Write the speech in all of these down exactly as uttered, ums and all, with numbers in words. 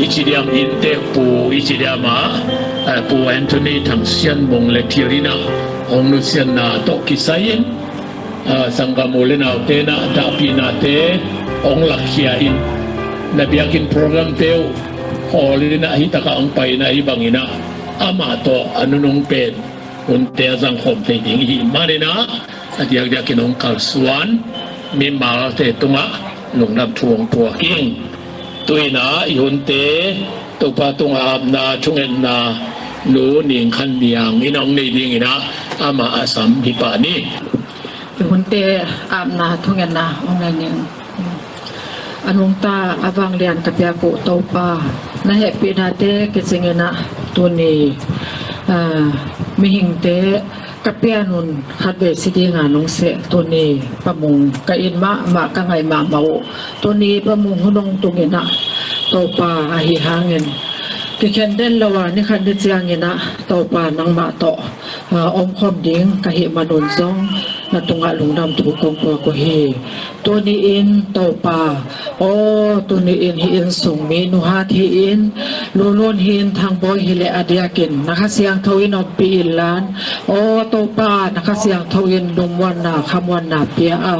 i chi diam in te, Pu i chi diam a, eh, Pu Anthony Thangsianmong leh thil in a hong nusiatna toh kisai in, ah, sanggam u leh naute na dahpihna te hong lakkhia in, na biakinn program te uh hall in a hitak a hong pai na hi bang in a, amah toh a nunung pen hunte a zang khawm thei ding i hih manin a, a diakdiak in hong kalsuan mimalte tungah lungdam thu hong puak ing. Tu in a i hunte Toupa tungah apna thungetna Nu Ning Khan Niang in hong nei ding in a, amah a sam hi pah ni. I hunte apna thungetna hong nei ning. A nungta a vanglian ka piak uh Toupa, na hehpihnate kiching in a tuni, ah, mihingte ka pian un khatvei si ding a nung seh tuni pamung ka it mahmah, ka ngaih mahmah uh. Tuni pamung hun hong tung in a Toupa, ahihhangin kikhen den lou a ni khat ni chiang in a Toupa nangmah toh, ah, omkhawm ding ka hih man un zong na tungah lungdam thu kong puak uhi. Tuni in Toupa, aw, tuni in hih innsung mi nuhat hi in, Lulun hi in, Thangboi hi leh a diakin na Kha Siangthou in ompih inla, aw Toupa, na Kha Siangthou in lungmuanna, khamuanna pia a,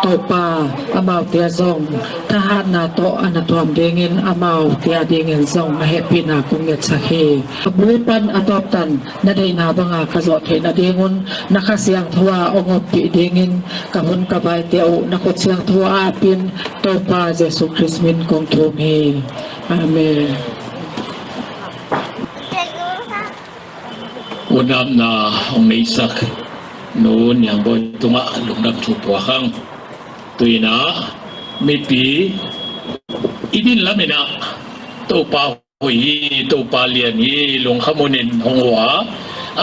Toupa, amaute zong thahatna toh a na tuam ding in, amaute a ding in zong na hehpihna kong ngetsak hi. A bu pan a tawp tan na deihna bang a ka zawh theihna ding un na Kha Siangthou a hong ompih ding in ka hun ka vaite uh na khut siangthou a ap in, Toupa Jesu Khrist min kong thum hi. Amen. Hun apna hong neisak Nu Niangboi tungah lungdam thu puak hang. Tu in a mipi i din lam in a Toupa hoih hi, Toupa lian hi, lungkham hun in hong uh a,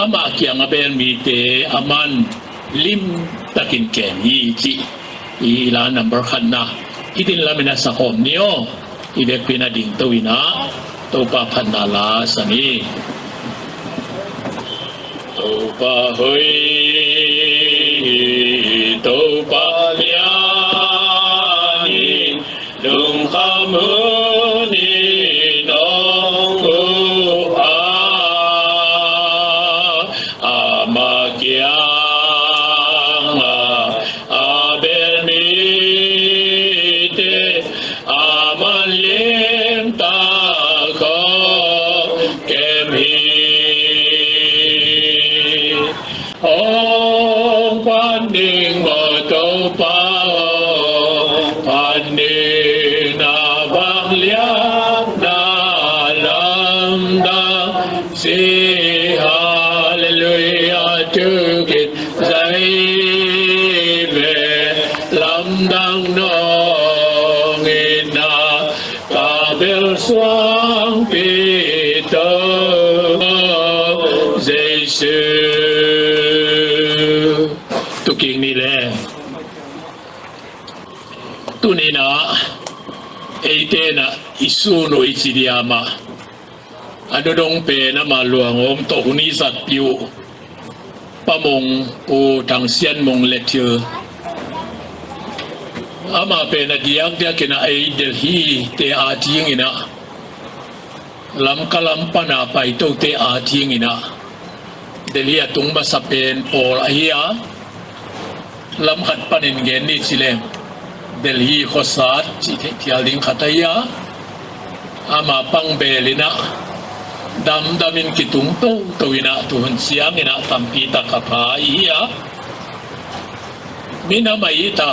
amah kiang a bel mite aman lim takin kem hi chih i la number khatna i din lam in a sa khawm ni aw. I vekpi in a ding tou in a Toupa phatna la sa ni. Toupa hoih hi, Toupa lian hi, lungkham hun in hong uh a, amah kiang a a bel mite aman lim takin kem hi. Hong pan ding maw Toupa, hong pan ding, na vanglian na lamdang si, hallelujah, tu kin zai ve, lamdang nong in a ka bel suangpi tou Jesu. Tu king ni leh. Tuni in a eite na i sun uh i chi diam a, a nunung pen amah luang om toh hun i zat piu Pamong Pu Thangsianmong leh thil. Amah pen a diakdiak in a ei Delhi te a ding in a, Lamka lam pan a paitoute a ding in a, Delhi a tung masa pen pawl ahi a, lam khat panin gen ni chi leng, Delhi khosat chih theih thial ding khat ahi a, amah pang bel in a, damdam in kitung toutou in a, tu hun chiang in a tampi tak a pha ahi a. Mi na mai ta,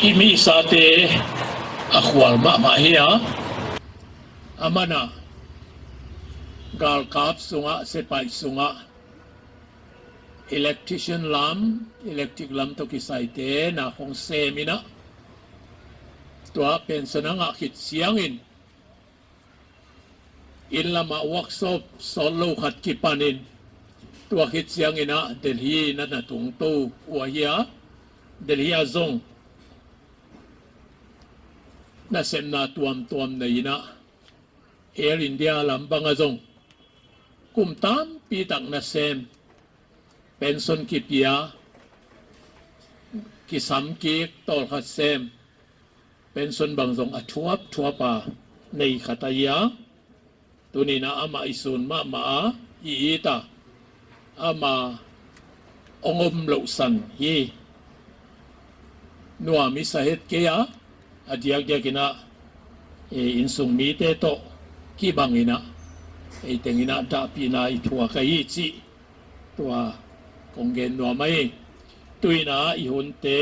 i mi sate a khual mahmah hi a. Aman a galkap sungah, sepaih sungah, electrician lam, electric lam toh kisaite na hong sem in a, tua pension a ngah khit chiangin, inn lam ah workshop sawtlou khat kipan in, tua khit chiangin a Delhi na na tung tou uh ahi a, Delhi a zong nasepna tuamtuam nei in a, Air India lam bang a zong kum tampi tak na sem, pension kipia, kisam kik, tawlkhat sem, pension bang zong a thuap thuap a nei khat ahi a. Tuni'n a amah i sun mahmah a, i it a, amah hong om louh san hi. Nuam i sa het kei a, a diakdiak in a, e, innsung mite toh kibang in a, e, teng in a dahpihna i thuak ahi chih tua kong gen nuam ahi. Tuin a i hunte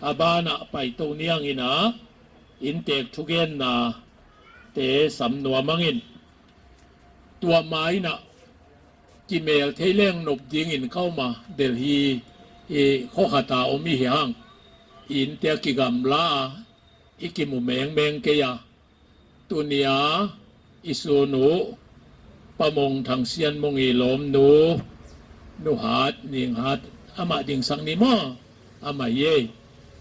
a ban ah paitou niang in a, inntek thugenna te sam nuam ing in. Tua ma in a kimel thei leng nop ding in ka om a, Delhi i khua khat a om i hi hang. Inntek kigamla a, i kimu mengmeng kei a. Tuni a i sun uh, Pa Mung, Thangsianmung i lawmnu, Nu Hat, Ning Hat, amah dingsak ni maw? Amah hi e,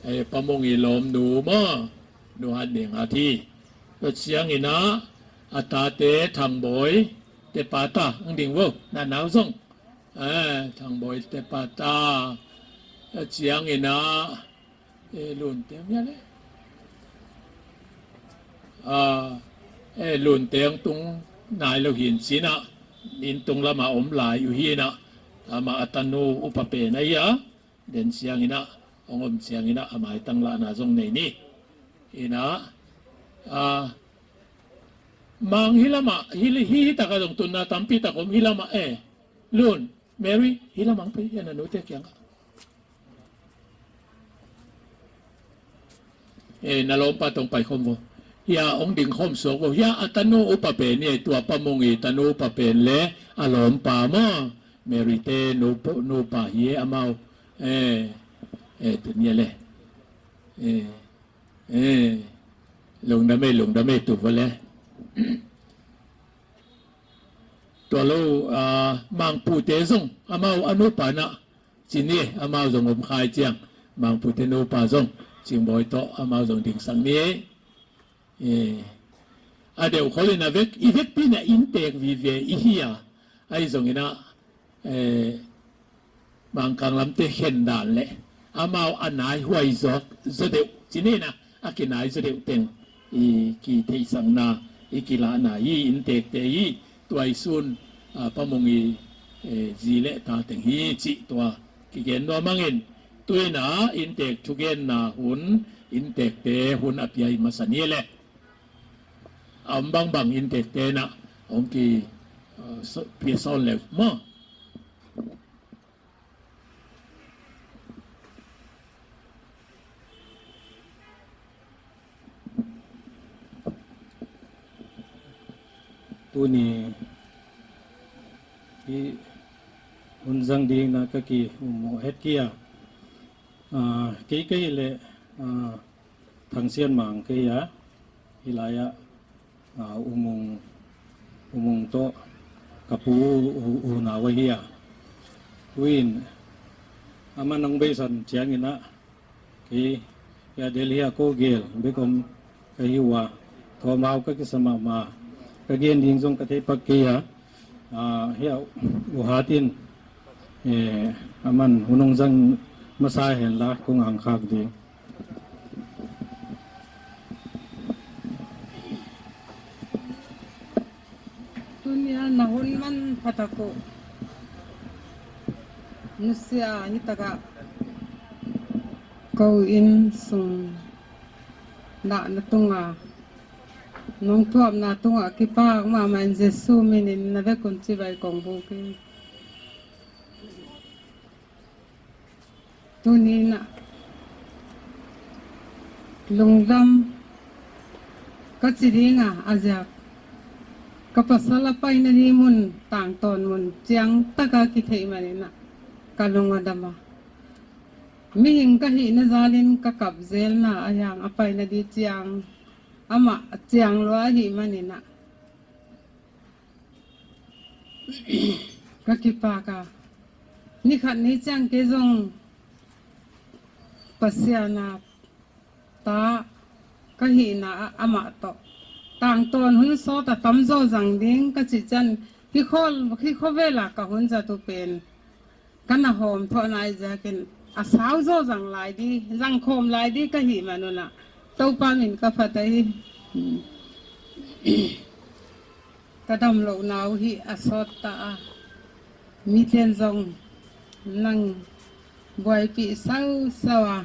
e, Pa Mung i lawmnu maw? Nu Hat, Ning Hat hi. Tua chiang in a, a tate Thangboi te pa ta, ang ding vo, na nau zong. E, Thangboi te pa ta. Tua chiang in a, e, Lun Teng mia le. A, e, Lun Teng tung nai lou hi'n chin a, inn tung lam a om lai uh hi'n a, amah a tanu upa pen ahi a, den chiang in a, hong om chiang in a, a maitang lahna zong nei ni. In a, a, Mang hi lam a, hi, hi, hi tak a zong tunna tampi tak om hi lam a, e, Lun, Mary, hi lam a hong pai, hiai na nute kiang a. E, na lawmpa tong pai khawm vo. Hiai a hong ding khawm suak vo. Hiai a tanu upa pen ni, tua Pa Mung i tanu upa pen le, a lawmpa maw. Mary te nupa, nupa hi e amau. E, e, tu ni le. E, e, lungdam e, lungdam e tu vo le. Tua lou, a, Mangpu te zong, amau a nupa na. Chin ni, amau zong om khai chiang. Mangpu te nupa zong, Chingboi toh, amau zong dingsak ni. E, a deuh khol in a vek, i vekpi in a inntek vive i hi a. Ahi zong in a, e, Mangkang lam te khen dan le. Amau a nai huai zawk, zaw deuh. Chin ni na, a kinai zaw deuh teng. I kitheihsakna, i kilahna, i inntek te i, tua i sun, a, Pa Mung i, e, zi le ta teng hi chih tua kigen nuam ing in. Tuin a, inntek thugenna hun, inntek te hun a pia i masa ni le. A om bangbang inntek te na, hong ki, a, so, pia sawn le maw. Tuni i hun zang ding na ka ki um het kei a. A, kei kei le, a, Thangsianmang kei a, hilai a, a, U Mung, U Mung toh ka pu u, u, unau ahi a. Tuin, aman hong beisan chiang in a, kei, hiai Delhi a kou gel, bek om ka hi ua, thawmhau ka kisa mahmah, ka gen ding zong ka thei pak kei a, a, hiai U Hat in, e, aman hun hong zang masa hen la, kong hang khak ding. Tuni a na hun manpha tak uh nusia hi tak a kou innsung dahna tung a, nong thuamna tung a kipak mahmah in Jesu min in na vek un chibai kong buk hi. Tuni in a lungdam ka chi ding a, a ziak ka pasal a paina di mun, tangtawn mun chiang tak a kitheih man in a ka lung a dam a. Mihing ka hihna zal in ka kap zel na, a hiang a paina di chiang, amah chiang lua ahih man in a ka kipak a. Ni khat ni chiang kei zong Pasian a ta ka hihna a, amah toh tangtawn hun sawt a tamzaw zang ding ka chih chiang, hi khol, hi khovel a ka hun zat uh pen ka na hawmthoh nai ziak in a sau zaw zang lai di, zang khawm lai di ka hih man un a, Toupa min ka phat ahi. Ka damlouhna uh hi a sawt ta a. Miten zong nang buaipih sausau a,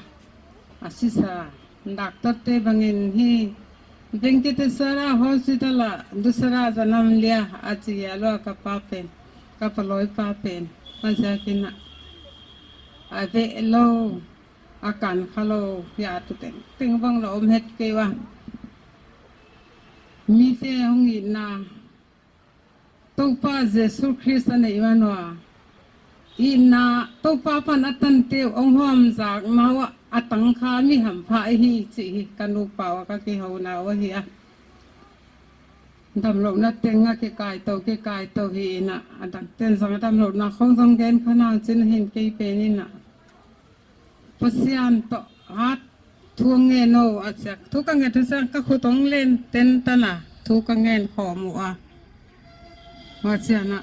a sisa. Doctor te bangin hi, bengkete sara hospital a dusara janam lia a chi a lua ka pa pen, ka paloi pa pen. A ziakin a, a veh lou, a kan kha lou, ya tu tengteng bang la om het kei ua. Mite hong itna, Toupa Jesu Khrist a neih man ua. Itna, Toupa pan a tante uh hong huamzakna ua, a tang kha mi hampha ahi chih hi ka nupa ua ka kihouna uh ahi a. Damlouhna teng a kikaitou, kikaitou hi in a, a dangten zong a damlouhna khong zong gen kha nang chin hin kei pen in a. Pasian toh hat thu ngen o a chiak. Thu ka ngen thu sang ka khut hong len ten tan a. Thu ka ngen khawm uh a. Huchiin a,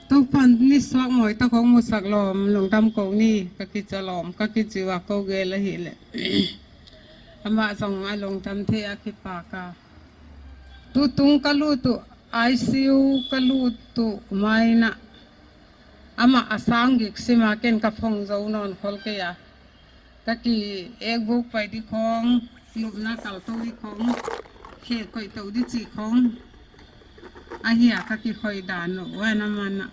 Toupan ni suak mawi tak hong musak lawm, lungdam kou ni, ka kichi lawm, ka kichi ua kou gel ahihleh. Amah zong a lungdam thei a kipak a. Tutung ka lut uh, I C U ka lut uh mai in a. Amah a sang gik sim a ken ka phong zou nawn khol kei a. Ka ki ek buk pai di khong, lupna kal tou di khong, khe koih tou di chi khong. Ahi a ka kikhoi dan uh, ua na man a.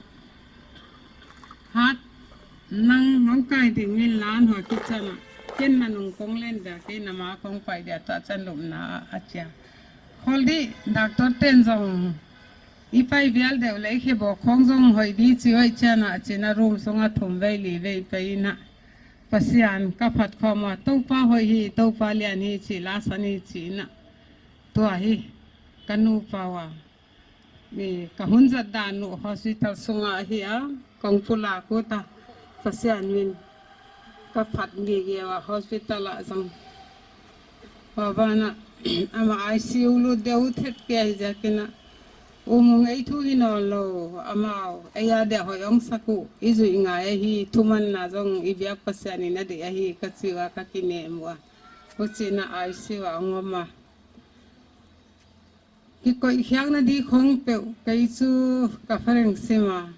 Hat, nang hong kai ding min lan hua kichan a. Ken na nung kong len dia, ken na ma kong pai dia, tua chan lupna a chia. Khol di, doctor ten zong. I pai vial deuh leh i khe bawk khong zong hoih di chi hoih chian a, chin a room sung a thum vei li vei pai in a. Pasian ka phat khawm a, Toupa hoih hi, Toupa lian hi chi, la san hi chi in a. Tua hi, ka nupa ua. Ni, ka hun zat dan uh hospital sung a hi a, kong pula kuta, Pasian min. Ka phat gige ua hospital a zong. Ua ban a, amah I C U lut deuh thet kei ziakin a. U Mung ei thu hi nawn lou, amau, ei a dia hoih hong sak uh, i zuih ngai ahi, thumanna zong i biak Pasian in a deih ahi, ka chi ua ka kinem ua. Huchiin a I C U a hong om a. Kikoih khiakna di khong peuh, kei chu ka phareng sim a.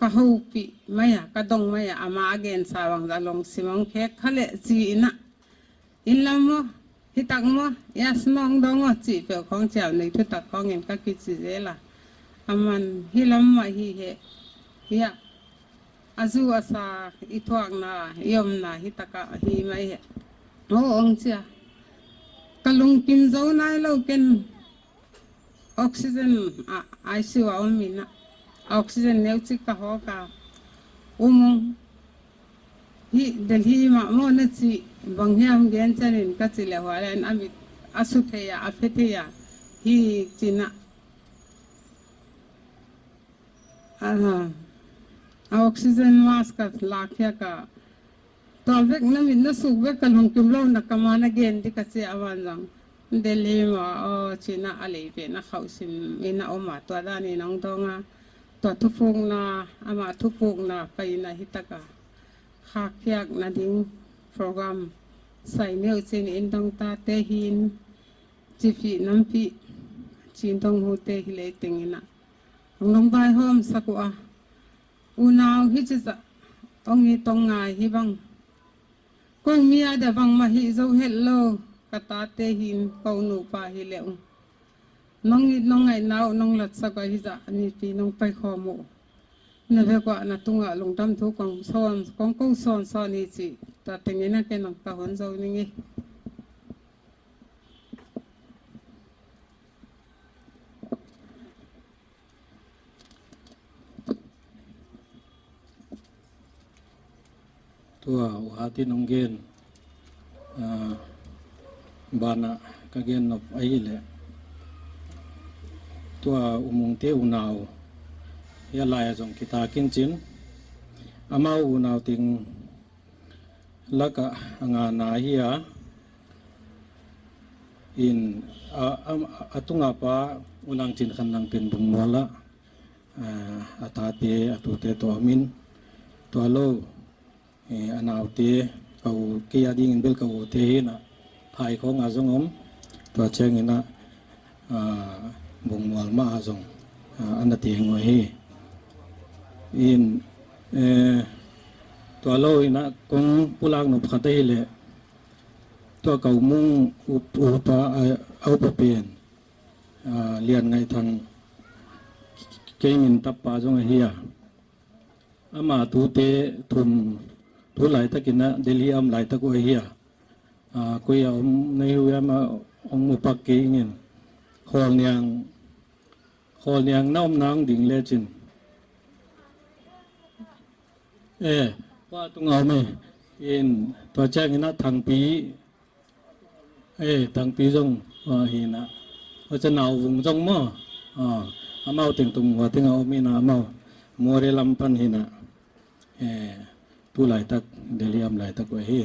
Ka houpih mai a, ka dong mai a, amah a gensa bang zah lungsim hong khek kha leh chi in a. Inn lam maw, hitak maw, yes nong dong maw, chih peuh khong chiam nei thutak khong in ka kichi zel a. Aman hi lam mah hi he, hia, a zu a sa, i thuakna, i omna, hitak a hi mai he. Aw, hong chi a. Ka lungkim zou nailou ken, oxygen a, I C U a om in a. Oxygen neu chik ka hawk a. U Mung. Hi Delhi mah maw na chi, bang hiam gen chian in ka chi leh huai in a mit a su thei a, a phe thei a. Hi chi in a. A, a oxygen mask ka lak khiak a. Tua vek na mit na suk vek ka lungkim lou na ka ma na gen di ka chi a van zang. Delhi mah, aw, chi in a a lei pen a khauh sim in a om a tua dan in hong dong a. Tua thupukna, amah thupukna pai in a hitak a. Khak khiakna ding program. Sai neu chin in dong ta te hin. Chi pih nam pih. Chin dong hu te hi lei teng in a. Hong long bai hawm sak ua. Unau hi chi zah. Hong hi tong ngai hi bang. Kong mi a dia bangmah hih zou het lou, ka tate hin kou nupa hi leh uh. Nong it nong ngaihna uh nong latsak uh hi zah, nipi nong pai khawm uh. Na vek ua na tunga lungdam thu kong sawn, kong kou sawnsawn hi chi, tua teng in a ken nong ka hon zou ning e. Tua U Hat in hong gen, ah, banah ka gen nop ahihleh. Tua U Mung te unau. Hiai lai a zong kitak in chin. Amau unau teng lak ah a ngana hi a. In, a, a, a tunga pa U Lang Chin Khan Lang pen Bungmual ah. A, a tate, a tute toh om in, tua lou, eh, a naute, ka u, kei a ding in bel ka u te hi in a, Ai khong a zong om, tua chiang in a, ah, Bungmual mah a zong, ah, ana teng uh ahi. In, eh, tua lou in a kong pulak nop khat ahihleh, tua ka U Mung u-, upa, ah, upa pen, ah, Lianngaithang, kei min tapa zong ahi a. Ama tute thum, tu laitak in a Delhi a om laitak uh ahi a. Ah, koi a om na hi uh hiam, ama hong mu pak kei ing in. Kholniang, Kholniang na om nang ding lechin. Eh, pa tung a om e. In, tua chiang in a Thangpi, eh, Thangpi zong, ah, hi in a. Huchi a Nauvung zong maw. Ah, amau teng tung ua teng a om in a amau. Moreh lam pan hi in a. Eh, tu laitak, Delhi a om laitak uh ahi.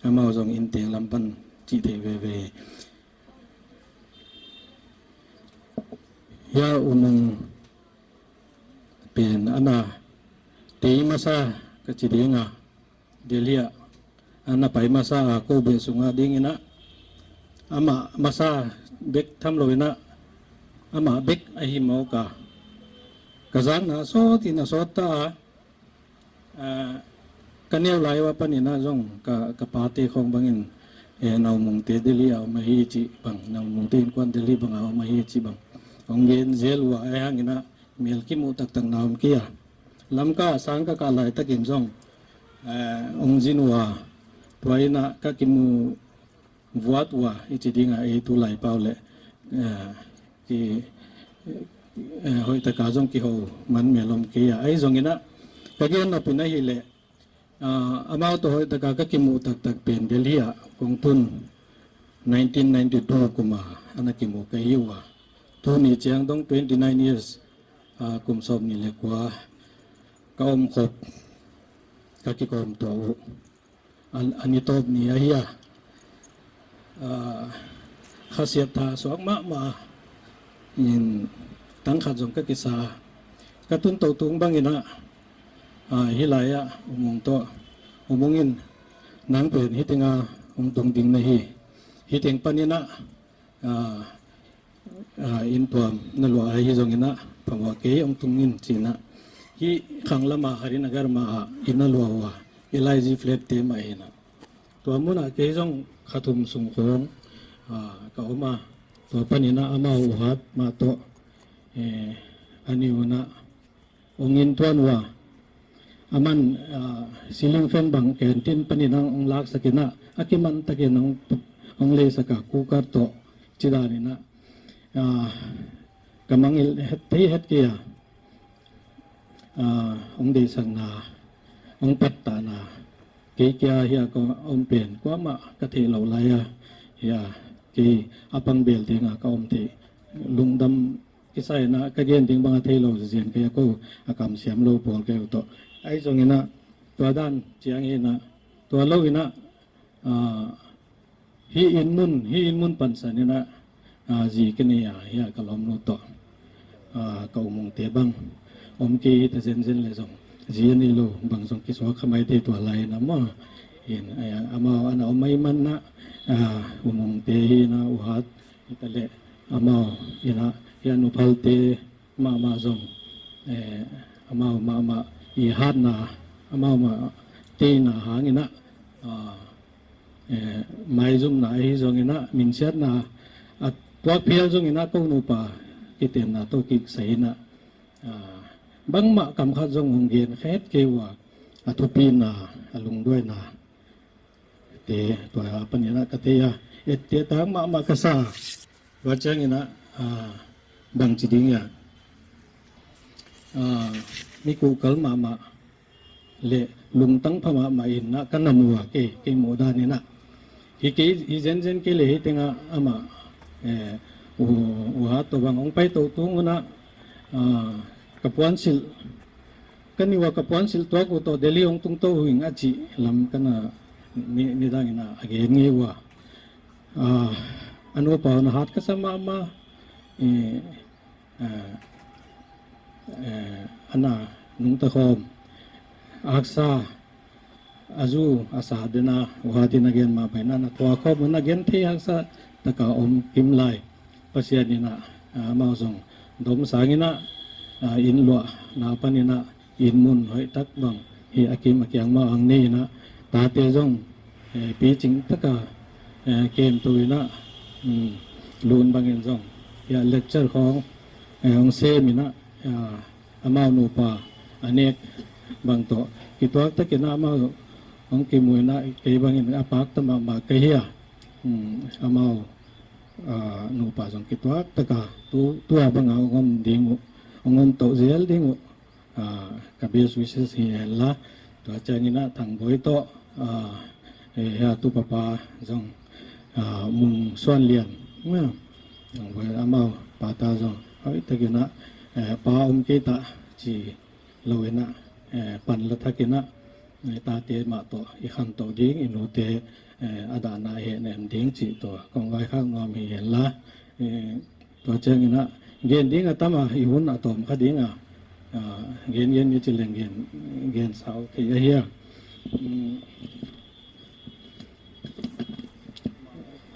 Amau zong in teng lam pan chih theih veve. Hiai U Mung pen ana tei masa ka chi ding a, Delhi a ana pai masa a kou beh sung a ding in a, amah masa bek tham lou in a, amah bek ahi mawk a. Ka zakna sawt in a sawt ta a, ah, ka neu lai ua pan in a zong ka, ka pate khong bang in, eh, Naumungte Delhi a om ahi chih bang, Naumungte innkuan Delhi bang a om ahi chih bang hong gen zel ua, ahihhang in a mel kimu taktak na om kei a. Lamka sang ka kah laitak in zong, eh, hong zin ua, tua in a ka kimu vuat ua, i chi ding a, ei tulai pau leh, eh, ki, eh, hoihtak a zong kihou man mel om kei a. Ahi zong in a, ka gen nop in ahihleh, ah, amau toh hoihtak a ka kimuh taktak pen Delhi a kong tun nineteen ninety-two kum a ana kimu ka hi ua. Tuni chiang dong twenty-nine years, ah, kum sawmnih leh kua ka om khop, ka kikawm tuah uh. An, a ni tawp ni ahi a. Ah, khasiat tha suak mahmah in tang khat zong ka kisa. Ka tun tou tung bang in a, ah, hi lai a U Mung toh, U Mung in nang pen hi teng a hong tung ding na hi. Hi teng pan in a, ah, ah, inn tuam na luah ahi zong in a, phamawh kei hong tung in chi in a. Hi khang lam a Harinagar mah a inn a luah ua, L I G flat te mah hi in a. Tua mun a kei zong kha thum sung khong, ah, ka om a. Tua pan in a amau U Hat mah toh, eh, a ni un a hong inntuan ua. Aman, ah, ceiling fan bang canteen pan in a hong laksak in a, a kiman tak in hong, hong leisak a, cooker toh, chi dan in a. Ah, ka mangngilh het, thei het kei a. Ah, hong deihsakna, hong pattahna, kei kia hiai ka om pen, kuamah ka theih lou lai a, hiai kei a pang bel ding a ka om theih, lungdam kisa in a, ka gen ding bang a theilou ziaziak kei a, kou a kamsiam lou pawl kei uh toh. Ahi zong in a, tua dan chiang hi in a, tua lou in a, ah, hi inn mun, hi inn mun pansan in a, ah, zi ka nei a, hiai ka lawmnu toh, ah, ka U Mungte bang om kei ta zenzen leh zong, zi a neilou bang zong kisuak kha mai thei tua lai in a maw. In, ah, amau ana om mai man a, ah, U Mungte hi in a, U Hat hi ta leh, amau in a, hiai a nuphalte mahmah zong, eh, amau mahmah i hatna, amau mah teina hang in a, ah, eh, maizumna ahi zong in a, minsiatna a tuak phial zong in a, kou nupa kitenna toh kisai in a, ah, bangmah kam khat zong hong gen kha het kei ua, a thupina, a lungduaina te, tua apan in a ka thei a, etteh tak mahmah ka sa. Tua chiang in a, ah, bang chi ding ia, ah, mi kuhkal mahmah leh lungtang pha mahmah in a ka na mu a, kei, kei muh dan in a. Hi kei, hi zenzen kei leh hi teng a amah, eh, U, U Hat toh bang hong pai tou tung un a, ah, ka puansilh, ka ni ua ka puansilh tuak uh toh Delhi hong tung tou uh ing a chih lam ka na, ni, nidang in a gen ngei ua. Ah, a nupa hon hat ka sa mahmah, eh, ah, eh, ana nungta khawm, aksa, a zu a sa dena, huatin a gen mah bangin a, na tuakhawm un a genthei haksa taka om kim lai. Pasian in a, ah, amau zong dom sangin a, ah, inn luahna panin a, inn mun hoihtak bang hi a kim a kiang mah ang nei in a, tate zong, eh, picing taka, eh, kemtou in a, um, lun bangin zong, hiai lecture khong, eh, hong sem in a, ah, amau nupa a nek bang toh kituak takin a amau hong kimu in a, kei bangin a pakta mahmah ka hi a. Hmm, amau, ah, nupa zong kituak taka tu, tua banga hong om ding uh, hong om tou zel ding uh, ah, ka best wishes hi hen la. Tua chiangin a Thangboi toh, ah, eh, hiai tu papa zong, ah, Mung Suan Lian, ah, Thangboi amau pata zong hoihtakin a, eh, pa om kei ta chi lou in a, eh, pan la thak in a, eh, tate mah toh i khantou ding, i nute, eh, a dahna hehnem ding chih toh kong vaikhak nuam hi hen la. Eh, tua chiangin a, gen ding a tam a, i hun a tawm kha ding a, ah, gen gen ni chi leng gen, gen sau thei ahi a. Um,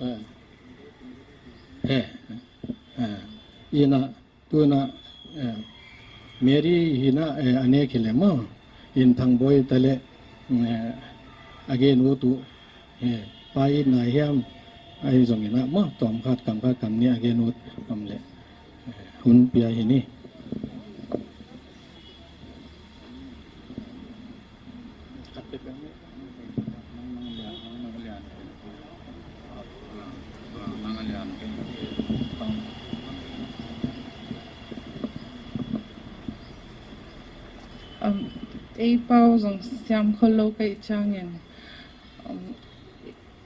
eh, eh, eh, in a, Tuna, eh, Mary hi in a, eh, a nek hi leh maw. In Thangboi ta leh, eh, a gen ut uh, eh, pa in na hiam, ahi zongin a maw, tawm khat kam khat kam nih a gen ut om leh, eh, hun pia hi ni. Um, ei pau zong siam khollou ka hih chiangin, um,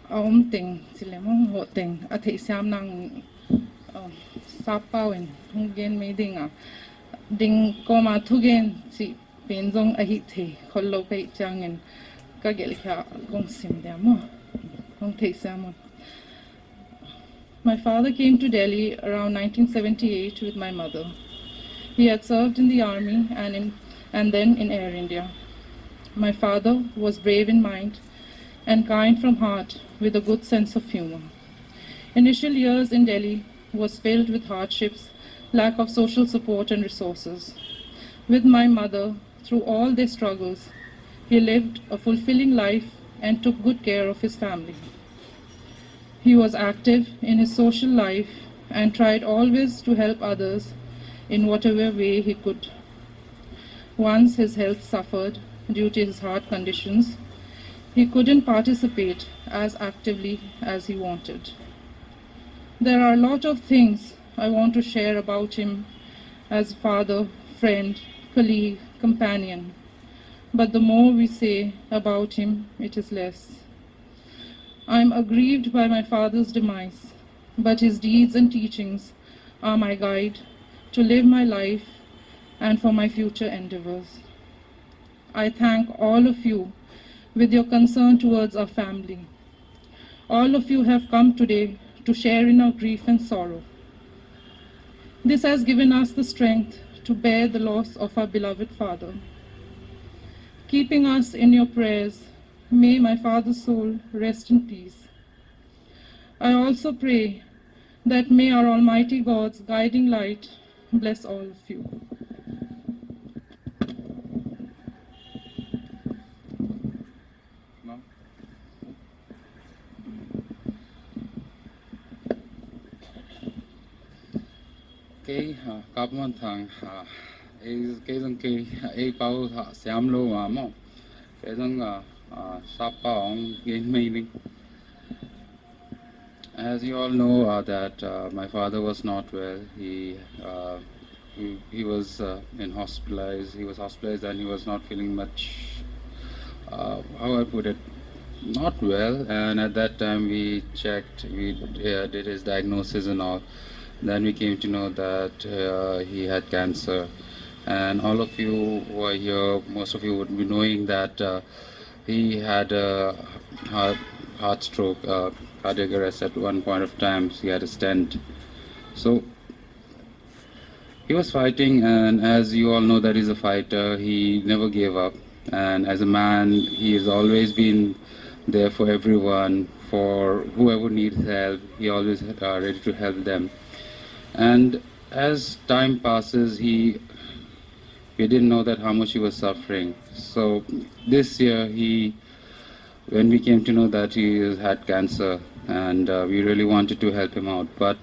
a om teng, chi leh mong hoh teng, a theihsiam nang, um, sap pau in hong gen mai ding a, ding kawm a thugen chih pen zong a hih thei khollou ka hih chiangin ka gelh khia kong sim dia maw. Kong theihsiam un. My father came to Delhi around nineteen seventy-eight with my mother. He had served in the army and in, and then in Air India. My father was brave in mind and kind from heart with a good sense of humor. Initial years in Delhi was filled with hardships, lack of social support and resources. With my mother, through all their struggles, he lived a fulfilling life and took good care of his family. He was active in his social life and tried always to help others in whatever way he could. Once his health suffered due to his heart conditions, he couldn't participate as actively as he wanted. There are a lot of things I want to share about him as father, friend, colleague, companion. But the more we say about him, it is less. I am aggrieved by my father's demise, but his deeds and teachings are my guide to live my life and for my future endeavors. I thank all of you with your concern towards our family. All of you have come today to share in our grief and sorrow. This has given us the strength to bear the loss of our beloved father. Keeping us in your prayers, may my father's soul rest in peace. I also pray that may our Almighty God's guiding light bless all of you. Kei, ah, Kap Muan Thang, ah, ei, kei zong kei, ei pau, ah, siam lou mah maw. Kei zong, ah, ah, sap pau hong gen mai ning. As you all know, uh, that, uh, my father was not well. He, uh, he, he was, uh, in hospitalized. He was hospitalized and he was not feeling much, uh, how I put it, not well. And at that time we checked, we, uh, did his diagnosis and all. Then we came to know that, uh, he had cancer. And all of you who are here, most of you would be knowing that, uh, he had a heart, heart stroke, uh, cardiac arrest at one point of time. He had a stent. So he was fighting, and as you all know that he's a fighter, he never gave up. And as a man, he has always been there for everyone, for whoever needs help. He always uh, ready to help them. And as time passes, he we didn't know that how much he was suffering. So this year, he when we came to know that he had cancer, and uh, we really wanted to help him out. But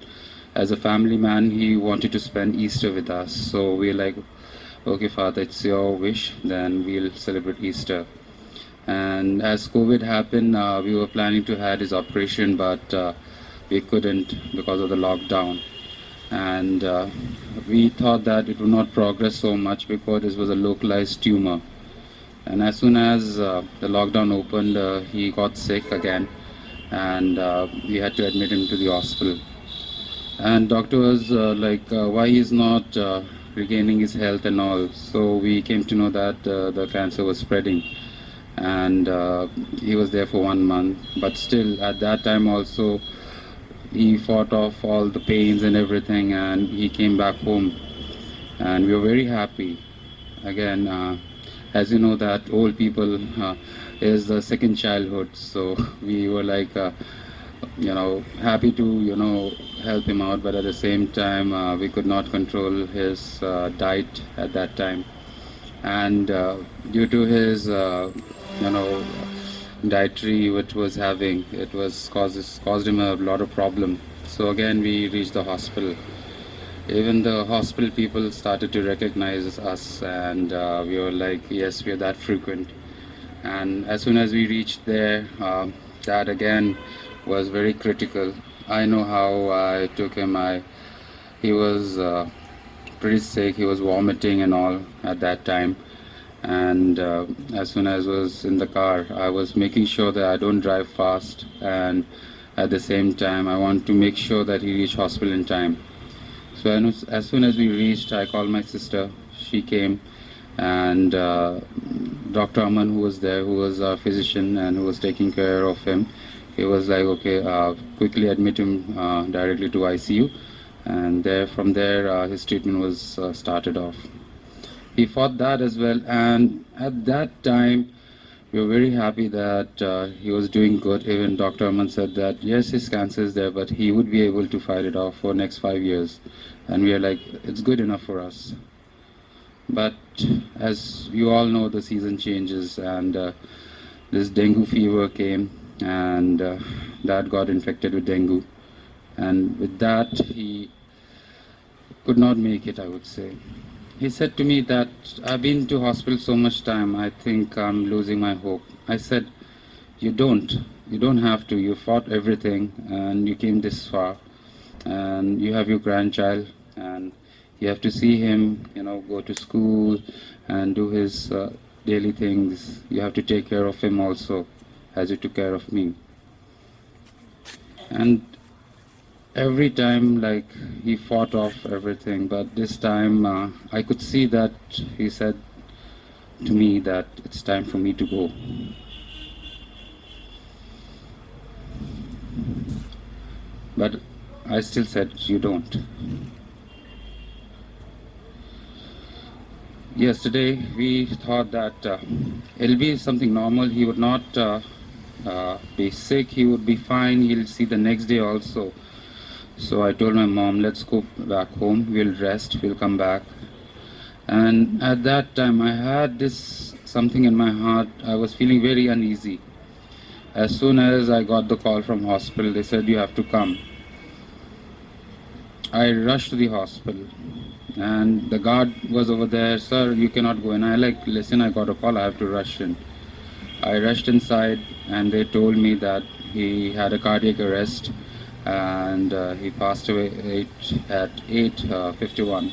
as a family man, he wanted to spend Easter with us. So we're like, "Okay, Father, it's your wish, then we'll celebrate Easter." And as COVID happened, uh, we were planning to had his operation, but uh, we couldn't because of the lockdown. And uh, we thought that it would not progress so much because this was a localized tumor. And as soon as uh, the lockdown opened, uh, he got sick again, and uh, we had to admit him to the hospital. And doctor was uh, like, uh, "Why he's not uh, regaining his health and all?" So we came to know that uh, the cancer was spreading, and uh, he was there for one month. But still, at that time also, he fought off all the pains and everything, and he came back home, and we were very happy. Again, uh, as you know that old people uh, is the second childhood, so we were like, uh, you know, happy to, you know, help him out, but at the same time, uh, we could not control his uh, diet at that time. And uh, due to his, uh, you know, dietary which was having, it was causes caused him a lot of problem. So again, we reached the hospital. Even the hospital people started to recognize us, and uh, we were like, "Yes, we are that frequent." And as soon as we reached there, uh, that again was very critical. I know how I took him. I he was uh, pretty sick. He was vomiting and all at that time. And uh, as soon as I was in the car, I was making sure that I don't drive fast, and at the same time, I want to make sure that he reach hospital in time. So as, as soon as we reached, I called my sister. She came, and uh, Doctor Aman, who was there, who was a physician and who was taking care of him, he was like, "Okay, uh, quickly admit him uh, directly to I C U." And there, from there, uh, his treatment was uh, started off. He fought that as well, and at that time, we were very happy that uh, he was doing good. Even Doctor Aman said that yes, his cancer is there, but he would be able to fight it off for next five years. And we are like, "It's good enough for us." But as you all know, the season changes, and uh, this dengue fever came, and uh, dad got infected with dengue. And with that, he could not make it, I would say. He said to me that, "I've been to hospital so much time, I think I'm losing my hope." I said, "You don't. You don't have to. You fought everything and you came this far. And you have your grandchild, and you have to see him, you know, go to school and do his uh, daily things. You have to take care of him also, as you took care of me." And every time, like, he fought off everything, but this time uh, I could see that he said to me that it's time for me to go. But I still said, "You don't." Yesterday, we thought that uh, it'll be something normal. He would not uh, uh, be sick. He would be fine. He'll see the next day also. So I told my mom, "Let's go back home. We'll rest. We'll come back." And at that time, I had this something in my heart. I was feeling very uneasy. As soon as I got the call from hospital, they said, "You have to come." I rushed to the hospital, and the guard was over there. "Sir, you cannot go in." I like, "Listen, I got a call. I have to rush in." I rushed inside, and they told me that he had a cardiac arrest, and uh, he passed away eight, at eight uh, fifty-one.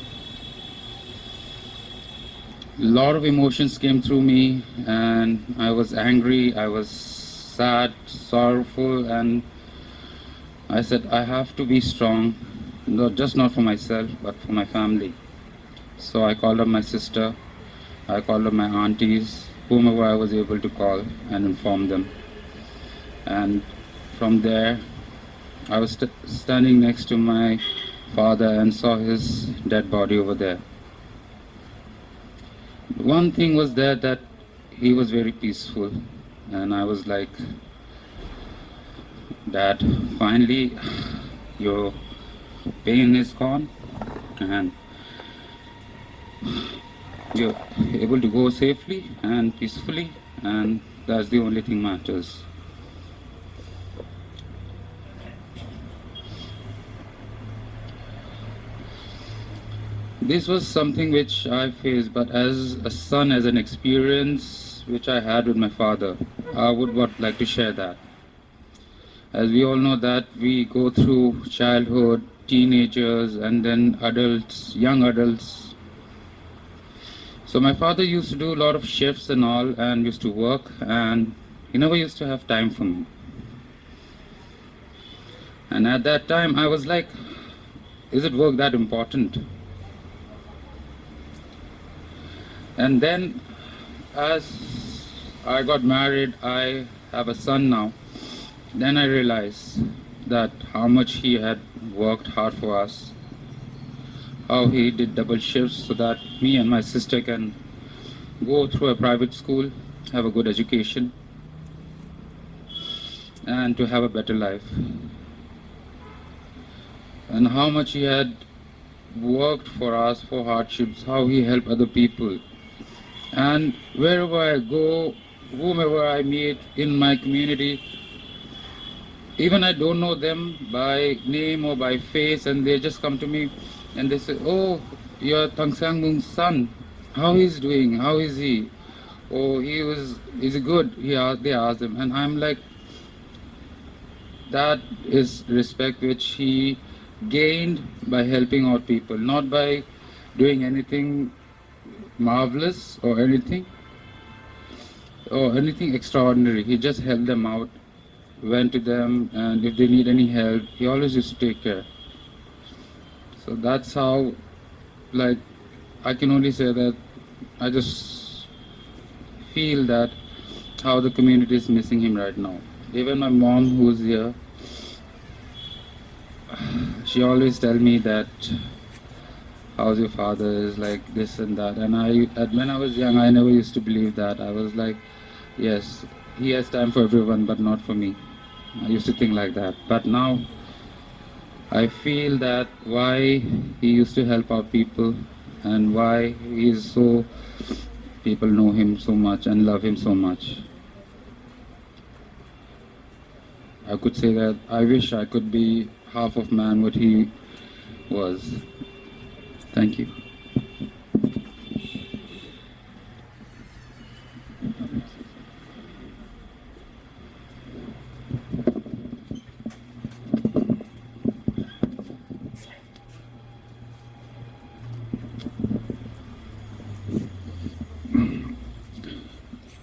Lot of emotions came through me, and I was angry, I was sad, sorrowful, and I said, "I have to be strong, not just not for myself, but for my family." So I called up my sister, I called up my aunties, whomever I was able to call and inform them. And from there, I was st- standing next to my father and saw his dead body over there. One thing was there that He was very peaceful, and I was like, "Dad, finally your pain is gone, and you're able to go safely and peacefully, and that's the only thing matters." This was something which I faced, but as a son, as an experience which I had with my father, I would, would like to share that. As we all know that we go through childhood, teenagers, and then adults, young adults. So my father used to do a lot of shifts and all, and used to work, and he never used to have time for me. And at that time, I was like, "Is it work that important?" And then, as I got married, I have a son now. Then I realized that how much he had worked hard for us, how he did double shifts so that me and my sister can go through a private school, have a good education, and to have a better life. And how much he had worked for us, for hardships, how he helped other people. And wherever I go, whomever I meet in my community, even I don't know them by name or by face, and they just come to me and they say, "Oh, you're Thein Sein Lwin's son. How he's doing? How is he?" "Oh, he was, is he good?" He asked, they ask them. And I'm like, that is respect which he gained by helping out people, not by doing anything marvelous or anything, or anything extraordinary. He just helped them out, went to them, and if they need any help, he always used to take care. So that's how, like, I can only say that I just feel that how the community is missing him right now. Even my mom, who's here, she always tell me that, "How's your father?" Is like this and that. And I, at, when I was young, I never used to believe that. I was like, "Yes, he has time for everyone, but not for me." I used to think like that. But now I feel that why he used to help out people and why he is so, people know him so much and love him so much. I could say that I wish I could be half of man what he was. Thank you.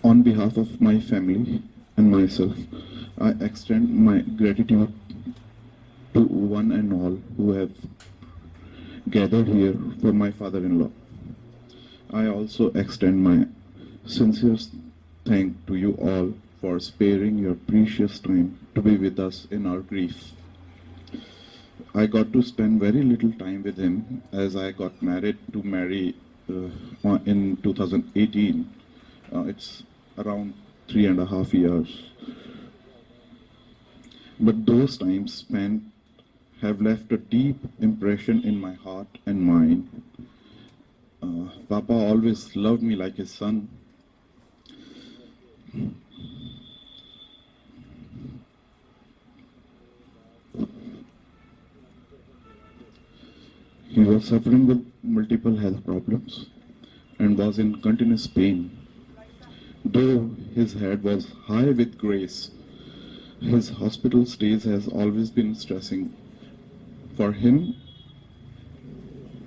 On behalf of my family and myself, I extend my gratitude to one and all who have gathered here for my father-in-law. I also extend my sincere thank to you all for sparing your precious time to be with us in our grief. I got to spend very little time with him as I got married to Mary, uh, in two thousand eighteen. Uh, it's around three and a half years. But those times spent have left a deep impression in my heart and mind. Uh, Papa always loved me like his son. He was suffering with multiple health problems and was in continuous pain. Though his head was high with grace, his hospital stays has always been stressing. For him,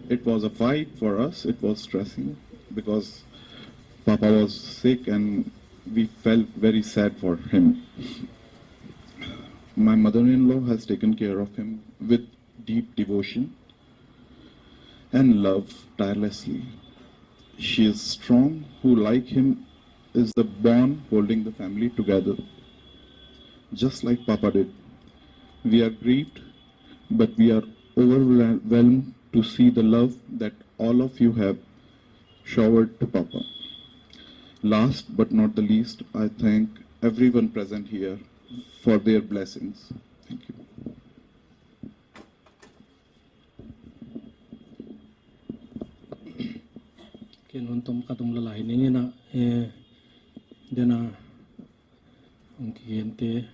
it was a fight. For us, it was stressing because Papa was sick and we felt very sad for him. My mother-in-law has taken care of him with deep devotion and love tirelessly. She is strong, who like him is the bond holding the family together, just like Papa did. We are grieved, but we are overwhelmed to see the love that all of you have showered to Papa. Last but not the least, I thank everyone present here for their blessings. Thank you. Ken hon tom ka tung lalai ning ina, eh, dena hong kihente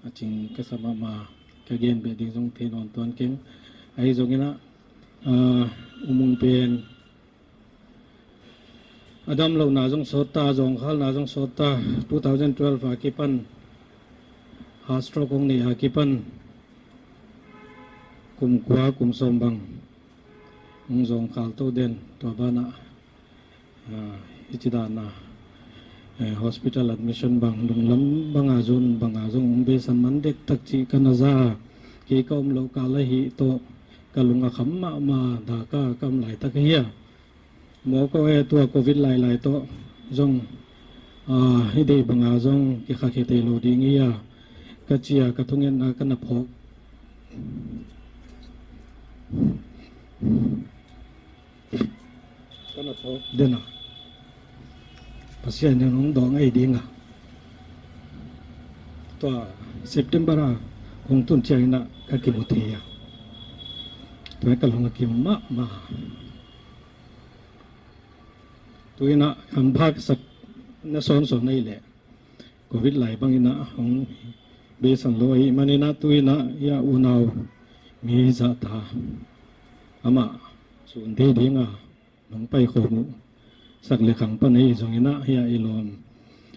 a ching ka sa mahmah, ka gen beh ding zong thei nawn tuan keng. Ahi zong ina, ah, U Mung pen a damlouhna zong sawt ta, zawngkhalna zong sawt ta, two thousand twelve a kipan, heart stroke hong nei a kipan, kum kua, kum sawm bang hong zawngkhal tou den, tua banah, ah, hichi dan a, eh, hospital admission bang, lunglam bang a zun bang a zong hong beisan man dektak chih ka na za, kei ka omlouh kal ahi toh, ka lung a kham mahmah, Dhaka ka om laitak hi a. Mawk e, tua covid lailai toh zong, ah, i deih bang a zong kikha khe theilou ding hi a, ka chi a, ka thungetna ka na phawk. Ka na phawk den a, Pasian in hong dawng ei ding a. Tua September a hong tun chiang ina ka kimu thei a. Tua ka lung a kim mahmah. Tu ina hong phak sak na sawnsawn nei leh, covid lai bang ina hong beisan lou ahih man ina, tu ina hiai unau mi zahtak amah sun thei ding a, nong pai khawm uh, sak leh khang pan ahi zong ina, hiai i lawm,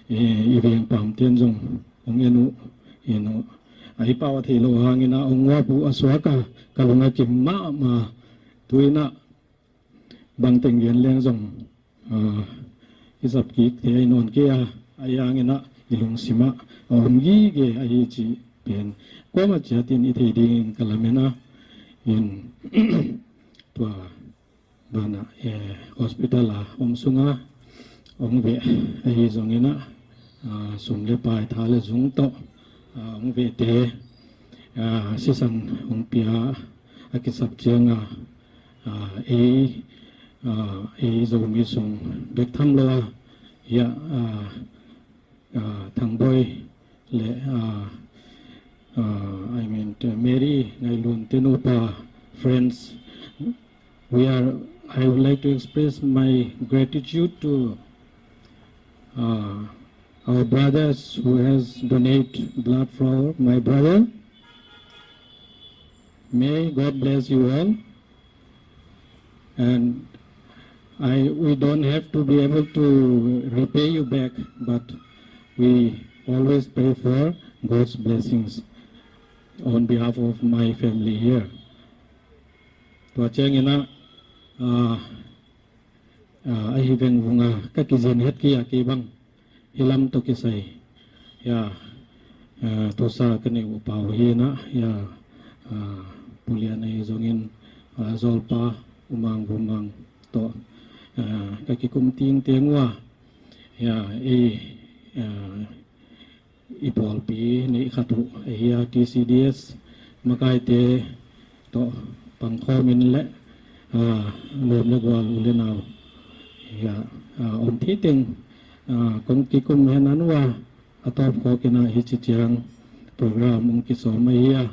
eh, i veng pam ten zong hong en uh, en uh. A i pau a theilou hang ina hong uap uh a suak a, ka lung a kim mahmah. Tu ina bangteng gen leng zong, ah, i zat kik thei nawn kei a, ahi hang ina i lungsim ah a om gige ahi chih pen kuamah chiat in i thei ding in ka lamen a. In tua banah, eh, hospital a om sung a hong veh ahi zong ina, ah, sum leh pai, tha leh zung toh, ah, hong vehte, ah, sisan hong pia a kisap chiang a, ah, ei, ah, ei Zomi sung bek tham lou a, hiai, ah, ah, Thangboi leh, ah, ah, I mean, uh, Mary Ngailun te nupa, friends, we are, I would like to express my gratitude to, uh, our brothers who has donate blood for my brother. May God bless you all. And I, we don't have to be able to repay you back, but we always pray for God's blessings on behalf of my family here. Tua chiang ina, ah, ah, ahi vengvung a ka kizen het kei a, kei bang hilam toh kisai. Hiai, ah, tosa ka neih uh pa uh hi ina, hiai, ah, Pu Lian ahi zongin, ah, Zolpa, U Mang, Vu Mang toh, ah, ka kikum tengteng ua. Hiai, i, ah, i pawlpi neih khat uh ahi a, T C D S makaite toh pangkhawm in leh, ah, lawm leh gual, u leh nau, hiai, ah, om thei teng, ah, kong kikum hen a, nua a tawp khawk ina hichi chiang program hong kisawm ahi a.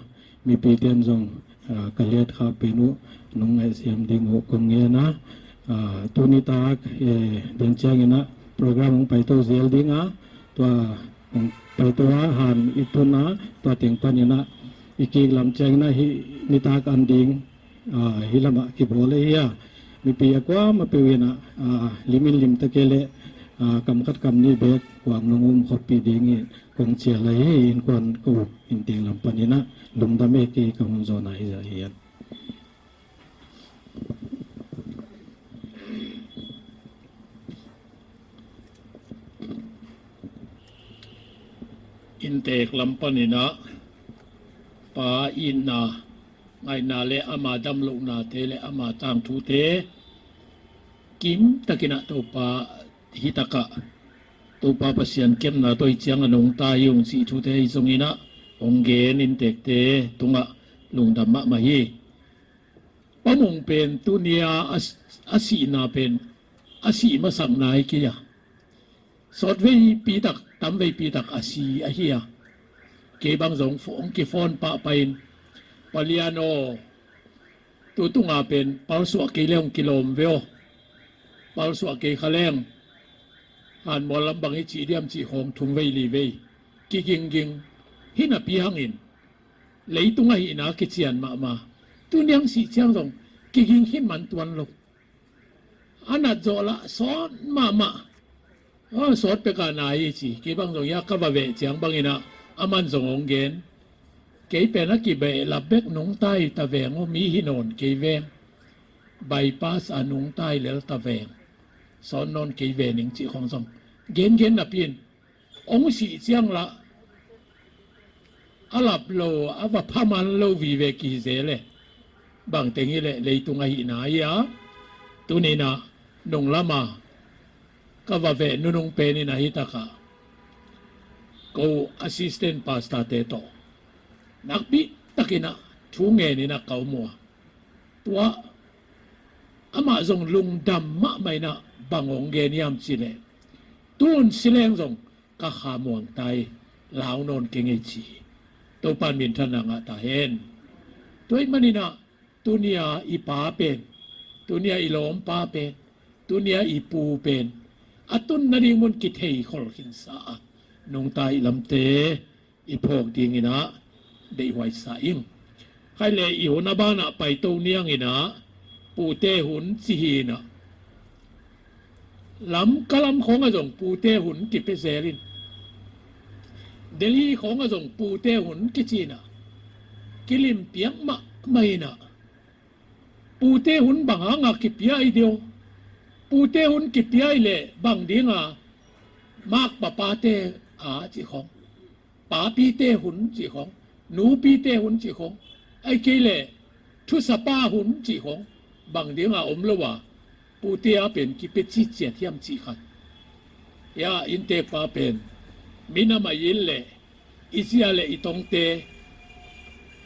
Mipi ten zong, ah, ka let kha pen uh, nong ngaihsiam ding uh kong ngen a. Ah, tuni tak, eh, den chiang ina program hong paitou zel ding a, tua hong paitou a, han i tun a, tua teng pan ina i kik lam chiang ina hi nitak an ding, ah, hilam ah kibawl ahi a. Mipi a kuamah peuh ina, ah, lim in lim ta kei leh, ah, kam khat kam nih bek kuang nong um khop pi ding in kong chial ahi. Innkuan ka u, inntek lam pan ina lungdam e, kei ka hun zawn ahi zah hian. Inntek lam pan ina pa itna, ngaihna leh ama damlouhnate leh ama tangthute kim tak ina Toupa hi tak a, Toupa Pasian kemna toh i chiang a nong tai ung chih thute i zong ina hong gen inntekte tungah lungdam mahmah hi. Pa Mung pen tuni a, a, a sihna pen, a sih masakna hi kei a. Sawtveipi tak, tamveipi tak a si ahi a. Kei bang zong phone, ki phone pahpah in, Palian aw, tutung a pen palsuah kei leng kilawm ve aw. Palsuah kei kha leng, Hanmual lam bang i chih diam chih khawng thumvei livei kigingging. Hinapi hangin leitung ahihna kichian mahmah. Tuniang sih chiang zong kiging khin man tuan lou. A nat zoh lah sawt mahmah. Aw, sawt pek a na hi chi. Kei bang zong hiai ka va veh chiang bangin a, aman zong hong gen. Kei pen a kibehlap bek nungta hi ta veng aw, mi hi nawn kei veng. Bypass a nungta hi lel ta veng. Sawt nawn kei ve ning chih khawng zong gen gen napi'n, hong sih chiang lah a lap lou, a va pha man lou vive kihi zel e. Bangteng hileh leitung ahihna hi a. Tuni'n a, nunglam a ka va veh nunung pen in a, hiai tak a kou assistant pastor te toh nakpi takin a thu ngen in a ka mu a. Tua amah zong lungdam mahmah in a, bang hong gen hiam chih leh, tun si leng zong ka kha muang ta hi, lau nawn kei ing e chi. Toupa'n minthanna ngah ta hen. Tua ahihmanin a, tuni a i pa pen, tuni a i lawmpa pen, tuni a i pu pen, a tunna ding mun kithei khol khin sa a, nungta i lamte i phawk dingin a deihhuai sa ing. Khaile, i hun a ban ah paitou niangin a, pute hun chi hi in a, Lamka lam khawng ah zong pute hun kipe zel in, Delhi khawng ah zong pute hun kichi in a, kilim piak mahmah in a, pute hun bang hang a kipia i diam? Pute hun kipia i leh bang ding a mak papate a chih khawng, papite hun chih khawng, nupite hun chih khawng, ahihkeileh thusapa hun chih khawng, bang ding a om lou a pute a pen kipe chih chiat hiam chih khat. Hiai inntekpa pen, mi na mai in leh, i zi a leh i tongte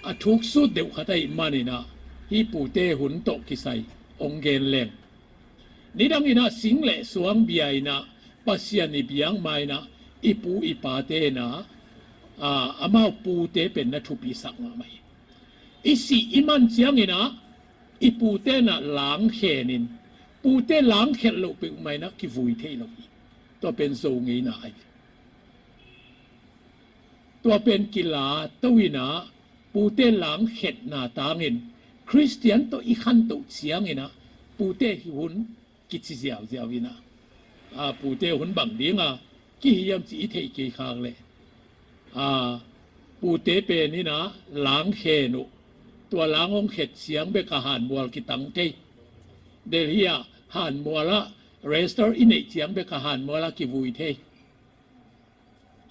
a thuk sut deuh khat ahihmanin a, hiai pute hun toh kisai hong gen leng. Nidang in a sing leh suang bia in a, Pasian i biak ma in a, i pu i pate'n a, a, amau pute pen na thupi sak mahmah hi. I sih i man chiangin a, i pute'n a lang khen in, pute lang khelh lou peuhmah in a kivui theilou hi. Tua pen Zou ngeina ahi. Tua pen kila tou in a, pute lang khetna tangin, Khristian toh i khantouh chiangin a, pute hun kichi ziauziau in a, a, pute hun bang ding a kihi hiam chih i theih kei khak leh, a, pute pen in a lang khen uh, tua lang hong khet chiang bek a hanmual kitang thei. Delhi a hanmual a register i neih chiang bek a hanmual a kivui thei.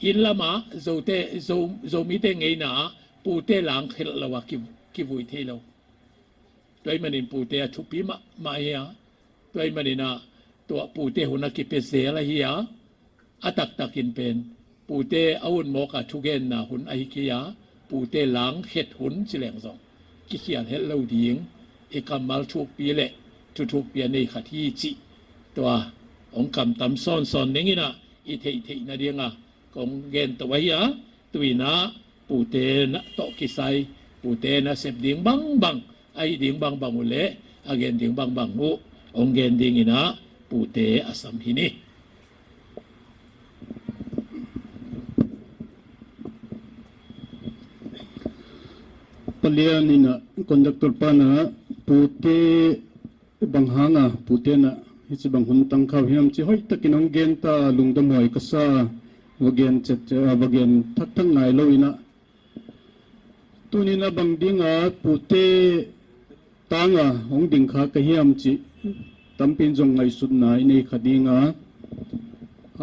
Inn lam a Zote, Zo, Zomite ngeina ah pute lang khelh lou a ki, kivui theilou. Tua ahihmanin pute a thupi mahmah hi a. Tua ahihmanin a, tua pute hun a kipe zel ahi a. A taktakin pen, pute a hun mawk a thugenna hun ahi kei a, pute lang khet hun chi leng zong kikhial hetlou ding, i kammal thukpi leh thu thukpi a nei khat hi chih, tua hong kamtam sawnsawn ning in a, i theihtheihna ding a kong gen tou ahi a. Tuin a, pute na toh kisai, pute nasep ding bangbang, a hih ding bangbang uh leh a gen ding bangbang uh hong gen dingin a, pute a sam hi ni. Palian in a, conductor pa'n a, pute bang hang a pute'n a hichibang hun tang kha uh hiam chih hoihtakin hong gen ta, lungdamhuai ka sa. Va gen chet, va gen thakthak ngai lou in a, tuni'n a bang ding a pute tang a hong ding kha ka hiam chih tampi'n zong ngaihsutna i nei kha ding a.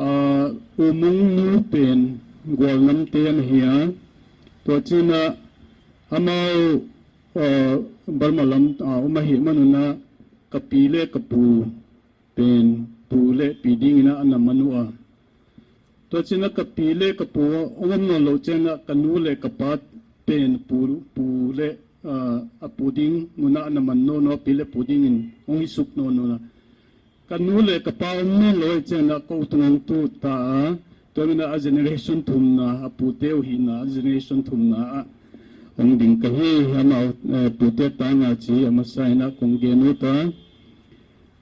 A, U Mung nu pen Gualnamte ana hi a. Tua chi'n a, amau, a, Burma lam a om ahihman un a, ka pi leh ka pu pen pu leh pi dingin a ana man ua. Tua chi'n a ka pi leh ka pu hong om nawnlou chiang a, ka nu leh ka pa pen pu, pu leh, a, a pu ding mun a ana man nawn ua, pi leh pu dingin hong hi suk nawn ua. Ka nu leh ka pa om nawn lou chiangin a kou tung hong tut ta a. Tua manin a generation thumna, a pute uh hihna, a generation thumna ah hong ding ka hi, amau, eh, pute tang a chi a masa in a kong gen ut a.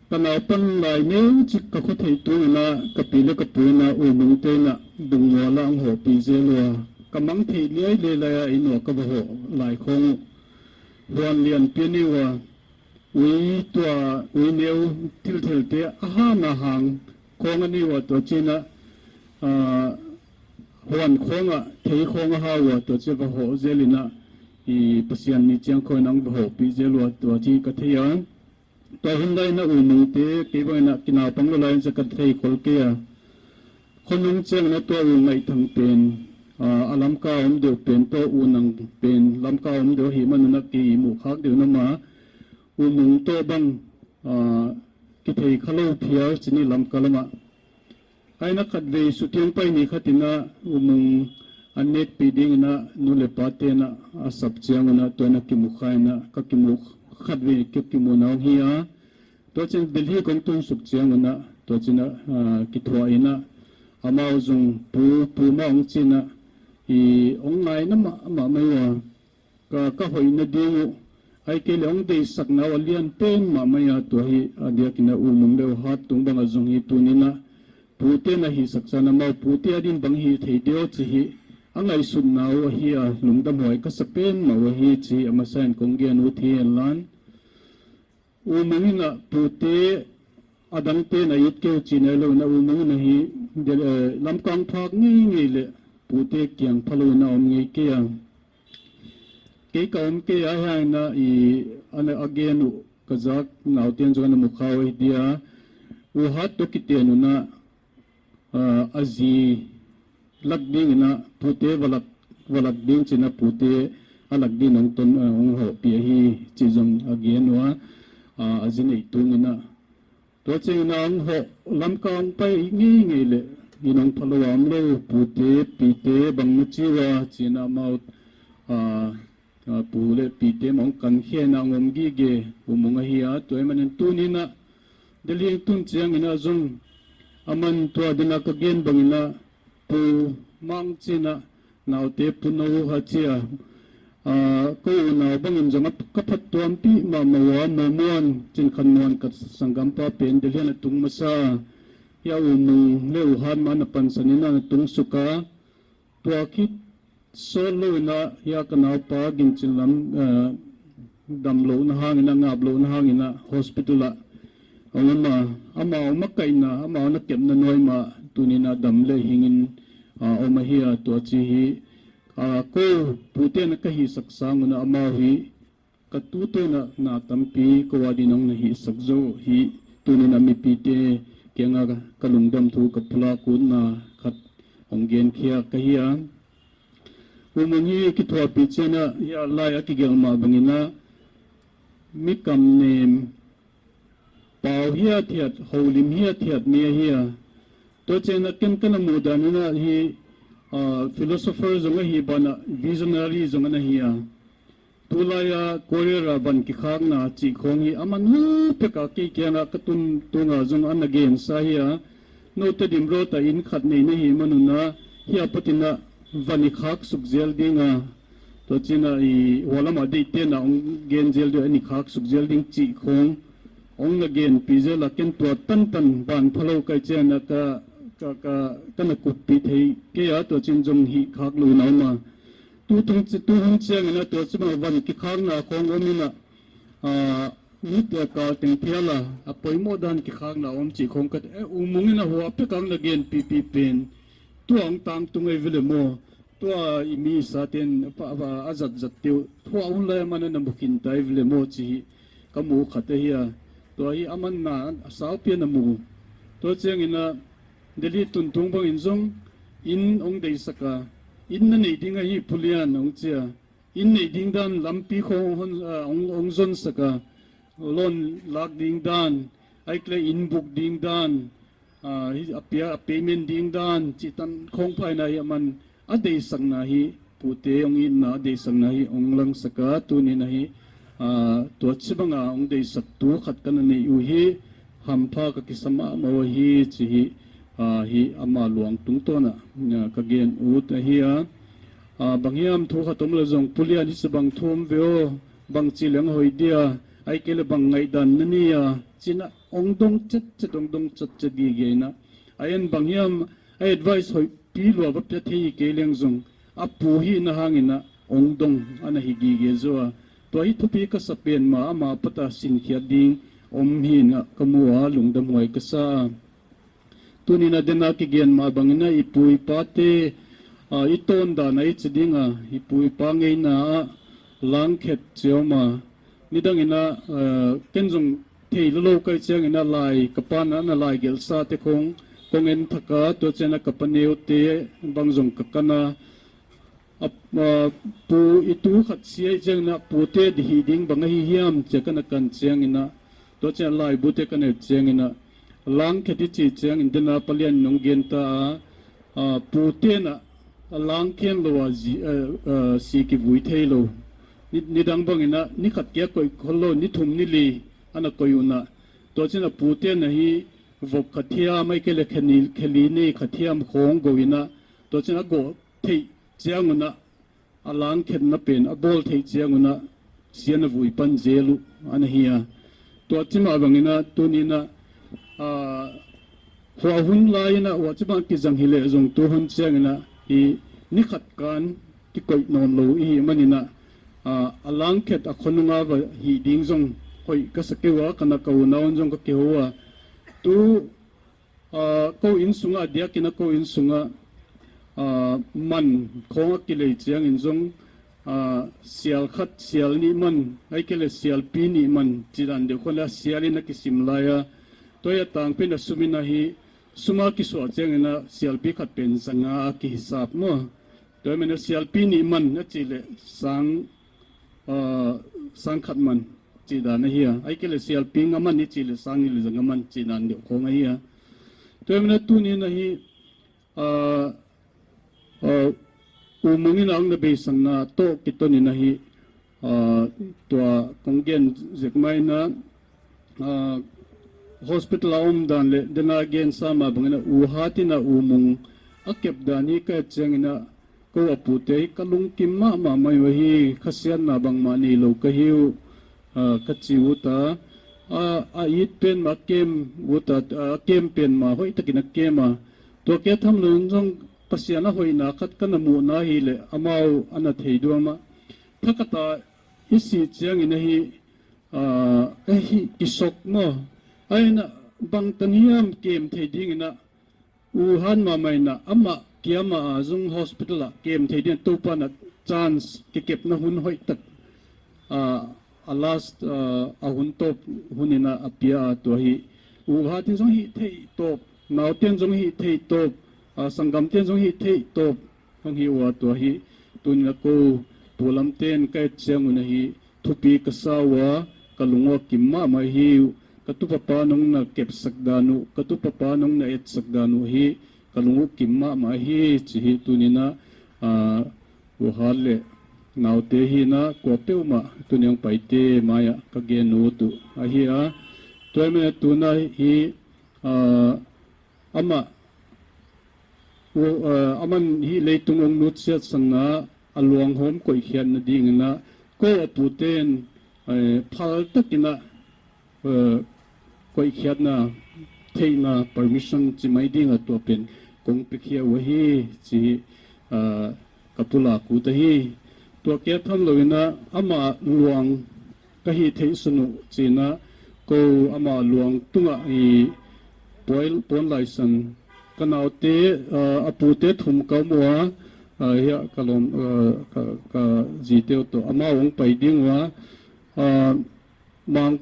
Ka naupang lai neuchik ka khotheih tungin a, ka pi leh ka pu in a, U Mung te in a, Bungmual ah hong hohpih zel ua. Ka mang theih liai leh lai a, inn ua ka va hoh lai khong uh. Huan lianpi a nei ua, ui tua, ui neu thilthel te a hang a hang khong a nei ua, tua chi'n a, ah, huan khong a, thei khong a hau ua, tua chi'n va hoh zel in a, i Pasian ni chiang khong in a hong va hohpih zel ua, tua chi ka thei a. Tua hun lai in a U Mung te, kei bang in a kinaupang lou lai in a ka thei khol kei a. Khonung chiangin a tua U Ngaihthang pen, ah, a Lamka om deuh pen, tua U Nang pen, Lamka om deuh ahihman un a kimuh khak deuh in a, U Mung toh bang, ah, kithei kha lou phial chi ni Lamka lam ah. Huai in a khatvei sutiang pai ni khat in a U Mung a nekpih dingin a nu leh pa te'n a sap chiang un a tua in a kimu kha in a ka kimu khatvei ka kimuhna hong hi a. Tua chi'n Delhi kong tun suk chiang un a tua chi'n a, ah, kithuah in a amau zong pu, pu mah hong chi in a i hong ngaina mahmah mai ua. Ka, ka hoihna ding uh, ahihkeileh hong deihsakna uh a lian pen mahmah a tua hi a diakin a U Mung leh U Hat tung bang a zong hi tuni'n a pute na hihsak san amau pute adin bang hi thei diam chi hi a ngaihsutna uh ahi a, lungdamhuai ka sa pen mah uh ahi chi a masa in kong gen ut hi hen lan. U Mung in a pute adang te'n a it kei uh chi nailou in a U Mung in a hi, de, eh, Lamka hong phak ngeingei leh pute kiang phalou in a om ngei kei a. Kei ka om kei a hiai in a i, ana a gen uh ka zak naute'n zong ana mu kha uh hi dia. U Hat toh kiten un a, ah, a zi lak dingin a pute va lak, va lak ding chi'n a pute a lak dingin hong ton, ah, hong hohpih ahi chi zong a gen ua, ah, a zi neih tungin a. Tua chiangin a hong hoh Lamka hong pai ngeingei leh inn hong phalou a omlou pute, pite bang na chi ua chi'n a amau, ah, ah, pu leh pite mah hong kan khe in a hong om gige U Mung ahi a, tua ahihman in tuni'n a Delhi tun chiangin a zong aman tua din a ka gen bangin a Pu Mang chi'n a naute Pu Nou Hat chi a, ah, kou unau bangin zong a ka phattuampih mahmah ua, Mo Muan, Chinkhanmuan ka sanggampa pen Delhi in a tung masa. Hiai U Mung leh U Hat mah in a pansan in a na tung suk a. Tua khit sawtlou in a hiai ka naupa Ginchinlam, eh, damlouhna hangin a, ngaplouhna hangin a hospital ah a om a, amau makaihna, amau na kepna nuai mah tuni'n a dam leh hingin, ah, om ahi a, tua chi hi, ah, kou pute'n a ka hihsak sang un a amau hi ka tutuahna na tampi kou adin hong na hihsak zaw hi, tuni'n a mipite kianga ka lungdam thu ka pulak utna khat hong genkhia ka hi a. U Mung hi kithuahpih chiangin a hiai lai a kigelh mah bangin a mi kam nem pau hiathiat, houlim hiathiat mi ahi a. Tua chiangin a ken ka na muhdan in a hi, ah, philosopher zong ahi banah visionary zong ana hi a. Tulai a Korea a van kikhakna chih khong hi aman huai pek a kei kianga ka tun tunga zong ana gensa hi a. Note dimroad a inn khat nei na hihman un a hiai apat in a van i khak suk zel ding a. Tua chiangin a i hualam a deihte na hong gen zel ding, a ni khak suk zel ding chih khong hong na genpih zel a, ken tua tantan ban phalou ka hih chiangin a ka, ka, ka, ka na kuppih thei kei a, tua chiangin zong hih khak lou in a om a. Tu tung chi, tu hun chiangin a tua chibang van kikhakna khong om in a, ah, mite kal teng phial a, a poimoh dan kikhakna om chih khong ka, eh, U Mung in a huai pek a hong na genpihpih pen. Tua hong tangtung ei ve le maw. Tua i mi sate'n pa, pa, a zatzat te uh. Tua hun lai aman a na mu khin ta ei ve le maw chih hi ka mu khat ahi a. Tua hi aman na a saupi a na mu. Tua chiangin a Delhi tun tung bangin zong inn hong deihsak a. Inn na neih ding ahi Pu Lian hong chi a. Inn neih ding dan lampi khong hon, ah, hong, hong zonsak a. Loan lak ding dan, ahihkeileh inn buk ding dan, ah, hi a pia, a payment ding dan, chih tan khong phaina hi aman a deihsakna hi, pute hong itna a deihsakna hi hong langsak a, tuni'n a hi, ah, tua chibang a hong deihsak tu khat ka na neih uh hi, hampha ka kisa mahmah uh ahi chih hi, ah, hi ama luang tungtawn ah, ah, ka gen ut ahi a. Ah, bang hiam thu khat om leh zong, Pu Lian, hichibang thu om ve aw, bangchi leng hoih dia, ahihkeileh bang ngaihdan na nei a, chi'n a ong dong chetchet, ong dong chetchet gige in a. A en bang hiam, a advice hoihpi lua va pia thei kei leng zong, a pu hihna hangin a ong dong ana hi gige zaw a. Tua hi thupi ka sa pen mah, ama pat a sinkhiat ding om hi'n a ka mu a, lungdamhuai ka sa a. Tuni'n a, den a kigen mah bangin a, i pu i pate, ah, i tawndan a i chi ding a, i pu i pa ngeina ah langkhet chi om a. Nidang in a, ah, ken zong thei lou lou ka hih chiangin a, lai ka pa'n a ana laigelhsa te khong kong en thak a, tua chiang a ka pa neute bang zong ka kan a. A, a, pu i tu khat si ahih chiangin a, pute di hih ding bang ahi hiam chia ka na kan chiangin a, tua chiang a laibu te ka na et chiangin a, langkhet i chih chiangin, den a Pa Lian in ong gen ta a, a, pute'n a, a langkhen lou a zi, a, a, si kivui thei lou. Ni, nidang bangin a, ni khat kia koih khol lou, ni thum ni li ana koih un a. Tua chiang a pute'n a hi vok khat hiam, ahihkeileh khe ni, khe li nei khat hiam khong go in a, tua chiang a go theih chiang un a, a langkhetna pen a bawl theih chiang un a, si ana vui pan zel uh ana hi a. Tua chih mah bangin a, tuni'n a, ah, huai hun lai in a, huchibang kizang hileh zong tu hun chiangin a, hi ni khat kan kikoih nawn lou i hih manin a, ah, a langkhet a khonung a va hih ding zong hoih ka sa kei ua, ka na ka unau un zong ka kihou a. Tu, ah, kou inn sung a, diakin a kou inn sung a, ah, man khong a kilei chiangin zong, ah, sial khat, sial nih man, ahihkeileh sialpi nih man, chih dan deuh khong leh sial in a kisim lai a. Tua a tang pen a sum in a hi, sum a kisuah chiangin a sialpi khat pen zanga a kihisap maw. Tua manin a sialpi nih man a chih leh sang, ah, sang khat man chih dan ahi a. Ahihkeileh sialpi nga man i chih leh sang nih leh zanga man chih dan deuh khong ahi a. Tua manin a tuni'n a hi, ah, ah, U Mung in a ong na beisakna toh kiton in a hi, ah, tua kong gen zek mai in a, ah, hospital a om dan leh den a gensa mah bangin a, U Hat in a U Mung a kep dan hi ka et chiangin a, kou a pute hi ka lungkim mahmah mai uh ahi, khasiatna bangmah neilou ka hi uh, ah, ka chi ut a. Ah, a it pen mah kem ut a, ah, kem pen mah hoihtakin a kem a. Tua kia tham lou in zong Pasian a hoihna khat ka na muhna hileh amau ana thei duam a. Thakhat a i sih chiangin a hi, ah, a hi kisok maw. Ahi in a bangtan hiam kem thei dingin a, U Hat mahmah in a, amah kia mah a zong hospital a kem thei ding Toupa'n a chance kikepna hun hoihtak, ah, a last, ah, a hun tawp hun in a a pia a tua hi. U Hat in zong hih theih tawp, naute'n zong hih theih tawp, ah, sanggamte'n zong hih theih tawp hong hi ua tua hi. Tuni'n a kou pu lamte'n ka et chiang un a hi, thupi ka sa ua, ka lung uh a kim mahmah hi uh. Ka tupa pa'n ong na kepsak dan uh, ka tupa pa'n ong na etsak dan uh hi, ka lung uh kim mahmah hi chih hi. Tuni'n a, ah, U Hat leh naute hi'n a, kuapeuhmah tuni'n a hong paite mai ah ka gen ut uh ahi a. Tua manin a tuni'n a hi, ah, amah, u, eh, aman hi leitung ong nutsiatsanna a luanghawm koihkhiatna dingin a, kou a pute'n, eh, phaltakin a, eh, koihkhiatna theihna permission chi mai ding a tua pen kong piakhia uh ahi chih, eh, ka pulak ut ahi. Tua kia tham lou in a, ama luang ka hih theih sun uh chi'n a, kou ama luang tungah i puai, puan laisan ka naute, ah, a pute thum ka mu a, ah, hiai ka lawm, ah, ka, ka zite uh toh amau ong pai ding ua, ah, mang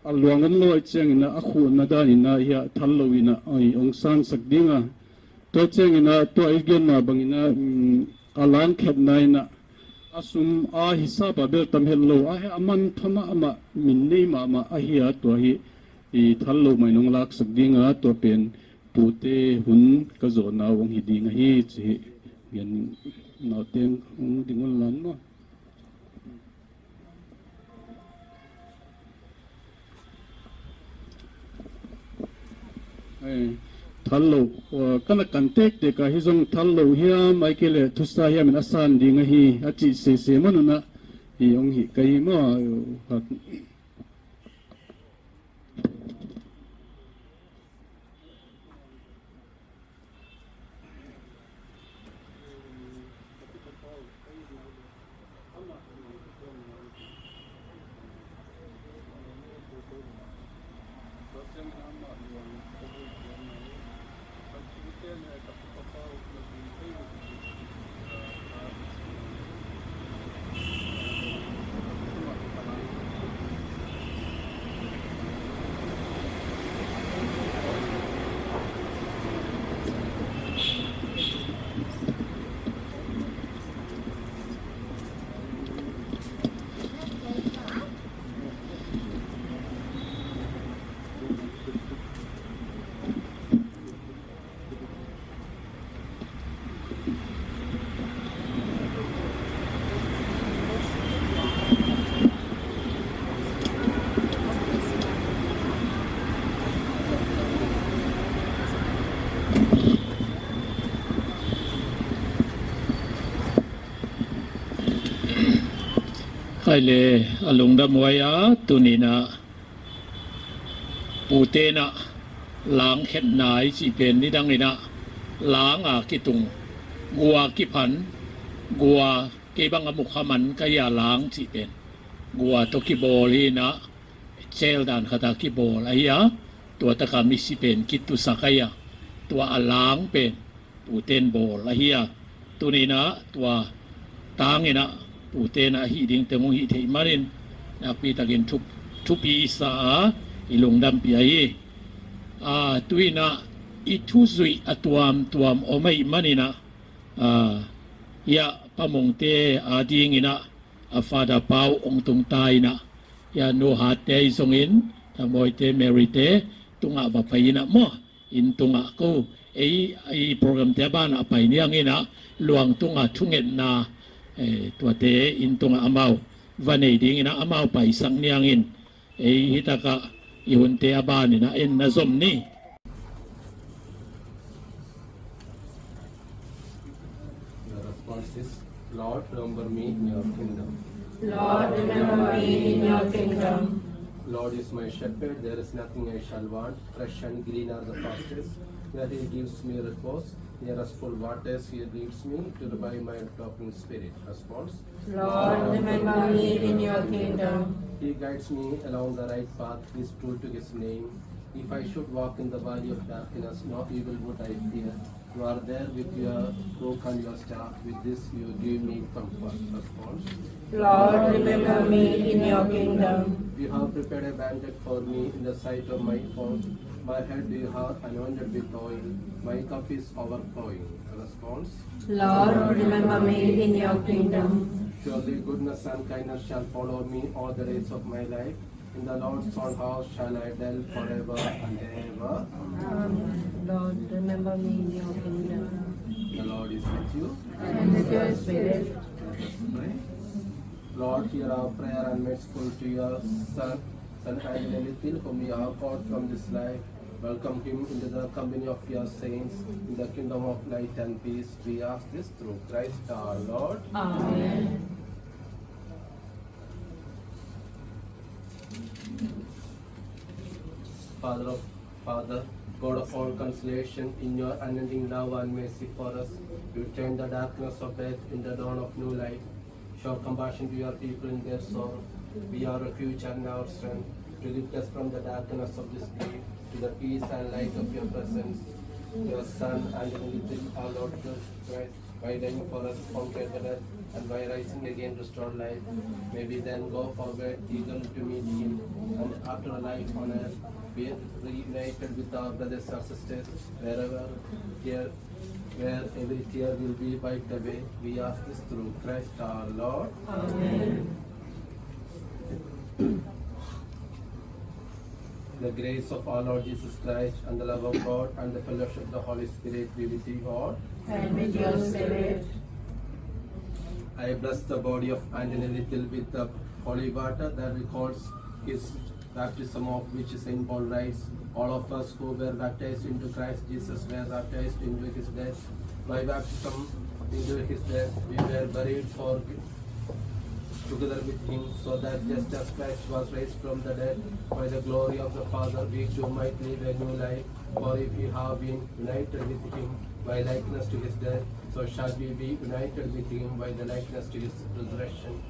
a luang om lou ahih chiangin a khuhna dan in a hiai thal lou in a, ai, ong sansak ding a. Tua chiangin a, tua i gen mah bangin a, mm, a langkhetna in a, a sum a hisap a bel tam het lou, a hi a manpha mahmah, min nei mahmah ahi a, tua hi i thal lou mai in ong laksak ding a, tua pen pute hun ka zohna uh ong hi ding ahi chih hi. Gen, nauteng hong ding un lan maw. Thal lou, uh, kana kan tek tek a hi zong thal lou hiam, ahihkeileh thusa hiam in a san ding ahi, a chih sese man un a, hi ong hi ka hi maw, uh, Khaile, a lungdam huai a, tuni'n a pute'n a lang khetna i chih pen nidang in a lang a kitung, gua kiphan, gua kei bang a mukha man ka hia lang chih pen. Gua toh kibawl hi in a, chel dan khat a kibawl ahi a, tua tak a misi pen kitusak ahi a, tua a lang pen pute'n bawl ahi a. Tuni'n a tua tang in a pute'n a hih ding teng uh hih theih man in, nakpi takin thup, thupi i sa a, i lungdampih ahi. A, tuin a i thuzuih a tuamtuam om ahih man in a, a, hiai Pa Mungte a ding in a, a Father Pau ong tung ta in a, hiai Nu Hatte i zong in, Thamawite, Maryte tung a va pai in a maw. Inn tung a kou, ei, ei program te a ban a pai niang in a, luang tung a thungetna, eh, tuate inn tung a amau va nei ding in a, amau paisak niang in, ei hi tak a i hunte a ban in a en na zom ni. The response is, Lord, remember me in your kingdom. Lord, remember me in your kingdom. Lord is my shepherd, there is nothing I shall want. Fresh and green are the pastures, where he gives me repose. Near restful waters, he leads me to revive my drooping spirit. Response. Lord, remember me in your kingdom. He guides me along the right path, he is true to his name. If I should walk in the valley of darkness, no evil would I fear. You are there with your crook and your staff. With this you give me comfort. Response. Lord, remember me in your kingdom. You have prepared a banquet for me in the sight of my foes. My head you have anointed with oil. My cup is overflowing. Response. Lord, remember me in your kingdom. Surely goodness and kindness shall follow me all the days of my life. In the Lord's own house shall I dwell forever and ever. Amen. Lord, remember me in your kingdom. The Lord is with you. And with your spirit. Let us pray. Lord, hear our prayer and make merciful to your Son, Saint Anthony Little, whom you have called from this life. Welcome him into the company of your saints, in the kingdom of light and peace. We ask this through Christ our Lord. Amen. Father of, Father, God of all consolation, in your unending love and mercy for us, you turn the darkness of death in the dawn of new life. Show compassion to your people in their sorrow. Be our refuge and our strength, to lift us from the darkness of this day to the peace and light of your presence. Your Son and only Son, our Lord Jesus Christ, by dying for us, conquered the death, and by rising again, restored life. May we then go forward eagerly to meet him, and after a life on earth, be reunited with our brothers and sisters wherever tear, where every tear will be wiped away. We ask this through Christ our Lord. Amen. The grace of our Lord Jesus Christ and the love of God and the fellowship of the Holy Spirit be with you all. And with your spirit. I bless the body of Anthony Little with the holy water that records his Baptism of which Saint Paul writes, "All of us who were baptized into Christ Jesus were baptized into his death. By baptism into his death, we were buried for together with him, so that just as Christ was raised from the dead by the glory of the Father, we too might live a new life. For if we have been united with him by likeness to his death, so shall we be united with him by the likeness to his resurrection."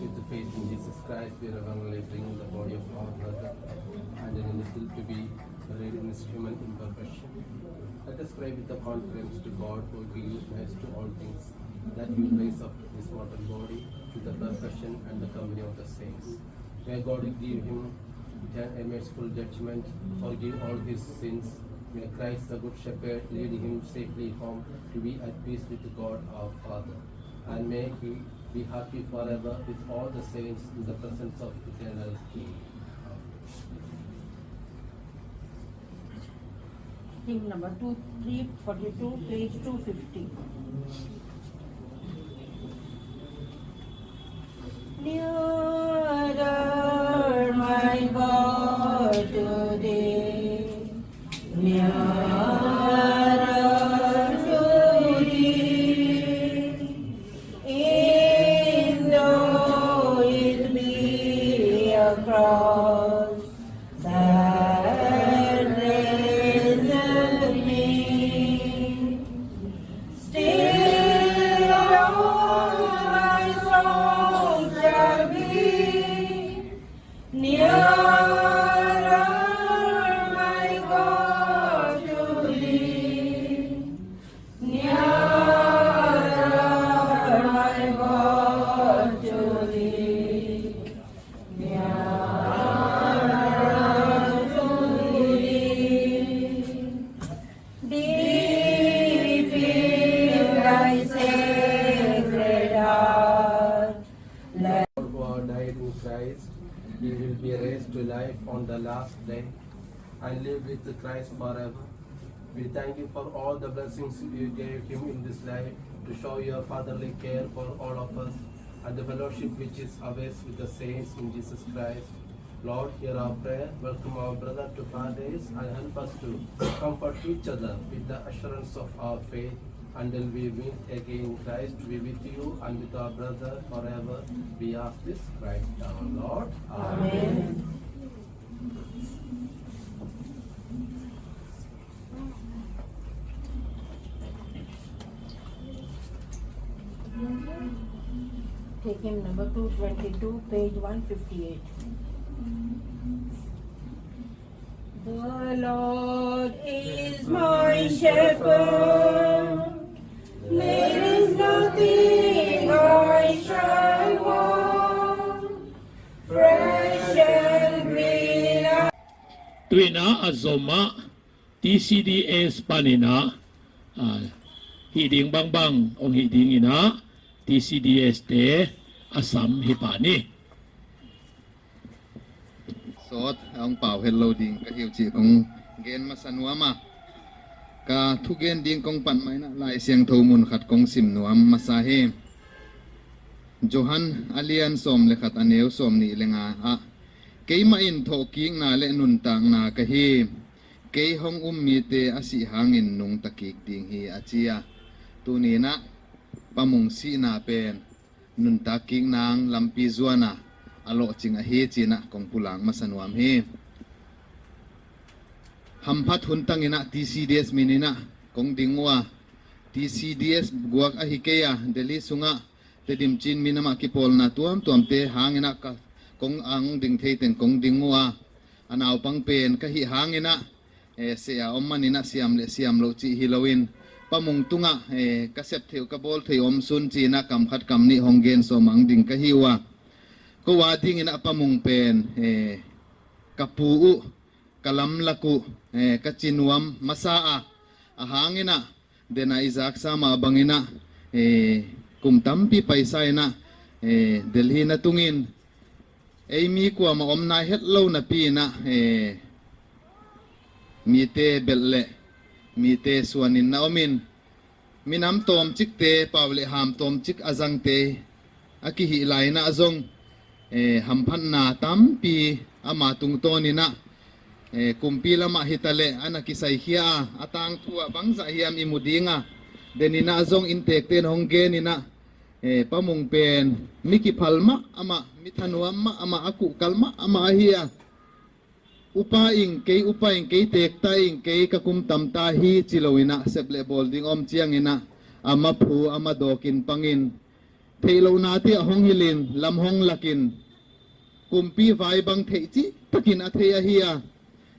With the faith in Jesus Christ, we reverently bring the body of our brother and in his will to be buried in his human imperfection. Let us pray with the confidence to God who gives life to all things, that he will raise up his mortal body to the perfection and the company of the saints. May God give him then a merciful judgment, forgive all his sins. May Christ, the Good Shepherd, lead him safely home to be at peace with God our Father. And may he be happy forever with all the saints in the presence of eternal King. Hymn number two three forty-two, page two fifty. Nearer, my God, to thee, nearer to thee, in though it be a cross that raiseth me, still all my soul shall be nearer, my God, to thee. Nearer, my God, to thee. Nearer to thee. Deep in thy sacred heart, Lord, who have died in Christ, he will be raised to life on the last day and live with Christ forever. We thank you for all the blessings you gave him in this life to show your fatherly care for all of us and the fellowship which is ours with the saints in Jesus Christ. Lord, hear our prayer, welcome our brother to paradise, and help us to comfort each other with the assurance of our faith until we meet again in Christ, be with you and with our brother forever. We ask this Christ our Lord. Amen. Amen. Take hymn number two twenty-two, page one fifty-eight. The Lord is my shepherd, there is nothing I shall want. Fresh and green. Tuin a zom a T C D S panin a, ah, hih ding bangbang hong hih ding in a, T C D S te a sam hi pah ni. Sawt a hong pau hetlou ding ka hi uh chih kong gen masa nuam a. Ka thugen ding kong pan mai in a Laisiangthou mun khat kong sim nuam masa hi. Johan a lian sawm leh khat a neu sawmnih leh nga ah, "Keimah in thohkikna leh nuntakna ka hi. Kei hong um mite a sih hangin nungta kik ding hi," a chi a. Tuni in a, Pa Mung sihna pen nuntak kik nang lampi zuan a, a lohching ahi chi in a kong pulak masa nuam hi. Hamphat hun tang in a T C D S min in a kong ding ua. T C D S guak ahi kei a, Delhi sung a Tedim Chin min amah kipawlna tuamtuam te hang in a ka kong, a hong ding thei teng kong ding ua. A naupang pen ka hih hang in a, eh, seh a om man in a siam leh siam lou chih hilou in, Pa Mung tung a, eh, ka sep theih uh, ka bawl theih uh om sun chi in a kam khat kam nih hong gen sawm a hong ding ka hi ua. Kou a ding in a Pa Mung pen, eh, ka pu uh, ka lamlak uh, eh, ka chi nuam masa a, ahang in a, den a i zaksa mah bang in a, eh, kum tampi paisa in a, eh, Delhi na tung in, ei mi kuamah om nai hetlou napi in a, eh, mite belh leh, mite suan in na om in, minam tawmchikte, pau leh ham tawmchik a zangte, a kihih lai in a zong, eh, hamphatna tampi ama tungtawn in a, eh, kumpi lamah hitaleh, ana kisai khia a, a tangthu ah bangzah hiam i mu ding a, den in a zong inntekte'n hong gen in a, eh, Pa Mung pen, mi kiphal mahmah, mi thanuam mahmah, a kuhkal mahmah ahi a. Upa ing kei, upa ing kei, tekta ing kei, ka kum tamta hi chi lou in a, sep leh bawl ding om chiang in a, ama phu, ama dawk in pang in, theihlouhnate ah hong hilh in, lam hong lak in, kumpi vai bang theih chih takin a thei ahi a,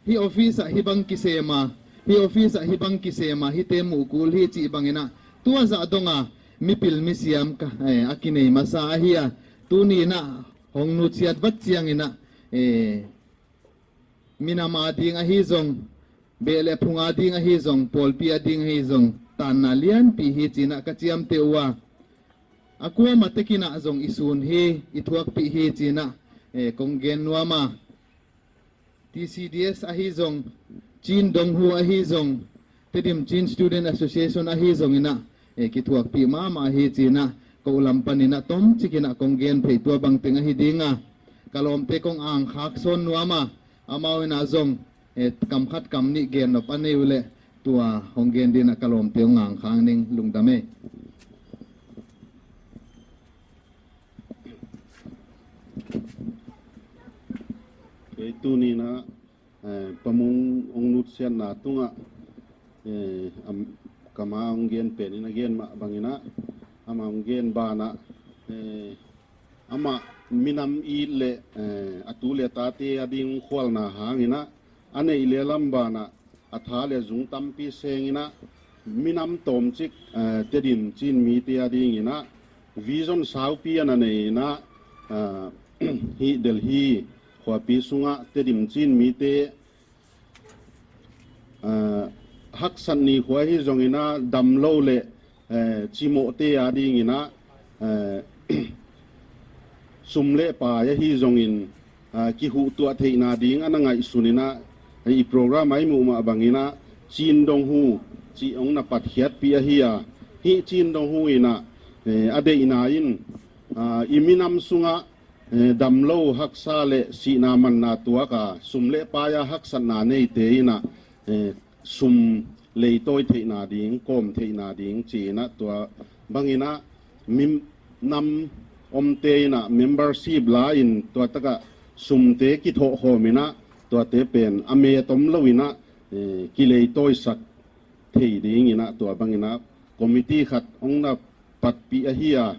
hi office ah hibang kisem a, hi office ah hibang kisem a, hite muh kul hi chih bang in a, tua zah dong a, mipil misiam ka, eh, a kinei masa ahi a, tuni in a, hong nutsiat vat chiang in a, eh, minam a ding ahi zong, beh leh phung a ding ahi zong, pawlpi a ding ahi zong, tanna lianpi hi chi in a ka chiamteh ua. A kuamah tek in a zong i sun hi, i thuakpih hi chi in a, eh, kong gen nuam a. T C D S ahi zong, Chin Dong Hu ahi zong, Tedim Chin Student Association ahi zong in a, eh, kithuakpih mahmah hi chi in a, kou lam pan in a tomchik in a kong gen phei tua bang teng ahi ding a. Ka lawmte kong angkhak sawn nuam a, amau in a zong, eh, kam khat kam nih gen nop a nei uleh, tua hong gen ding in a ka lawmte hong angkhak ning, lungdam e. Kei tuni in a, eh, Pa Mung hong nutsiatna tung ah, eh, am, kama hong gen pen in a gen mah bang in a, ama hong gen ban ah, eh, amah minam it leh, eh, a tu leh a tate a ding khualna hang in a, a neih leh lam ban ah, a tha leh zung tampi seng in a, minam tawmchik, eh, Tedim Chin mite a ding in a, vision saupi ana nei in a, eh, hi Delhi khuapi sung ah Tedim Chin mite, eh, haksat nikhua hi zong in a, damlou leh, eh, chimohte a ding in a, eh, sum leh pai ahi zong in, ah, kihuhtuah theihna ding ana ngaihsun in a, i program a i muh mah bang in a, Chin Dong Hu chih hong na patkhiatpih ahi a, hi Chin Dong Hu in a, eh, a deihna in, ah, i minam sung ah, eh, damlou haksa leh sihna manna tuak a, sum leh pai a haksatna neite in a, eh, sum leitawi theihna ding, kawm theihna ding chi in a, tua bang in a, minam omte in a membership la in, tua tak ah sumte kithoh khawm in a, tuate pen a met omlou in a, eh, kileitawisak thei ding in a, tua bang in a committee khat hong na patpih ahi a,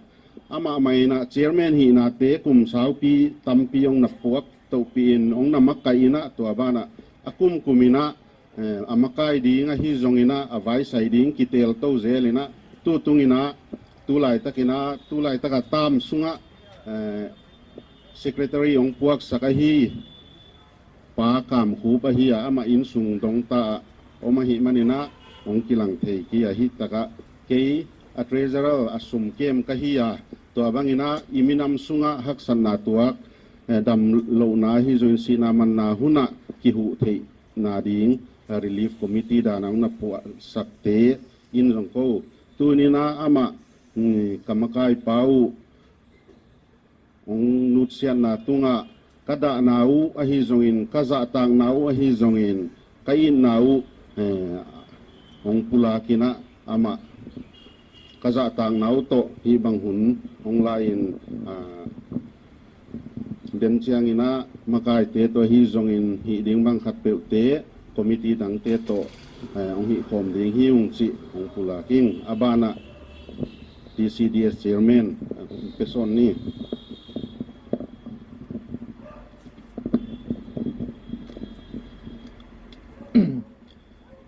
amah mah in a chairman hihnate kum saupi tampi hong na puak touhpih in hong na makaih in a, tua ban ah a kumkum in a, eh, a makai ding ahi zong in a, a vaisai ding kitel tou zel in a, tutung in a, tulaitak in a, tulaitak a term sung ah, eh, secretary hong puaksak ahi Pa Kam Khup ahi a, amah innsung dongta ah om ahih man in a, hong kilang thei kei ahi. Tak ah kei a treasurer a sum kem ka hi a, tua bang in a, i minam sung ah haksatna tuak, eh, damlouhna hi zong in, sihna manna hun ah kihuh theihna ding, eh, relief committee dan a hong na puaksakte in zong kou, tuni in a amah, mm, ka makaipa uh hong nutsiatna tung ah, ka dahna uh ahi zong in, ka zahtakna uh ahi zong in, ka itna uh, eh, hong pulak in a, amah ka zahtakna uh toh hih bang hun hong la in, ah, den chiang in a, makaite toh ahi zong in, hih ding bang khatpeuhte, committee dangte toh, eh, hong hihkhawm ding hi ung chih hong pulak ing. A ban ah T C D S chairman, eh, pe sawn ni.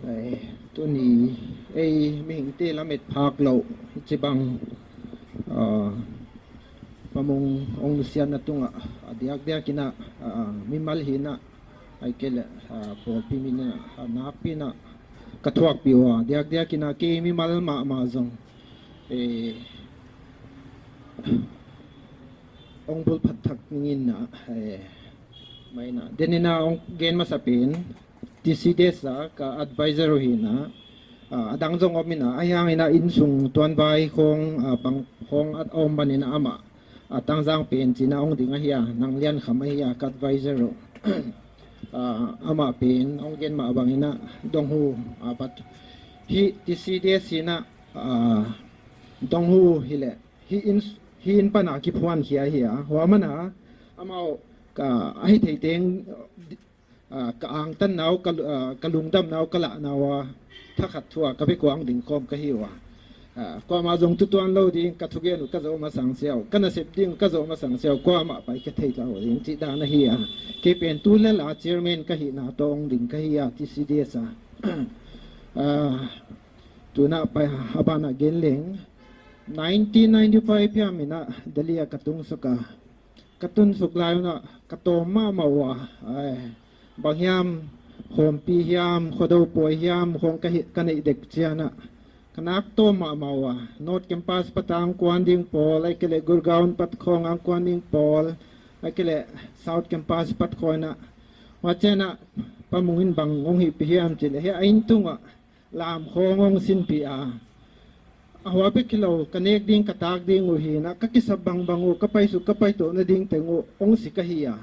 Eh, tuni, ei, mihingte lamet phak lou, hichibang, ah, Pa Mung hong nusiatna tung ah, a diakdiak in a, ah, mimal hihna, Ahihkeileh, ah, pawlpi min in, ah, nakpi in ka thuakpih ua. Diakdiak in kei mimal mahmah zong, eh, hong bulphat thak ning in, eh, mai in. Tuni in hong gen masa pen, T C D S a ka advisor uh hi in, ah, adang zong om in, ahihhang in innsung tuanvai khong, ah, pang khong a om ban in amah, ah, Tangzang pen chin hong ding ahi a, Nangliankham ahi a, ka advisor uh. Ah, amah pen hong gen mah bang in, Donghu, ah, pat hi T C D S in, ah, Donghu hi leh, hi inn, hi inn pan a kiphuan khia hi a, huai man a, amau ka, ahi thei teng, ah, ka angtan nau, ka, ah, ka lungdam nau, ka lah nau a, thakhat thu a ka vek uah hong ding khawm ka hi ua. Ah, kuamah zong tutuan lou ding, ka thugen uh ka zoh masang siau, ka nasep ding ka zoh masang siau, kuamah pai ka thei lou ding, chih dan ahi a. Kei pen tulel a chairman ka hihna toh hong ding ka hi a, T C D S a. Ah, tuna pai a ban a gen leng. Nineteen ninety-five hiam in Delhi a ka tung suk a. Ka tun suk lai un ka tawm mahmah ua. Ai, bang hiam, khawmpi hiam, khuadou pawi hiam, khong ka hi, ka neih dek chiang a, ka nak tawm mahmah ua. North Campus pat a hong kuan ding pawl, ahihkeileh Gurgaon pat khong a hong kuan ding pawl, ahihkeileh South Campus pat khong in. Huchiang a, Pa Mung in bang hong hihpih hiam chih leh, hiai a inn tung ah lam khong hong sinpih a. A huai bek hilou, ka nek ding, ka tak ding uh hi in, ka kisap bangbang uh, ka paisuk, ka paitohna ding teng uh, hong si ka hi a.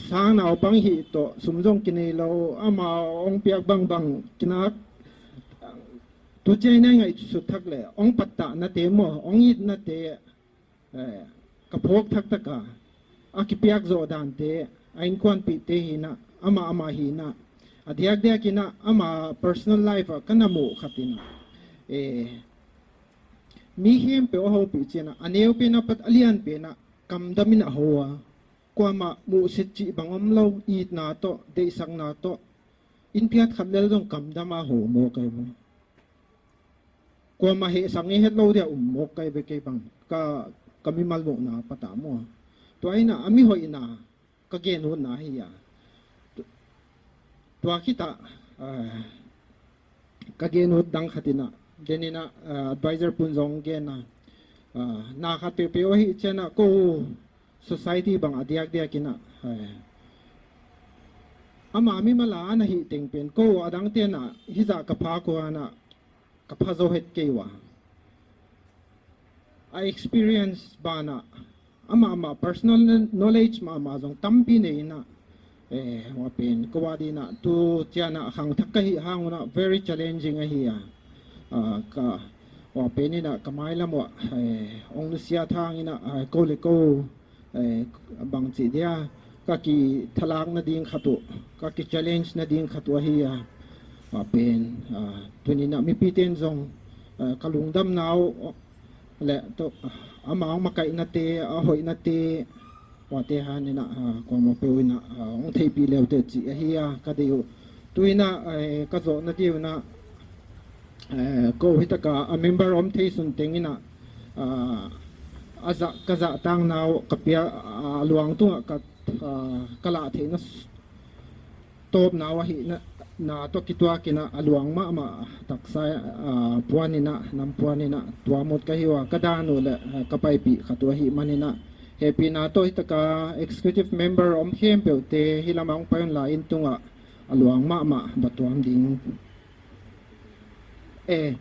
Sang naupang hi toh, sum zong kinei lou, amah hong piak bangbang, kinak, tu chiang in ngaihsut thak leh, hong pattah na te maw, hong it na te, eh, ka phawk thak tak a, a kipiak zoh dan te, a innkuanpih te hi in, amah amah hi in, a diakdiak in, amah personal life a ka na muh khat in, eh, mi khempeuh a houpih chiang a, a neu pen apat a lian pen a, kamdam in a hou a. Kuamah muhsit chih bang omlou, itna toh, deihsakna toh, inn piat khat lel zong kamdam a hou mawk ahi ve. Kuamah hehsak ngei hetlou dia um mawk ahi ve kei bang. Ka, ka mimal muhna apat a maw. Tua in a mi hoihna, ka gen utna hi a. Tu-, tua khit a, ah, ka gen ut dang khat in, tuni in, ah, advisor pu'n zong gen a, ah, na khat peuhpeuh ahih chiang a kou society bang a diakdiak in, ah, amah mimal a ana hih teng pen kou adang te'n hizah ka phak ua in, ka pha zou het kei ua. A experience ban ah, amah amah personal knowledge mahmah zong tampi nei in, eh, huai pen, kou a ding in, tu chiang a khangthak ka hih hang un very challenging ahi a. Ah, ka, huai pen in ka mailam uah, eh, hong nusia thang in, ah, kou leh kou, eh, bangchi dia, ka kithalakna ding khat uh, ka kichallenge na ding khat uh ahi a. Huai pen, ah, tuni in mipite'n zong, ah, ka lungdamna uh leh toh, ah, amah hong makaihna te, a hoihna te, huaite han in, ah, kuamah peuh in, ah, hong theihpih le uh teh chih ahi a, ka deih uh. Tu in, eh, ka zohna di'n, eh, kou hitak a, a member om thei sun teng in, ah, a zah, ka zahtakna uh, ka pia, ah, luang tung ah ka, ah, ka lah theihna s-, tawpna uh ahihna, na toh kituak in a luang mahmah taksa, ah, puan in, nam puan in tuam ut ka hi ua, ka dan uh leh, ah, ka paipih khat uh ahih man in, hehpihna toh hitak a executive member om khempeuh te, hi lam a hong pai un la inn tung ah a luang mahmah va tuam ding. Eh,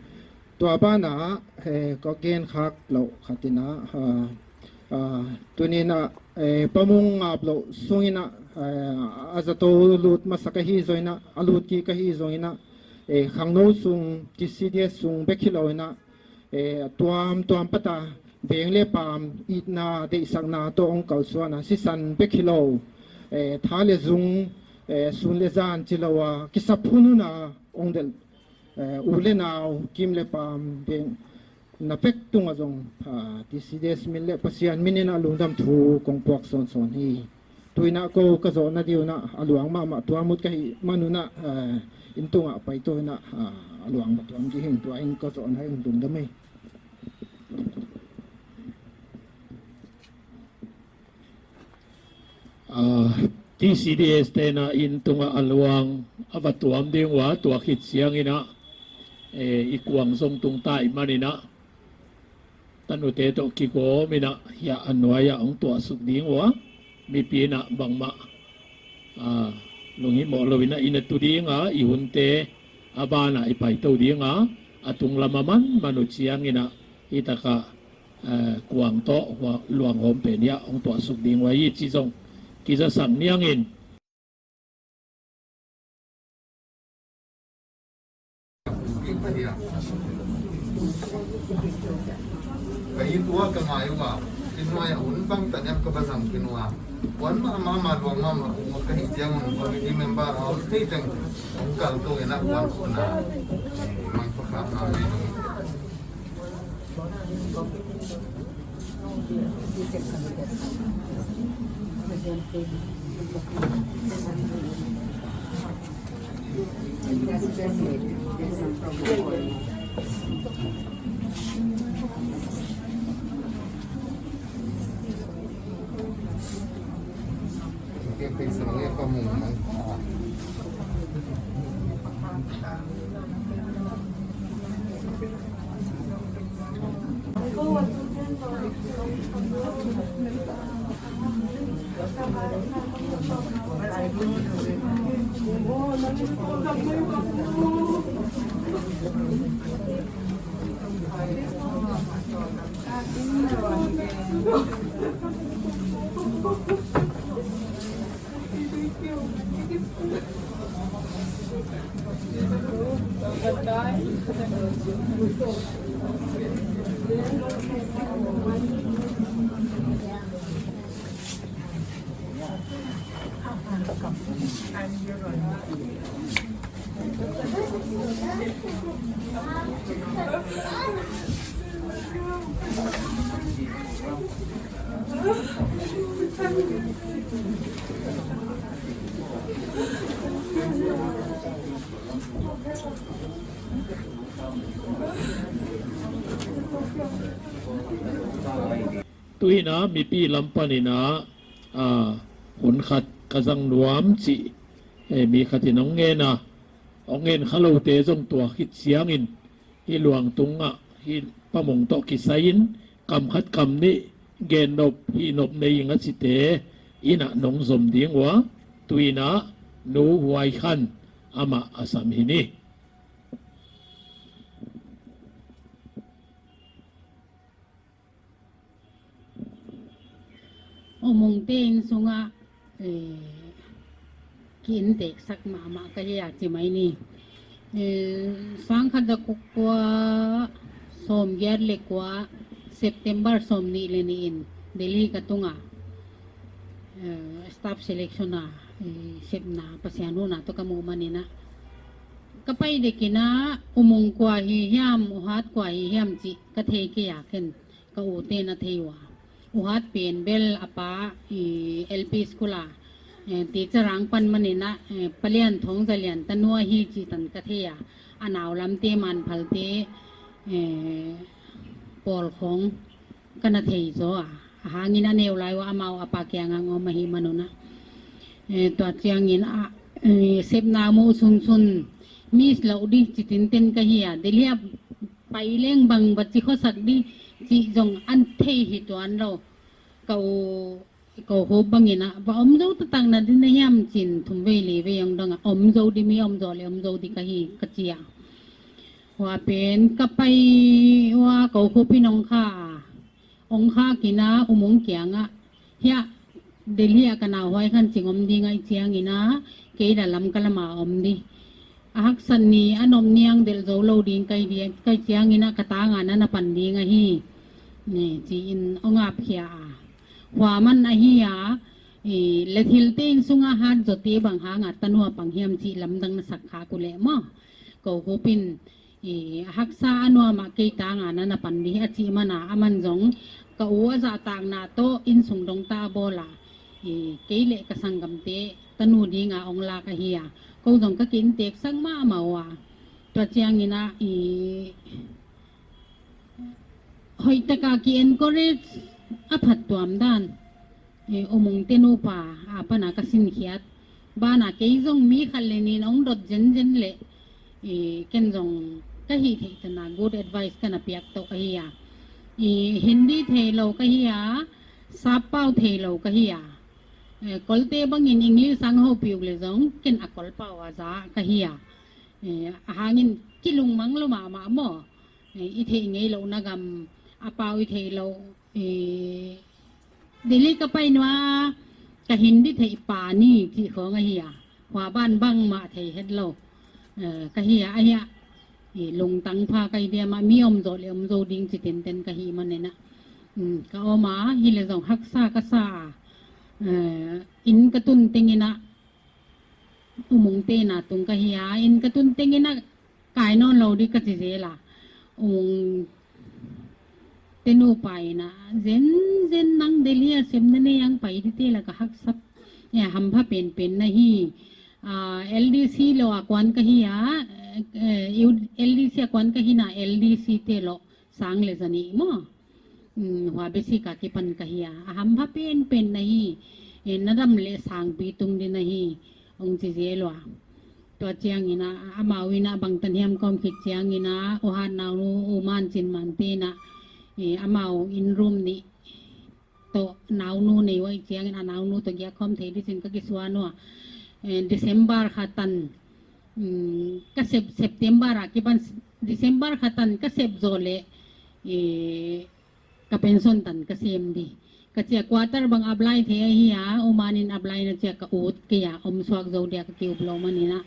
tua ban ah, eh, ka gen khak lou khat in, ah, ah, tuni in, eh, Pa Mung ngap lou sung in, eh, a zato lut masa ka hi zong in, a lut kik ka hi zong in, eh, khangnou sung, T C D S sung bek hilou in, eh, tuamtuam pat a, veng leh pam, itna, deihsakna toh hong kalsuan a, sisan bek hilou, eh, tha leh zung, eh, sun leh zan chilou a, kisap hunhun a hong delh, eh, u leh nau, kim leh pam, veng, na vek tung ah zong, ah, T C D S min leh Pasian min in lungdam thu kong puak sawnsawn hi. Tu in kou ka zohna di'n a luang mahmah tuam ut ka hih man un, eh, inn tung ah paito in, ah, a luang va tuam di hing, tua in ka zohna hi, lungdam hi. Ah, T C D S te'n a inn tungah a luang a va tuam ding ua, tua khit chiangin a, eh, i kuang zong tung ta ahihmanin a, tanute toh kigawmin a, hiai a nuai ah hong tuah suk ding ua, mipi'n a bangmah, ah, lunghimoh louin a inn a tu ding a, i hunte a banah i paitou ding a, a tunglam a man man uh chiangin a, hiai tak a, eh, kuang toh hua luang hawm pen hiai ah hong tuah suk ding ua hi chih zong kizasak niangin. Ka inn ua ka ngai ua, inn ua hun bangtan hiam ka va zang khin ua. Kuan mahmah, luang mahmah ka hih chiang un committee member a om thei teng hong kaltou in a kuan khawm a. Mangpha kha na. Tuin a mipi lam panin a, ah, hun khat ka zang nuam chih, eh, mi khatin hong ngen a, hong ngen khaloute zong tua khit chiangin, hiai luang tungah, hiai pamong toh kisai in, kam khat kam nih, gen nop, hih nop nei ing a chihte, inn ah nong zom ding ua, tuin a, Nu Huai Khan, amah a sam hi ni. Omungte inn sungah, eh, ki-inteksak mahmah ka hi a chi mai ni. Eh, sangkhat zakua kua sawmgiat leh kua September sawmnih leh nih in Delhi ka tung a, eh, staff selection a, eh, sepna Pasian huhna toh ka muh manin a, ka pai dek in a, Umung kua hi hiam, Uhat kua hi hiam chih ka thei kei a, ken ka ute'n a thei ua. Uhat pen bel a pa, eh, L P school a, eh, teacher a hong pan manin a, eh, Pa Lian Thawng Za Lian tanu ahi chih tan ka thei a. A nau lamte Manphalte, eh, pawl khawng ka na thei zaw a. A hangin a neu lai ua, amau a pa kiangah hong om ahihman un a. Eh, tua chiangin a, eh, sepna muh sunsun miss lou di chi tinten ka hi a. Delhi a pai leng bang va chi khosak di chih zong a thei hi tuan lou. Ka u, ka u Khup bangin a, va om zou taktak na di na hiam chi'n, thumvei livei hong dong a, om zou di, mi om zaw leh om zou di ka hi ka chi a. Huai pen ka pai ua ka u Khup in hong kha a. Hong khak in a, Umung kiangah, hiai Delhi ah ka nau Huai Khan ching om ding ahih chiangin a, kei Lamka lam ah om di. A haksat ni a nop niang delh zou lou ding ka hi di, ka hih chiangin a ka tang a na na pan ding ahi, ne, chi in hong ap khia a. Huai man ahi a, eh, Lethilte inn sunga hat zote bang hanga tanu a pang hiam chih lamdang na sak kha ku leh maw. Ka u Khup in, eh, a haksa a nuam a kei tang a na na pan di a chih man a, aman zong ka u a zahtakna toh inn sung dong ta a bawl a, eh, kei leh ka sanggamte tanu ding a hong lak ahi a. Kou zong ka ki-inteksak mahmah ua. Tua chiangin a, eh, hoihtak a ki-encourage a phattuam dan. eh, U Mung te nupa apan a ka sin khiat. Banah kei zong mi khat le nin ong dot zenzen leh, eh, ken zong ka hih theih tan a good advice ka na piak toh ahi a. Eh, Hindi theilou ka hi a, sap pau theilou ka hi a. Eh, Kolte bangin English a hong houpih uh leh zong ken a Kol pau a za ka hi a. Eh, ahangin kilungmang lou mahmah maw. Eh, i theih ngeilouhna gam a pau i theih louh. Eh, Delhi ka pai nung a ka Hindi theih pani chih khong ahi a. Hua ban bangmah thei hetlou, eh, ka hi a, ahi a. Eh, lungtang pha ka hi diam a, mi om zou leh om zou ding chi tenten ka hi manin a. Hmm, ka om a, hi leh zong haksa ka sa a. Eh, inn ka tun tengin a, U Mung te na tung ka hi a, inn ka tun tengin a kai nawn lou di ka chi zel a. U Mung te nupa in a, zenzen nang Delhi a sem na nei a, pai di te la ka haksa. Eh, hampha penpen na hi. Ah, L D C lou a kuan ka hi a, eh, U-, L D C a kuan ka hi na, L D C te lou sang leh za nih maw. Hmm, hua besi ka kipan ka hi a. A hampha penpen na hi. Eh, na dam leh sangpi tung di na hi. Ong chi zel ua. Tua chiangin a, amau in a bangtan hiam ka om khit chiangin a, U Hat naunu, U Man Chin Man te in a, eh, amau in room nih toh naunu nei uh ahih chiangin a naunu toh giak khawm thei di chi'n ka kisuan ua. Eh, December kha tan, mm, ka sep, September a kipan, December kha tan ka sep zoh leh, eh, ka pension tan ka sem di. Ka chi a quarter bang apply thei ahi a, U Man in apply na chi a ka ut kei a, om suak zou dia ka ki up lou manin a.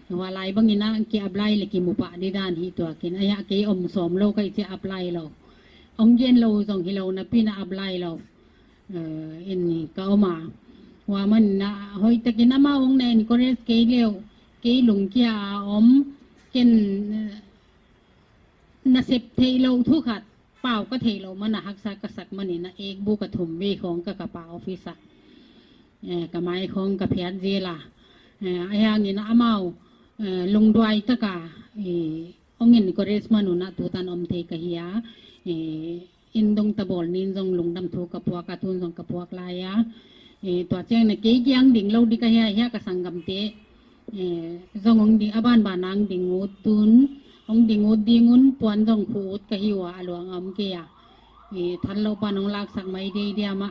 Hua lai bangin a ki apply leh kimu pah di dan hi tuak in, ahi a kei om sawm lou ka hih chiang apply lou. Ong gen lou zong hilou napi'n a apply lou. Eh, in ka om a. Hua manin a hoihtakin amau ong na encourage kei leh uh, kei lungkia a om, ken, eh, na sep theihlouh thu khat, pau ka theihlouh man a haksa ka sak manin a ek bu ka thum vei khong ka ka pa office a. Eh, ka mai khong ka phiat zel a. Eh, ahihhangin a amau, eh, lungduai taka, eh, ong encourage man un a tutan om thei ka hi a. Eh, inn dong ta bawl nin zong lungdam thu ka puak a, tun zong ka puak lai a. Eh, tua chiangin a kei kiang ding lou di ka hi a, hia ka sanggamte. Eh, zong ong ding, a banban a ong ding ut tun, ong ding ut ding un puan zong khu ut ka hi ua, a luang a om kei a. Eh, thanlou pan ong laksak mai di diam a.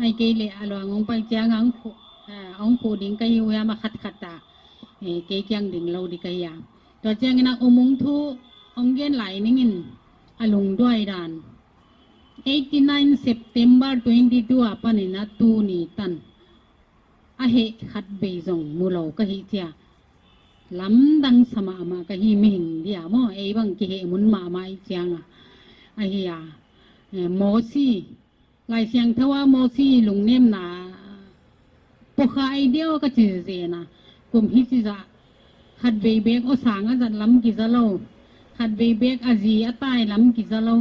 Ahihkeileh a luang ong pai chiang a ong khu, eh, ong khu ding ka hi uh hiam a khat khat a. Eh, kei kiang ding lou di ka hi a. Tua chiangin a U Mung thu ong gen lai ning in a lungduai dan. Eighty nine September twenty two a panin a tuni tan. A heh khat vei zong mu lou ka hih chiang. Lamdang sa mahmah ka hi mihing dia maw, ei bang kihehmun mahmah ahih chiang a. Ahi a, eh, Mosi, Laisiangthou a Mosi lungnemna pawkha ai diau ka chi zen a. Kum hichizah khatvei bek aw sang a zat lam kiza lou. Khatvei bek a zi a tai lam kiza lou.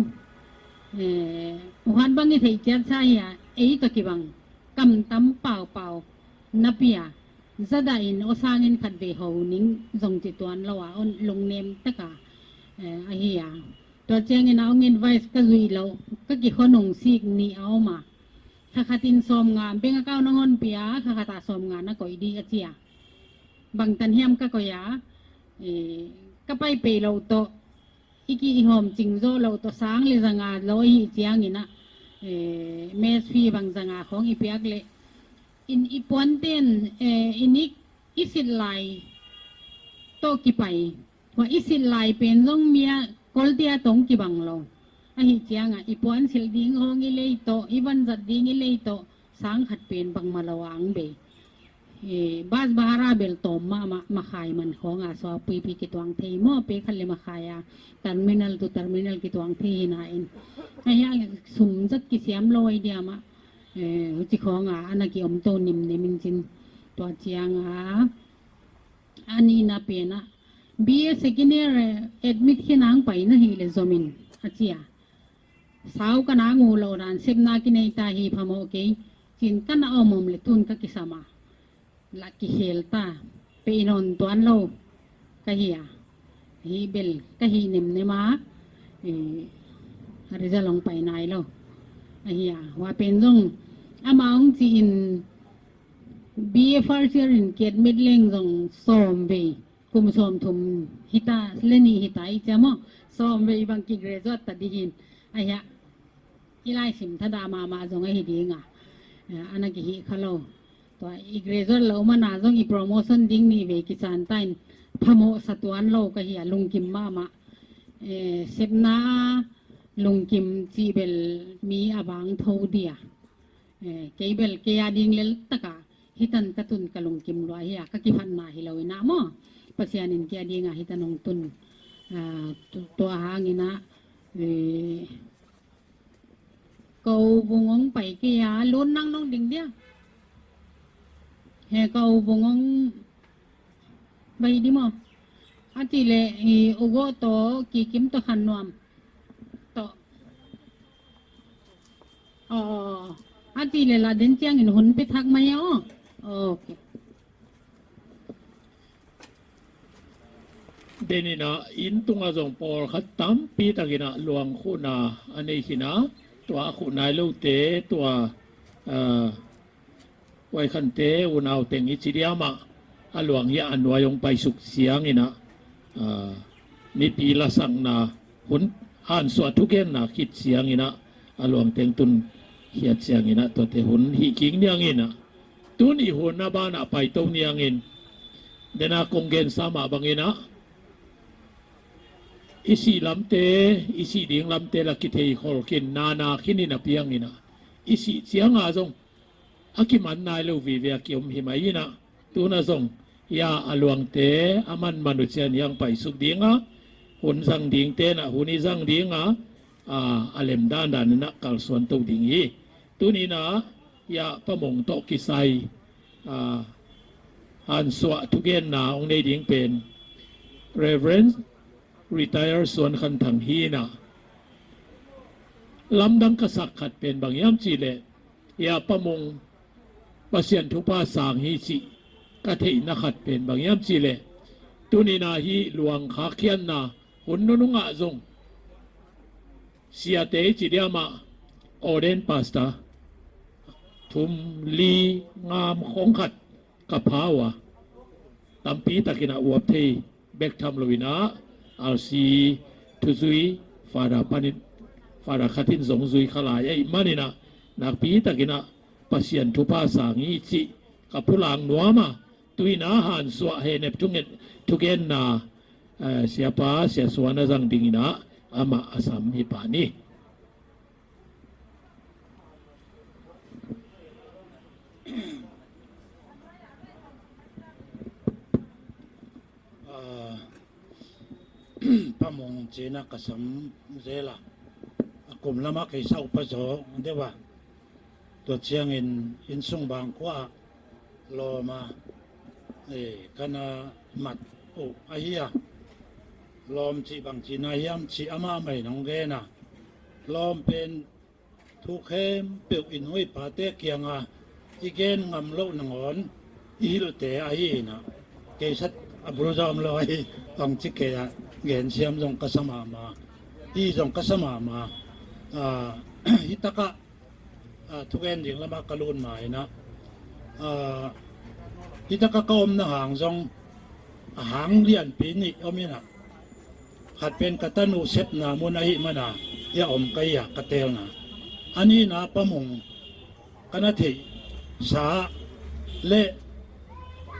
Eh, U Hat bang i theih chiat sa hi a, ei toh kibang. Kam tam paupau. Na pia. Zadah in aw sangin khatvei hou ning zong chi tuan lou a, aw lungnem taka, eh, ahi a. Tua chiangin a ong advice ka zuih lou, ka kikhonung sik nih a om a. Kha khat in sawmnga, bank account ong hon pia, kha khat a sawmnga na koih di a chi a. Bangtan hiam ka koih a, eh, ka pai pei lou toh, i ki i hawm ching zoh lou toh sang leh zanga lou ahih chiangin a, eh, mess fee bang zanga khong i piak leh. In i puanten, eh, i nik i sit lai toh kipai. Hua i sit lai pen zong mi a Koltea tong kibang lou. Ahih chiang a, i puan silh ding hong i lei toh, i van zat ding i lei toh, sang khat pen bangmah lou ang bei. Eh, bus bahara bel tawm mahmah, makhai man khong a, suak puipi kituang thei maw, pe khat leh makhai a, terminal to terminal kituang thei hi na in. Ahia sum zat kisiam lou ai diam a, eh, huchi khong a, ana ki om tou nimnem in chin. Tua chiang a, a nihna pen a, B A second year, eh, admit khin a pai na hih leh zom in, a chi a. Sau ka na ngu lou dan, sepna kinei ta hi phamawh kei, chi'n ka na om om leh tun ka kisam a. La kikhel ta, pe in hon tuan lou, ka hi a. Hi bel, ka hi nemnem a, eh, result hong pai nai lou. Ahi a, hua pen zong, Amah hong chi in, B A first year in Kiat Mit Leng zong sawm vei, kum sawmthum hita, leh nih hita i chi a maw. Sawm vei bang ki graduate ta di hi in. Ahia, i laisim thadah mahmah zong ahi ding a. Eh, ana kihih kha lou. Tua i graduate lou man a zong i promotion ding nih vei kisan ta in, phamawh sa tuan lou ka hi a, lungkim mahmah. Eh, sepna lungkim chih bel mi a vangtho dia. Eh, kei bel kei a ding lel taka hitan ka tun ka lungkim lua hi a, ka kiphatna hilou in a maw. Pasian in kei a ding a hitan hong tun, ah, tu-, tua hang in a, eh, ka u Vung hong pai kei a, lun nang nong ding dia. He ka u Vung hong pai di maw. A ti leh, eh, u Go toh, Kikim toh, Khan Nuam toh. Oh, oh, oh. A ti leh la den chiang in hun pe thak mai a, oh. Okay. Den in a, inn tung a zong pawlkhat tampi tak in a luang khuhna a nei khin a, tua a khuh nailoute, tua, ah, huai khante unau teng i chi diam a, a luang hi a nuai hong paisuk chiang in a, ah, mipi lasakna hun hansuah thugenna khit chiang in a, a luang teng tun hiat chiang in a, tuate hun hih kik niang in a, tuni hun a ban a paitou niang in, den a kong gen sa mah bang in a, i sih lamte, i sih ding lamte la kithei khol khin, nana khin in a piang in a, i sih chiang a zong a kiman nailou vive a ki om hi mai in a, tun a zong, ya a luangte, a man man uh chiang in hong paisuk ding a, hun zang dingte na, hun i zang ding a, a, a lem dandan in a kalsuan tou ding hi. Tuni in a, ya Pa Mung toh kisai, a, hansuah thugenna hong nei ding pen, Reverend Retire Suan Khan Thang hi in a. Lamdang ka sak khat pen bang hiam chih leh, ya Pa Mung Pasian thupha sang hi chih ka theihna khat pen bang hiam chih leh, tuni in a hi luang khak khiatna hun nunung ah zong, siate i chi diam a, ordained pastor thum li ngam khong khat ka pha ua. Tampi tak in a uap thei bek tham lou in a, R C thuzui, Father panin, Father khat in zong zui kha lai ahih man in a, nakpi tak in a Pasian thupha sang hi chih ka pulak nuam a, tu in a hansuah hehnep thugen, thugenna, eh, Siapa, Sia Suan a zang ding in a, amah a sam hi pah ni. Ah, Pa Mung chihna ka sam zel a. A kum lam a kei sau pa zaw deuh a. Tua chiang in, innsung bangkua lawm a, eh, ka na mat uh ahi a. Lawm chih bang chihna hiam chih amah mah in hong gen a. Lawm pen thu khempeuh in huaipate kiang a i gen ngam louh nangawn i hilhte ahi in a. Kei sat a bul zom lou ahi, hong chi kei a, gen siam zong ka sa mahmah. Hi zong ka sa mahmah. Ah, hi tak a, ah, thugen ding lam a ka lut ma in a. Ah, hi tak a ka omna hang zong a hang lianpi nih om in a. Khat pen ka tanu sepna mun ahih man a, hiai om ka hi a, ka telna. A nihna Pa Mung ka na theihsa leh,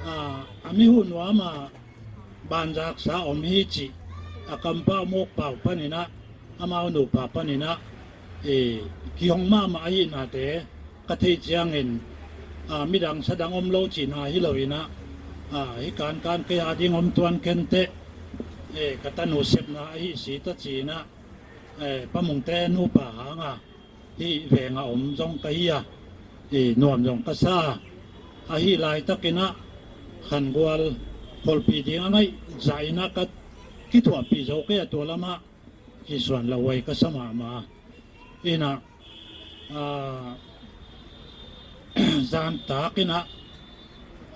ah, a mi hu nuam a banzaksa om hi chih a kampau mawk pau panin a, amau nupa panin a, eh, kihong mahmah ahihna te ka theih chiang in, ah, midang sadang omlou chihna hilou in a, ah, hi kankan kei a ding om tuan kei inteh, eh, ka tanu sepna ahi si ta chi in a, eh, Pa Mung te nupa hang a, hi veng a om zong ka hi a, eh, nuam zong ka sa a, ahi lai tak in a, Khangual kholpi ding a ngaih zah in a ka kithuahpih zou kei a, tua lam a kisuan lauhuai ka sa mahmah. In a, ah, zan tak in a,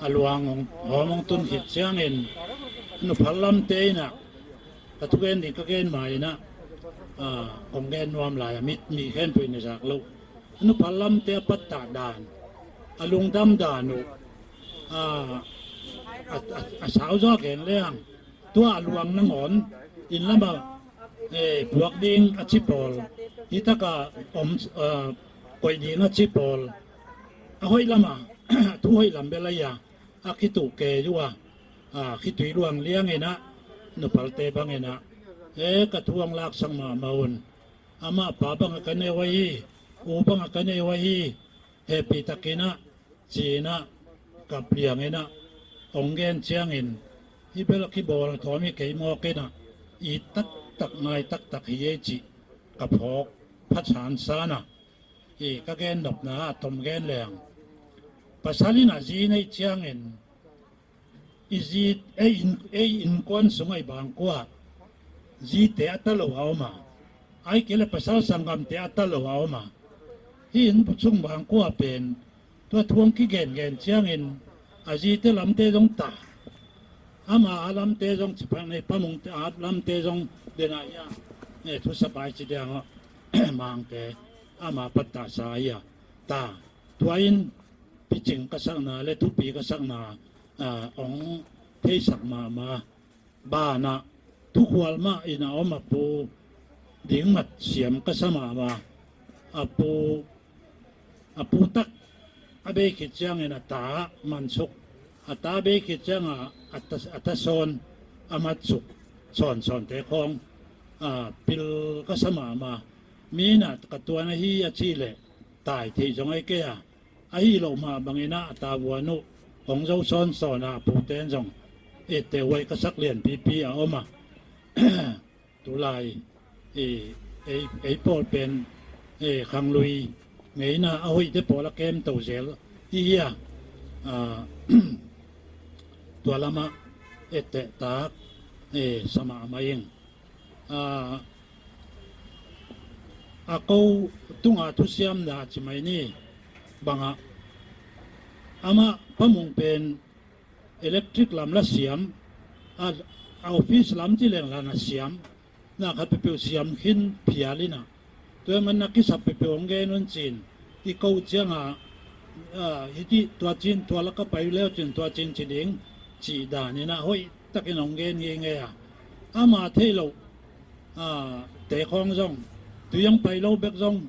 a luang hong, hawm hong tun khit chiang in, nuphal lamte in a, ka thugen ding ka gen ma in a, ah, kong gen nuam lai a, mi, mi khempeuh in a zak louh. Nupa lamte a pattah dan, a lungdam dan uh, a, a, a, a sau zaw gen leng, tua a luang nangawn, inn lam a, eh, puak ding a chi pawl, hitak a om, eh, koih ding a chi pawl, a hoih lam a, thu hoih lam bel ahi a, a khituh kei ua, a khitui luang liang in a, nupalte bang in a, eh, ka thu hong laksak mahmah un. Amah pa bang a ka neu ahi, u bang a ka neu ahi, hehpihtak in a, chi in a, kap liang in a, hong gen chiang in, hi bel a kibawl thawm hi kei mawk in a, it taktak ngai taktak hi ei chih, ka phawk pha sansan a, hi ka gen nopna a tom gen leng. Pasal in a zi nei chiang in, i zi, ei inn, ei innkuan sung a i bangkua, zite a ta lou a om a. Ahihkeileh pasal sanggamte a ta lou a om a. Hi inn sung bangkua pen, tua thu hong kigen gen chiang in, a zite lamte zong ta. Ama a lamte zong chi phak nei, Pa Mungte a lamte zong den a hia. Ne, thusapai chi diang a, Mangte, ama pattah sa hia. Ta, tua in, piching ka sakna leh thupi ka sakna, ah, hong theisak mahmah. Banah, thukhual mah in a om a pu, ding mat siam ka sa mahmah. A pu, a pu tak, a bei khit chiang in a ta man suk. A ta bei khit chiang a, a ta, a ta sawn, a mat suk. Sawnsawnte khawng, ah, pil ka sa mahmah. Mi in a ka tuan ahi a chih leh, tai thei zong ahi kei a. Ahih lou mah bang in a, a ta vuan uh, hong zou sawnsawn a, a pute'n zong, eh, te huai ka sak lian pipi a om a. Tulai, eh, ei, ei pawl pen, eh, khanglui, ngeina a hoihte pawl a kem tou zel, i hia, ah, tua lam a, eh, etteh tak, eh, sa mahmah ing. Ah, a kou tunga thusiamna chi mai ni bang a. Amah Pa Mung pen electric lam la siam, a, a office lam chi leng la na siam, na khat peuhpeuh siam khin phial in a. Tua man na kisap peuhpeuh hong gen un chin, i kou chiang a, ah, hiti tua chin, tua lak a pai leu chin, tua chin chi ding, chih dan in a hoih takin hong gen ngeingei a. Ama theihlouh, ah, te khawng zong, tui hong pai lou bek zong,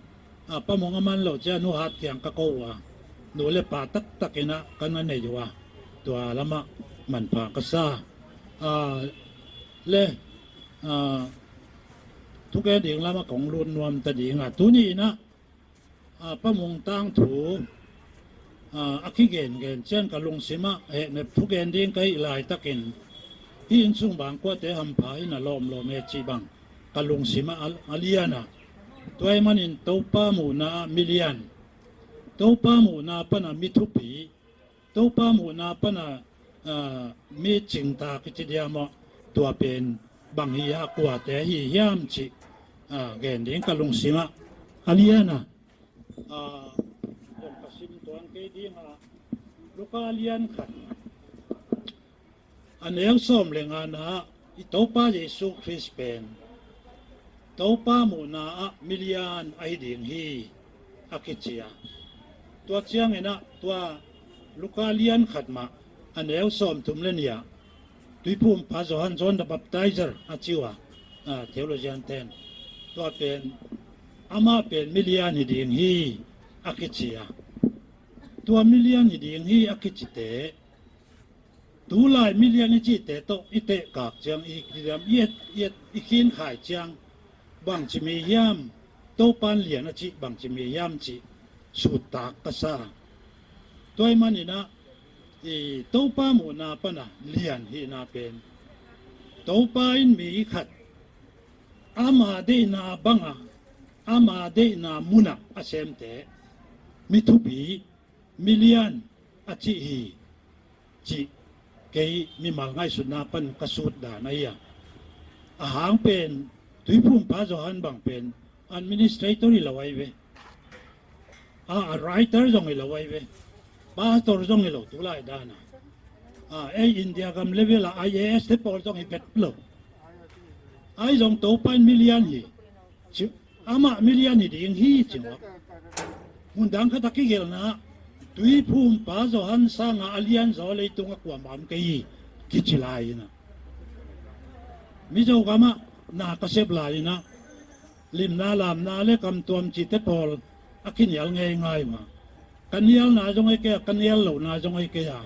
ah, Pa Mung a man lou chiang Nu Hat kiang ka kou ua. Nu leh pa taktak in a ka na nei ua. Tua lam a manpha ka sa. Ah, leh, ah, thugen ding lam a kong lut nuam ta ding a. Tuni in a, ah, Pa Mung tangthu, ah, a kigen gen chiang ka lungsim a, eh, ne thugen ding ka hih lai takin, hi inn sung bangkuate hampha in a lawmlawm e chih bang ka lungsim a, a, a lian a. Tua ahih manin Toupa muhna a mi lian, Toupa muhna pan a mi thupi, Toupa muhna pan a, ah, mi chingtak i chi diam aw, tua pen bang hi a, kuate hi hiam chih, ah, gen ding ka lungsim a, a lian a. Ah, tong ka sim tuan kei ding a, Luka lian khat, a neu sawm leh ngana, i Toupa Jesu Khrist pen Toupa muhna a mi lian ahi ding hi, a kichi a. Tua chiang in a, tua Luka lian khat mah, a neu sawmthum leh nih a, Tuiphumpa Johan, John the Baptizer a chi ua, ah, theologian ten. Tua pen, amah pen mi lian hi ding hi, a kichi a. Tua mi lian hi ding hi, a kichite, tulai mi lian i chihte toh i tehkak chiang, i, i, i, i, i khin khai chiang, bangchi mi hiam, Toupa'n lian a chih bangchi mi hiam chih sut tak ka sa. Tua ahih manin a, i, Toupa muhna pan a lian hihna pen, Toupa in mi khat ama deihna bang a, ama deihna mun a a semte, mi thupi, mi lian a chih hi, chih kei mimal ngaihsutna pan ka sut dan ahi a. A hang pen, Tuiphumpa Johan bang pen administrator hilou ahi ve. A, a writer zong hilou ahi ve. Pastor zong hilou tulai dan a. A, ei India gam level a I A S te pawl zong hi vet lou. Ahi zong Toupa'n mi lian hi, chi, amah mi lian hi ding hi chi maw. Mun dang khat a kigelhna, Tuiphumpa Johan sanga a lian zaw leitunga kuamah om kei hi, kichi lai in a. Mizo gam ah na ka sep lai in a, limna lamna leh kamtuam chihte pawl a kinial ngeingai mah. Ka nialna zong ahi kei a, ka nial louhna zong ahi kei a.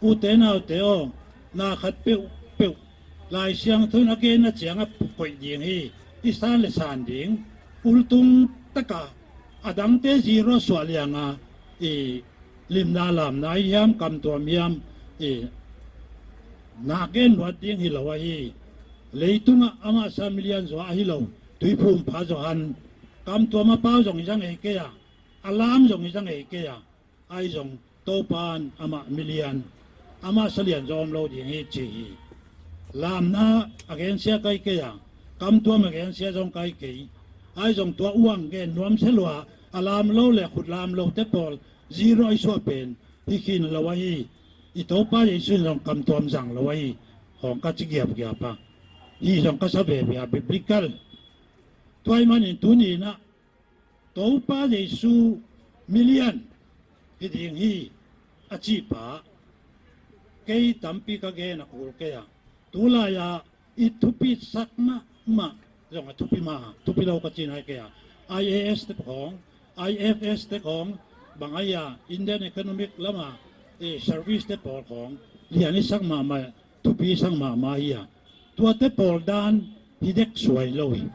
Ute naute aw, na khat peuhpeuh Laisiangthou in a genna chiang a koih ding hi. I san leh san ding, ultung taka a dangte zero suah liang a, i limna lamna hiam, kamtuam hiam, i na gen luat ding hilou ahi. Leitungah amah sa milian zaw ahi lou, Tuiphumpa Johan, kamtuam a pau zong i zang ngei kei a, a lam zong i zang ngei kei a, ahi zong Toupa'n amah milian, amah sa lian zaw om lou ding hi chi hi. Lamna a gensia ka hi kei a, kamtuam a gensia zong ka hi kei. Ahi zong tua uang gen nuam se lua, a lam lou leh khut lam loute pawl zero i suah pen hi khin lou ahi. I Toupa Jesu in zong kamtuam zang lou ahi, hong ka chi giapgiap a. Hi zong ka sa veve a, biblical. Tua ahih manin tuni in a, Toupa Jesu milian hi ding hi a chih pa, kei tampi ka gen a kul kei a. Tulai a i thupisak mahmah zong a thupi mah, thupi lou ka chihna ahi kei a. I A S te khong, I F S te khong, bang ahia, Indian economic lam a, eh, service te pawl khong lian i sak mahmah, thupi sak mahmah hi a. Tuate pawl dan hi dek suai lou hi.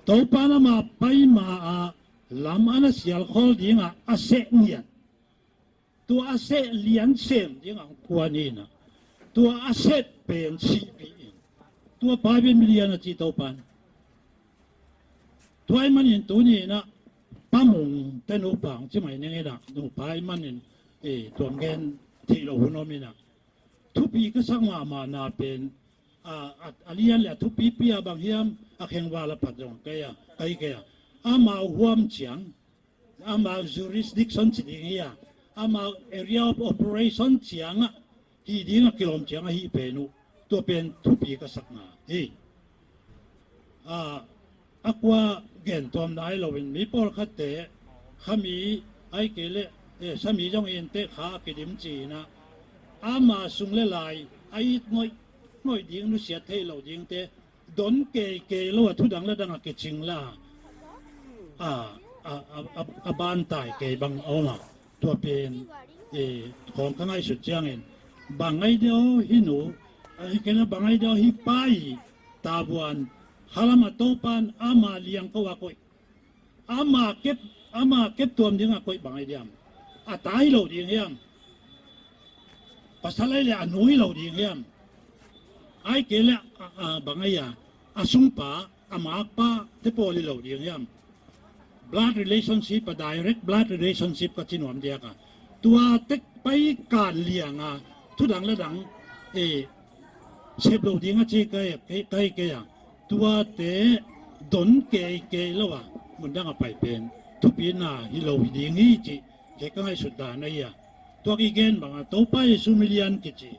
Toupa'n amah pai ma a, lam ana sial khol ding a, a seh ngiat. Tua a seh lian sem ding a kuan in a, tua a seh pen sihpih in, tua pa pen milian a chi Toupa'n. Tua ahih manin tuni in a, Pa Mung te nupa hong chi mai ning in a, nupa ahih manin, eh, tuam gen theih lou hun om in a. Thupi ka sak mahmah na pen, a, a, a lian leh a thupipi a bang hiam, a khengval a phat zong ka hi a, ka hi kei a. Amau huam chiang, amau jurisdiction chi ding hia, amau area of operation chiang a, hi ding a kilawm chiang a hih pen uh, tua pen thupi ka sakna hi. A, a kua gen tuam nai lou in mi pawlkhatte, khami ahih kei leh, eh, sami zong in te kha a kidim chi in a, ama sung leh lai a it ngoih ngoih ding, nusiat theih lou dingte, don keikei lou a, thudang leh dang a kiching la, a, a, a, a, a ban tai kei bang a om a. Tua pen, eh, khong ka ngaihsut chiang in, bang ahi diam hi nu, ahih kei leh bang ahi diam hi pa, i tavuan, khalam a Toupa'n ama liangko a koih, ama kep, ama kep tuam ding a koih bang ahi diam. A ta hi lou ding hiam? Pasal ahi leh a nu hi lou ding hiam? Ahih kei leh, a, a, bang ahia, a sungpa, a makpa te pawl hi lou ding hiam? Blood relationship, a direct blood relationship ka chi nuam diak a. Tua tek pai kan liang a, thudang leh dang, eh, sep lou ding a chi ka hi, ka hi, ka hi kei a. Tuate don keikei lou a, mun dang a pai pen thupina hi lou hi ding hi chih, kei ka ngaihsut dan ahi a. Tua i gen bang a, Toupa Jesu milian kichi,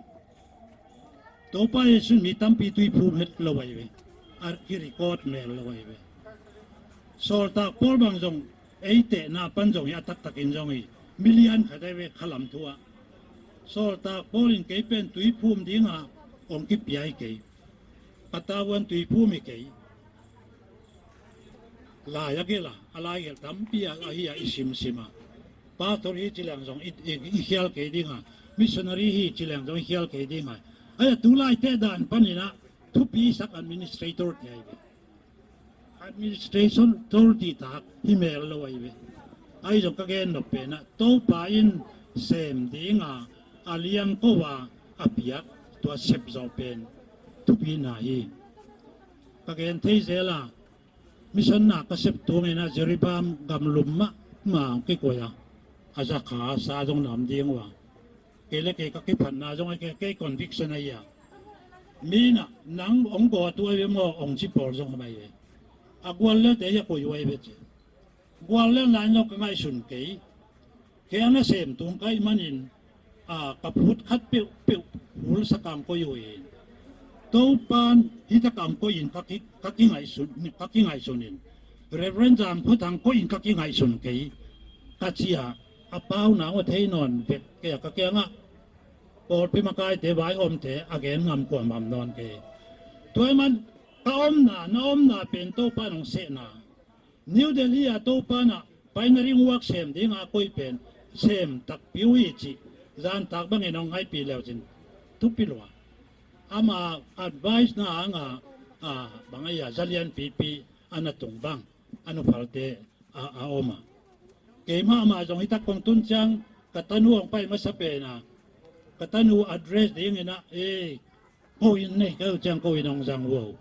Toupa Jesu mi tampi Tuiphum het lou ahi ve. A ki record mel lou ahi ve. Sawltak Paul bang zong, ei tehna pan zong hi a taktak in zong hi, milian khat ahi ve khalam thu ah. Sawltak Paul in kei pen Tuiphum ding a hong kipia hi kei. Ka tavuan Tuiphum hi kei. Lai a gelh a, a lai gelh tampi a, ahi a i simsim a. Pastor hi chi leng zong i, i, i khial kei ding a. Missionary hi chi leng zong i khial kei ding a. Ahia, tulaite dan pan in a, thupi sak administrator te ahi ve. Administration authority tak hi mel lou ahi ve. Ahi zong ka gen nop pen a, Toupa in sem ding a, a liangko a, a piak, tua sep zaw pen thupina hi. Ka gen thei zel a, mission na ka sep tung in a, Jiribam gamlum mahmah kikoih a, a za kha sa zong nam ding ua. Kei leh kei ka kiphatna zong ahi kei, kei conviction ahi a. Mi in a, nang hong go a tu ahi ve maw hong chi pawl zong om ahi ve. A gual lel te ahi a, koi uh ahi ve chi. Gual lel nai lou ka ngaihsun kei. Kei ana sem tung ka hih manin, a, ka phut khat peuhpeuh hul sak a hong koih uh in. Toupa'n hih tak a hong koih in ka ki, ka kingaihsun, ka kingaihsun in. Reverend Zamkhothang koih in ka kingaihsun kei. Ka chi a, a pau na a thei nawn vek kei a, ka kiang ah pawlpi makaite, vaihawmte a gen ngam kuamah nawn kei. Tua ahih man ka omna, na omna pen Toupa'n hon sehna. New Delhi a Toupa'n a pioneering work sem ding a koih pen sem takpi uh hi chih zan tak bang in hon ngaihpih leu chin thupi lua. Ama advice na hang a, a, bang ahia, zalian pipi ana tung bang, a nu phalte a, a om a. Keimah mah zong hitak kong tun chiang, ka tanu hong pai masa pen a, ka tanu address ding in a, eh, kou inn nei kei uh chiang kou inn hong zang uh.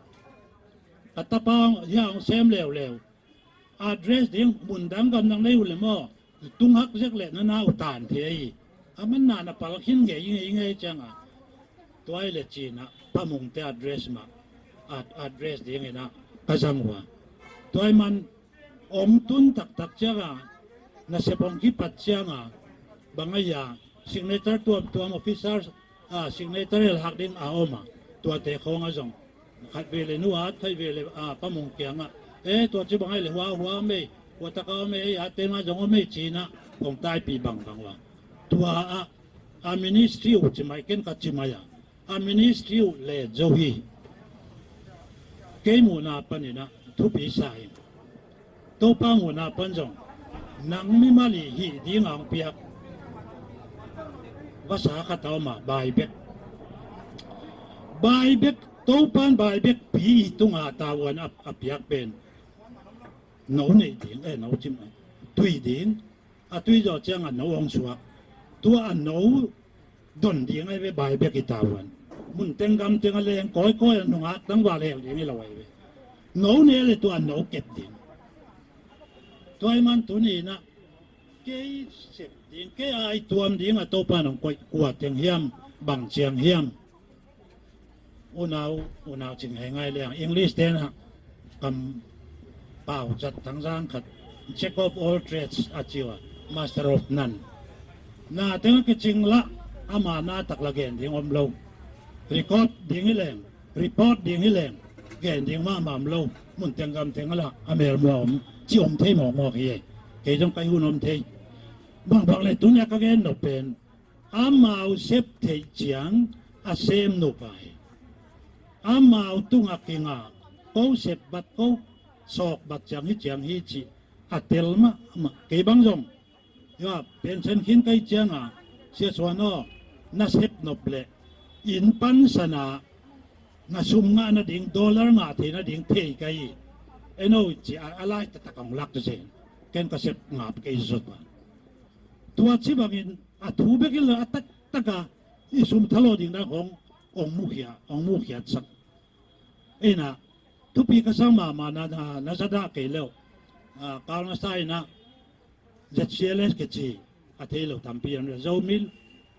Ka tapa hia hong sem leuleu. Address ding mun dang gam nang nei uh leh maw, tung hak zek leh na na uh tan thei hi. Aman na na pal khin ngeingei chiang a. Tua ahih leh chin a, Pa Mungte address mah, ad-, address ding in a ka zang ua. Tua ahih man hong tun taktak chiang a, nasep hong kipat chiang a, bang ahia, signature tuamtuam officers, a, signature el hak ding a om a, tuate khong a zong. Khatvei leh nu at, khatvei leh, a, Pa Mung kiang ah, eh, tua chu bang ahia leh hua, hua mei, hua taka mei, eh, a te ma zong mei chin a, hong taipih bangbang ua. Tua a, a ministry uh chi mai, ken ka chi mai a. A ministry uh leh zou hi. Kei muhna panin a thupi sa hi. Toupa muhna pan zong, nang mimal i hih ding a hong piak vasa khat a om a, Baibek. Baibek, Toupan Baibek pi i tunga tavuan a, a piak pen. Nou nei ding, eh, nou chim, tui ding. A tui zoh chiang a nou hong suak. Tua a nou don ding ahi ve, Baibek i tavuan. Mun teng gam teng a leng kawikawi a nungak tangval hel ding hilou ahi ve. Nou nei leh tua nou kep ding. Tua ahih man tuni in a, kei sep ding, kei aituam ding a Toupan hong koih, kua teng hiam, bang chiang hiam. Unau, unau ching hei ngai leng. English te'n a kam pau zat tangzang khat, Jack of all trades a chi ua, master of none. Na teng a kiching lah, ama na tak lah gen ding omlou. Record ding hi leng, report ding hi leng, gen ding mahmah omlou. Mun teng gam teng lah a melmuan om, chi om thei mawkmawk hi. Kei zong ka hun om thei. Bangbang leh tuni a ka gen nop pen, amau sep theih chiang a sem nop ahi. Amau tung a kinga, kou sep bat, kou sawk bat chiang hi, chiang hi chih a tel mahmah. Kei bang zong, ya, pension khin ka hih chiang a, Sia Suan aw, na sep nop leh inn pansan a na sum ngahna ding, dollar ngah theihna ding thei ka hi. En aw chi a, a lai taktak hong lak zen. Ken ka sep ngap kei zot a. Tua chibangin a thu bek in lah a taktak a i sum thalawh ding dan hong, hong mukhia, hong mukhiat sak. Ei na, thupi ka sa mahmah na, na, na za dah kei leh. A, kal na sa in a, Z C L S kichi, a theilou tampi om, Zomi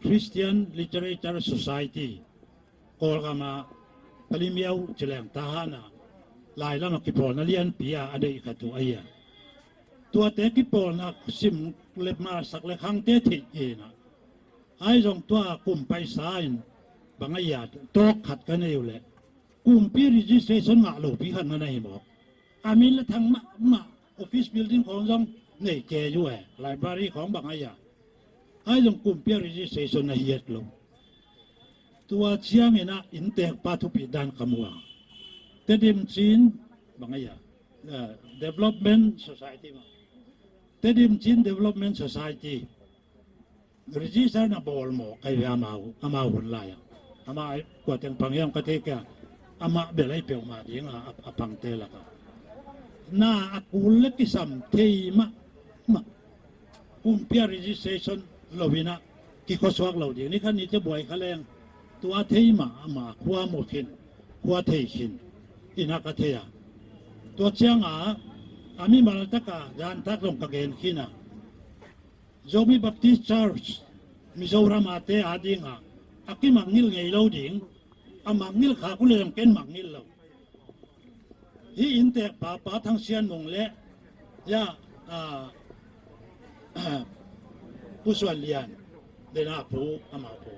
Christian Literature Society. Kawlgam a, Pali Miao chi leng Tahan a, lai lam a kipawlna lianpi a, a deih khat uh ahi a. Tuate kipawlna sim leh masak leh khangte theih in a. Ahi zong tua kum paisa in bang ahia, talk khat ka nei uleh, kumpi registration ngah lou pi khat na na hi mawk. A min lah thang mahmah, office building khong zong nei kei uh e, library khong bang ahia. Ahi zong kumpi a registration na hi het lou. Tua chiang in a inntekpa thupih dan ka mu a. Tedim Chin bang ahia, eh, Development Society mah. Tedim Chin Development Society register na bawl mawk ahi ve amau, amau hun lai a. Amah kua teng pang hiam ka thei kei a, amah bel ahi peuhmah ding a, a, a pangte lak a. Na a kul leh kisam thei mahmah. Kumpi a registration lou in a, kikhosuak lou ding. Ni khat ni chia buai kha leng. Tua thei mah, amah khua mu khin, khua thei khin. In a ka thei a. Tua chiang a, a mimal tak a, zan tak zong ka gen khin a. Zomi Baptist Church, Mizoram a te a ding a, a kimangngilh ngeilou ding, a mangngilh khak uleh zong ken mangngilh lou. Hi inntekpa, Pa Thang Sian Mung leh, ya, a, Pu Suan Lian, dena pu, amah pu.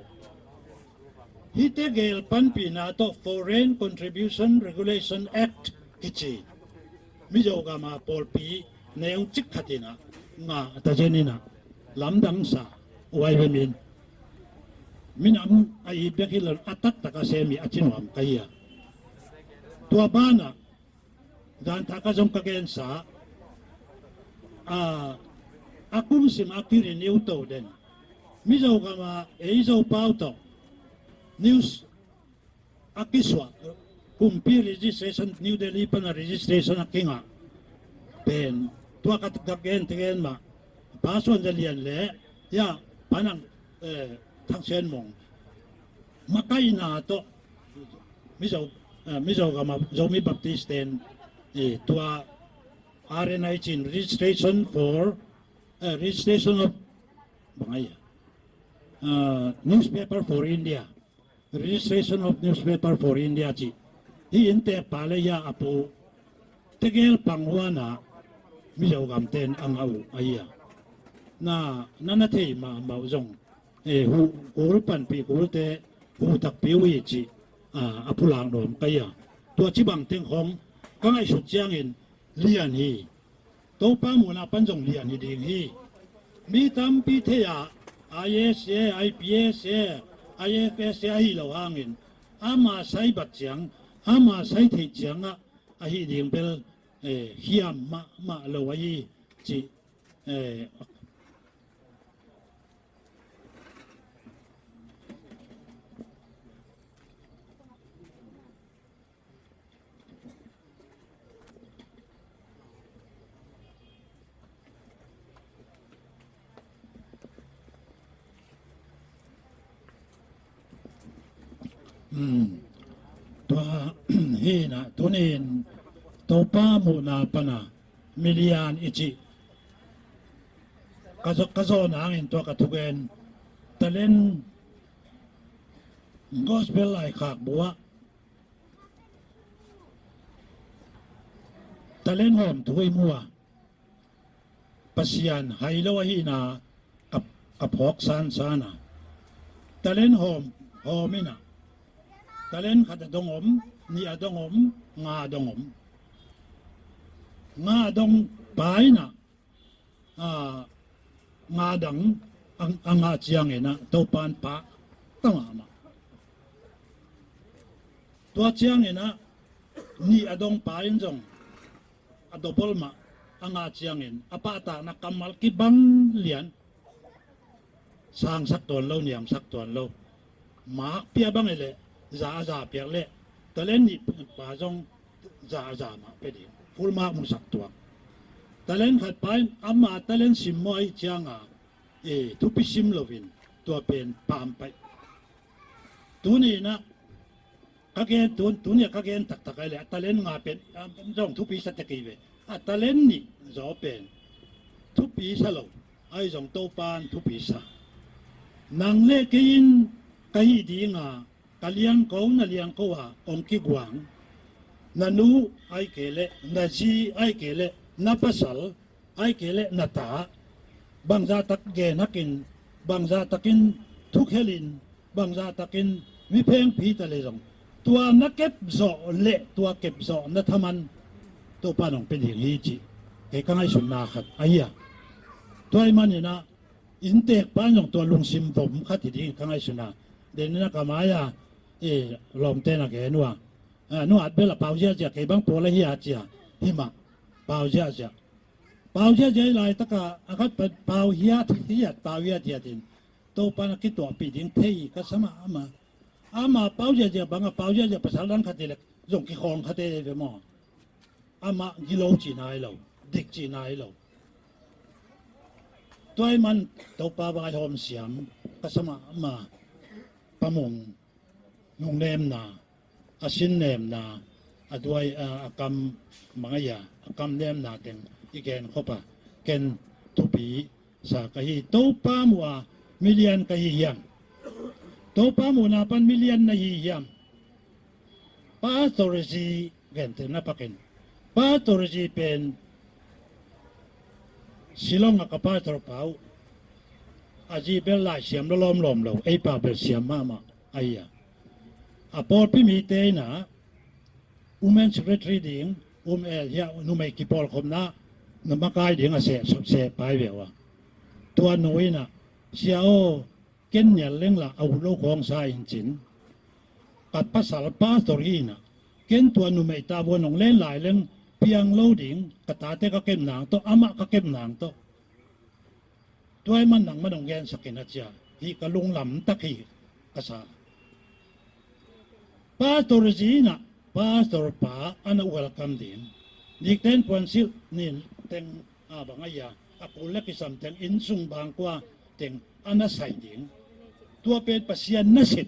Hihte gel panpihna toh Foreign Contribution Regulation Act kichi. Mizo gam a pawlpi neu chik khat in a ngah ta zen in a, lamdang sa, huai ve min. Minam a it bek hi lou, a taktak a sem hi a chi nuam ka hi a. Tua ban ah, dan thak a zong ka gen sa, a, a kum sim a ki renew tou den. Mizo gam a, ei Zo pau toh, news a kisuah, kumpi registration, New Delhi pan a registration a kingah pen, tua ka gen te gen mah, Pa Suan Za Lian leh, ya, Pa Nang, eh, Thang Sian Mong makaihna toh, Mizo, eh, Mizo gam a Zomi Baptist ten, eh, tua R N I chin, registration for, eh, registration of, bang ahia, eh, newspaper for India. Registration of Newspaper for India chih. Hi inntek pa leh ya a pu tegel pang huan a Mizo gam ten a ngah uh ahi a. Na, na na thei mahmah uh zong, eh, hu, kul panpih kul te, hu takpih uh hi chih, ah, a pulak nuam ka hi a. Tua chibang teng khong ka ngaihsut chiangin lian hi. Toupa muhna pan zong lian hi ding hi. Mi tampi thei a, I A S a, I P S a, I F S a, ahih lou hangin, ama sai bat chiang, ama sai theih chiang a, ahih ding bel, eh, hiam mahmah lou ahi chih, eh, Hmm. Tua, hi na, tuni'n Toupa muhna pan a, milian i chih. Ka zo, ka zo nangin tua ka thugen. Talent gospel lai khak bua. Talent hawm thu i mu a. Pasian hai lou ahihna ka, ka phawk sansan a. Talent hawm, hawm in a. Talent khat a dong om, nih a dong om, nga a dong om. Nga a dong pa in a, ah, nga dang a, a ngah chiangin a, Toupa'n pah ta mahmah. Tua chiangin a, nih a dong pa in zong a double mah a ngah chiangin a pahtakna kammal kibang lian. Sangsak tuan lou, niamsak tuan lou. Mark pia bang i leh, za a za piak leh, talent nih pa zong za a za mah pe ding. Full mark musak tuak. Talent khat pa in, ama talent simmawh ahih chiang a, eh, thupi sim lou in, tua pen pam pai. Tuni'n a, ka gen tun, tuni a ka gen taktak ahi leh, a talent nga pen, ah, zong thupi sa tek hi ve. A talent nih zaw pen thupi sa lou, ahi zong Toupa'n thupi sa. Nang leh kei in ka hih ding a, ka liangko, na liangko a hong kiguang. Na nu ahihkeileh, na zi ahihkeileh, na pasal, ahihkeileh na ta, bangzah tak gen hak in, bangzah takin thukhelh in, bangzah takin mi phengpih ta leh zong, tua na kep zoh leh, tua kep zohna thaman Toupa'n hong pe ding hi chih kei ka ngaihsutna khat ahi a. Tua ahih manin a, inntek pa'n zong tua lungsim vom khat hi ding ka ngaihsun a. Denin a ka mai a, eh, lawmte'n a gen ua. Ah, nunga bel a Pau Zia Zia, kei bang pawl ahi a chi a. Himah, Pau Zia Zia. Pau Zia Zia i laitak a, a khat pa, Pau Hiat, Hiat, Pau Hiat, Hiat in. Toupa'n a kituahpih ding thei ka sa mahmah. Ama Pau Zia Zia bang a, Pau Zia Zia pasal dang khat i leh, zong kikhawng kha te ve maw. Amah gilou chih nai lou, dik chih nai lou. Tua ahih man Toupa vaihawm siam ka sa mahmah. Pa Mung nungnemna, a sinnemna, a duai, a, a kam, bang ahia, a kam nemna teng i gen khop a, ken thupi sa ka hi. Toupa muh a milian ka hi hiam? Toupa muhna pan milian na hi hiam? Pastor zi gen te na pak in. Pastor zi pen Shillong a ka pastor pa uh. A zi bel laisiam lawmlawm lou, ei pa bel siam mahmah ahi a. A pawlpi mite'n a, women secretary ding, um e, hiai numei kipawlkhopna, na makai ding a seh, seh pai ve ua. Tua nu in a, sia aw, ken nial leng la, a utlou khawng sa in chin. Ka pasal pastor hi in a, ken tua numei ta vuan ong len lai leng, piang lou ding, ka tate ka kep nang toh, amah ka kep nang toh. Tua ahih man nangman ong gensak in a chi a, hi ka lunglam tak hi ka sa. Pastor zi in a, pastor pa ana welcome ding. Dikten puansilh nin teng a bang ahia, a kul leh kisam teng, innsung bangkua teng ana sai ding. Tua pen Pasian nasep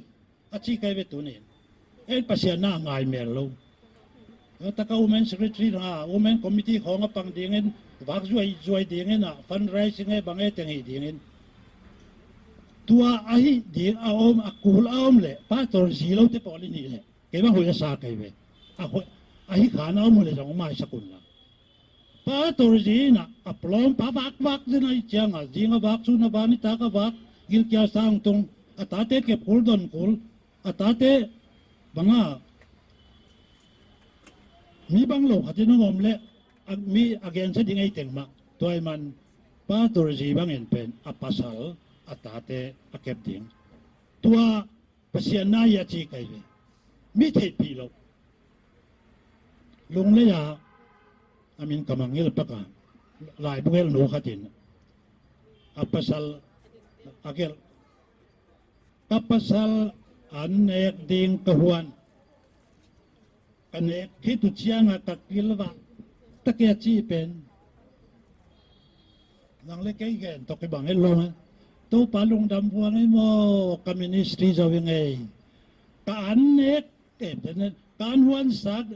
a chi kei ve tuni'n. En Pasian na ngai mel lou. Taka women secretary na, women committee khawng a pang ding in, vak zuai, zuai ding in a, fundraising e bang e teng hi ding in. Tua ahi ding a om, a kul a om leh, pastor zi lou te pawl in hi leh. Kei bang huai a sa kei ve. A huai, ahi kha na om leh zong maisak un la. Pastor zi in a, a plom pa vak vak zen a i chiang a, zing a vak, sun a vak, nitak a vak, gilkial sang tung, a tate kep kul don kul, a tate bang a, mi bang lou khat in ong om leh, a mi a gensa ding ei teng mah, tua ahih man, pastor zi bang in pen, a pasal, a tate, a kep ding. Tua Pasian na hi a chi kei ve. Mi theihpih lou. Lunglei a, a min ka mangngilh pak a. Laibu gelhnu khat in. A pasal, a gelh. Ka pasal an nek ding ka huan. Ka nek khit uh chiang a ka kilvah tak e a chi pen. Nang leh kei gen toh kibang e lou a. Toupa lungdam vuang e maw, ka ministry zou ing e. Ka an nek te, te ne, ka an huan sak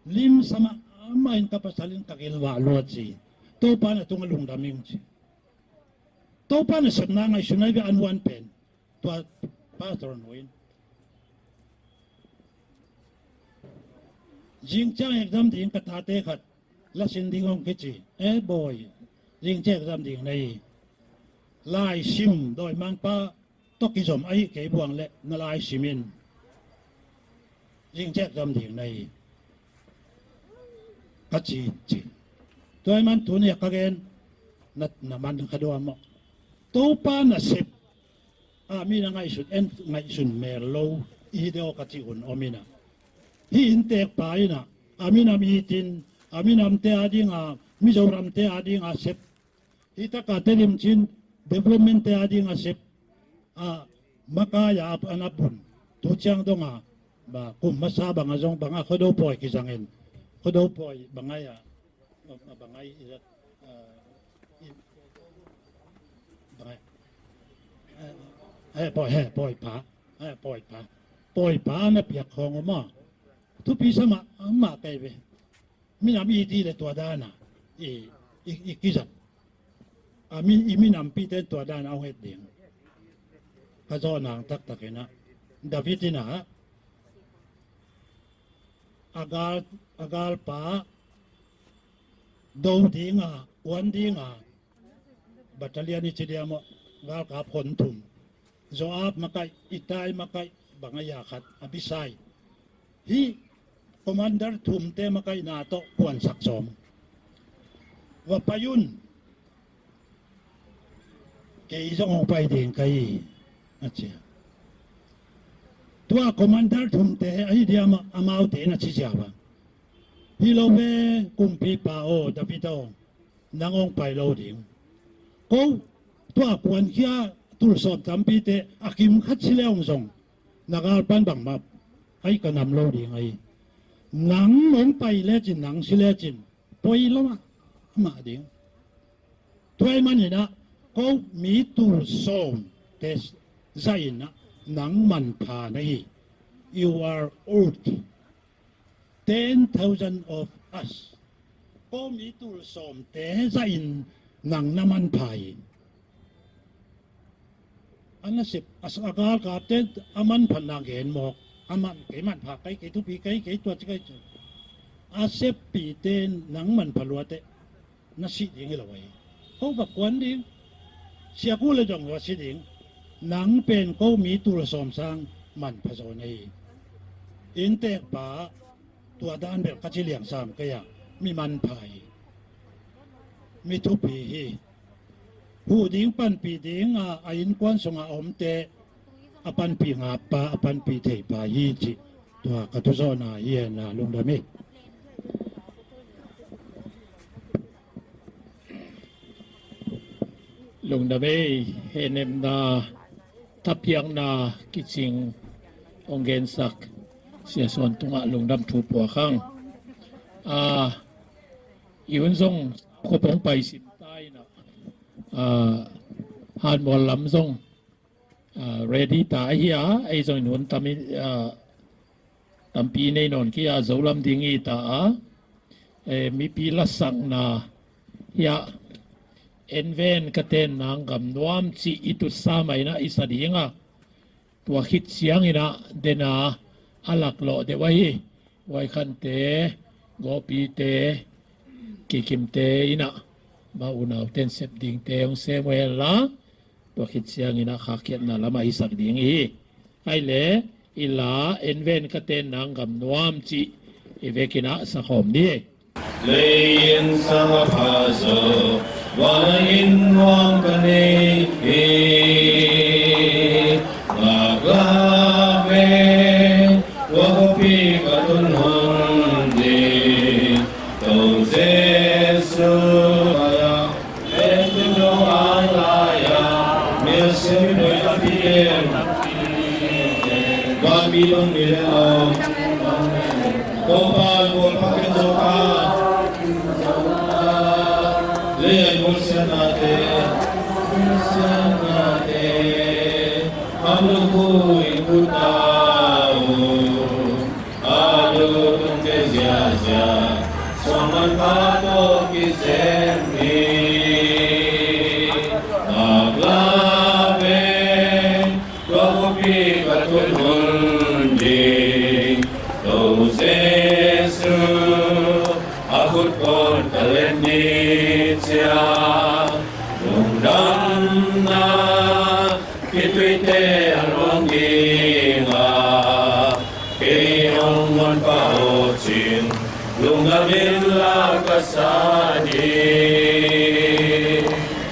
lim sama ama in ka pasal in ka kilvah lou a chi. Toupa'n a tung a lungdam ing chi. Toupa'n a sepna ngaihsun ahi ve an huan pen. Tua pastor nu in. Zingchiang exam ding ka tate khat. Lasin ding ong kichi. Eh, boy. Zingchiang exam ding na hi. Laisim, dawimangpa toh kizom ahih kei buang leh, na laisim in. Zingchiang exam ding na hi. Ka chi, chi. Tua ahih man tuni a ka gen, na, na man kha dua maw. Toupa nasep. A mi na ngaihsun, en ngaihsun mel lou, i deuh ka chi hun om in a. Hi inntekpa in a, a minam i tin, a minam te a ding a, Mizoram te a ding a sep. Hi taka Tedim chin, development te a ding a sep. A, makai a, ana bun. Tu chiang dong a, ba, kum masa bang a zong bang a, Khodou Pawi kizang in. Khodou Pawi bang a ya. A, a bang a i, a, i, bang a. Eh, eh, Pawi, eh, Pawi pa. Eh, Pawi pa. Pawi pa na piak khawng om a. Thupi sa mah, mah kei ve. Minam i ti leh tua dan a. I, i, i kizat. A mi, i minampi ten tua dan a hong et ding. Ka zoh nang taktak in a. David in a. A gal, a galpa. Dou ding a, kuan ding a. Battalion i chi dia maw, galkap hon thum. Joab makai, Ittai makai, bang a ya khat, Abisai. Hi commander thum te makai na toh kuan sak sawm. Va pai un. Kei zong hong pai ding ka hi, a chi a. Tua commander thum te ahi dia maw, amau te na chi zia va. Hi lou ve kumpipa aw, David aw. Nang hong pai lou ding. Kou, tua kuan khia tul sawm tampi te, a kim khat si leh hong zong. Na galpa'n bangmah. Ai ka nam lou ding ai. Nang hong pai lechin, nang si lechin. Poi lou mah, mah ding. Tua ahih man in a, kou mi tul sawm te zah in a, nang manpha na hi. You are owed. Ten thousand of us. Kou mi tul sawm te zah in nang na manpha hi. Ana sep, a s-, a galkap te a manpha na gen mawk. A man, kei manpha kei, kei thupi kei, kei tua chi kei chu. A seppi te nang manpha lua te. Na si ding hi lou ai. Kou va kuan ding. Siak uleh zong va si ding. Nang pen kou mi tul sawm sang manpha zaw na hi. Inntekpa tua dan bel ka chi liang sam kei a. mi manpha hi, mi thupi hi. Huh ding panpih ding a, a innkuan sunga omte a panpih ngap pa, a panpih thei pa hi chih tua ka thuzohna hi. Hen la, lungdam e. Lungdam e. Hehnemna, thapiakna kiching hong gensak Sia Suan tungah lungdam thu puak hang. Ah, i hun zong khop hong pai sim ta in a, ah, Hanmual lam zong, ah, ready ta ahi a, ei zong in hun tam i, ah, tampi nei nawn kei a, zou lam ding i ta a. Eh, mipi lasakna hiai, En ven ka ten nang gam nuam chih i tut sa mai in a i sa ding a. Tua khit chiang in a den a a lak loh deuh ahi. Huai khan te, Gopi te, Kikim te in a, amau unau ten sep ding te hong sem uh hen la, tua khit chiang in a khahkhiatna lam ah i sak ding hi. Ahihleh, i la En ven ka ten nang gam nuam chih i vek in a sa khawm ni. Lei in sang a pha zaw, van a inn nuam ka nei hi. Ngakla ve, tua khopi ka tun hun ding, Tou Jesu. Len tun dong a lai a, mi a sem noi a pi em. Van mi dong mi le om. Toupa, Toupa ken zo ka. Lei a mun siatna te, siatna te, a lukhu in kut a u. A lutungte ziahziah, suangmanpha toh kisem hi. Ngakla ve, tua khopi ka tun hun ding, Tou Jesu, a khut kon ka len ni chia. Lungdamna, khituite a luang ding a, kei hong hon pha uh chin, lungdam in la ka sa ding.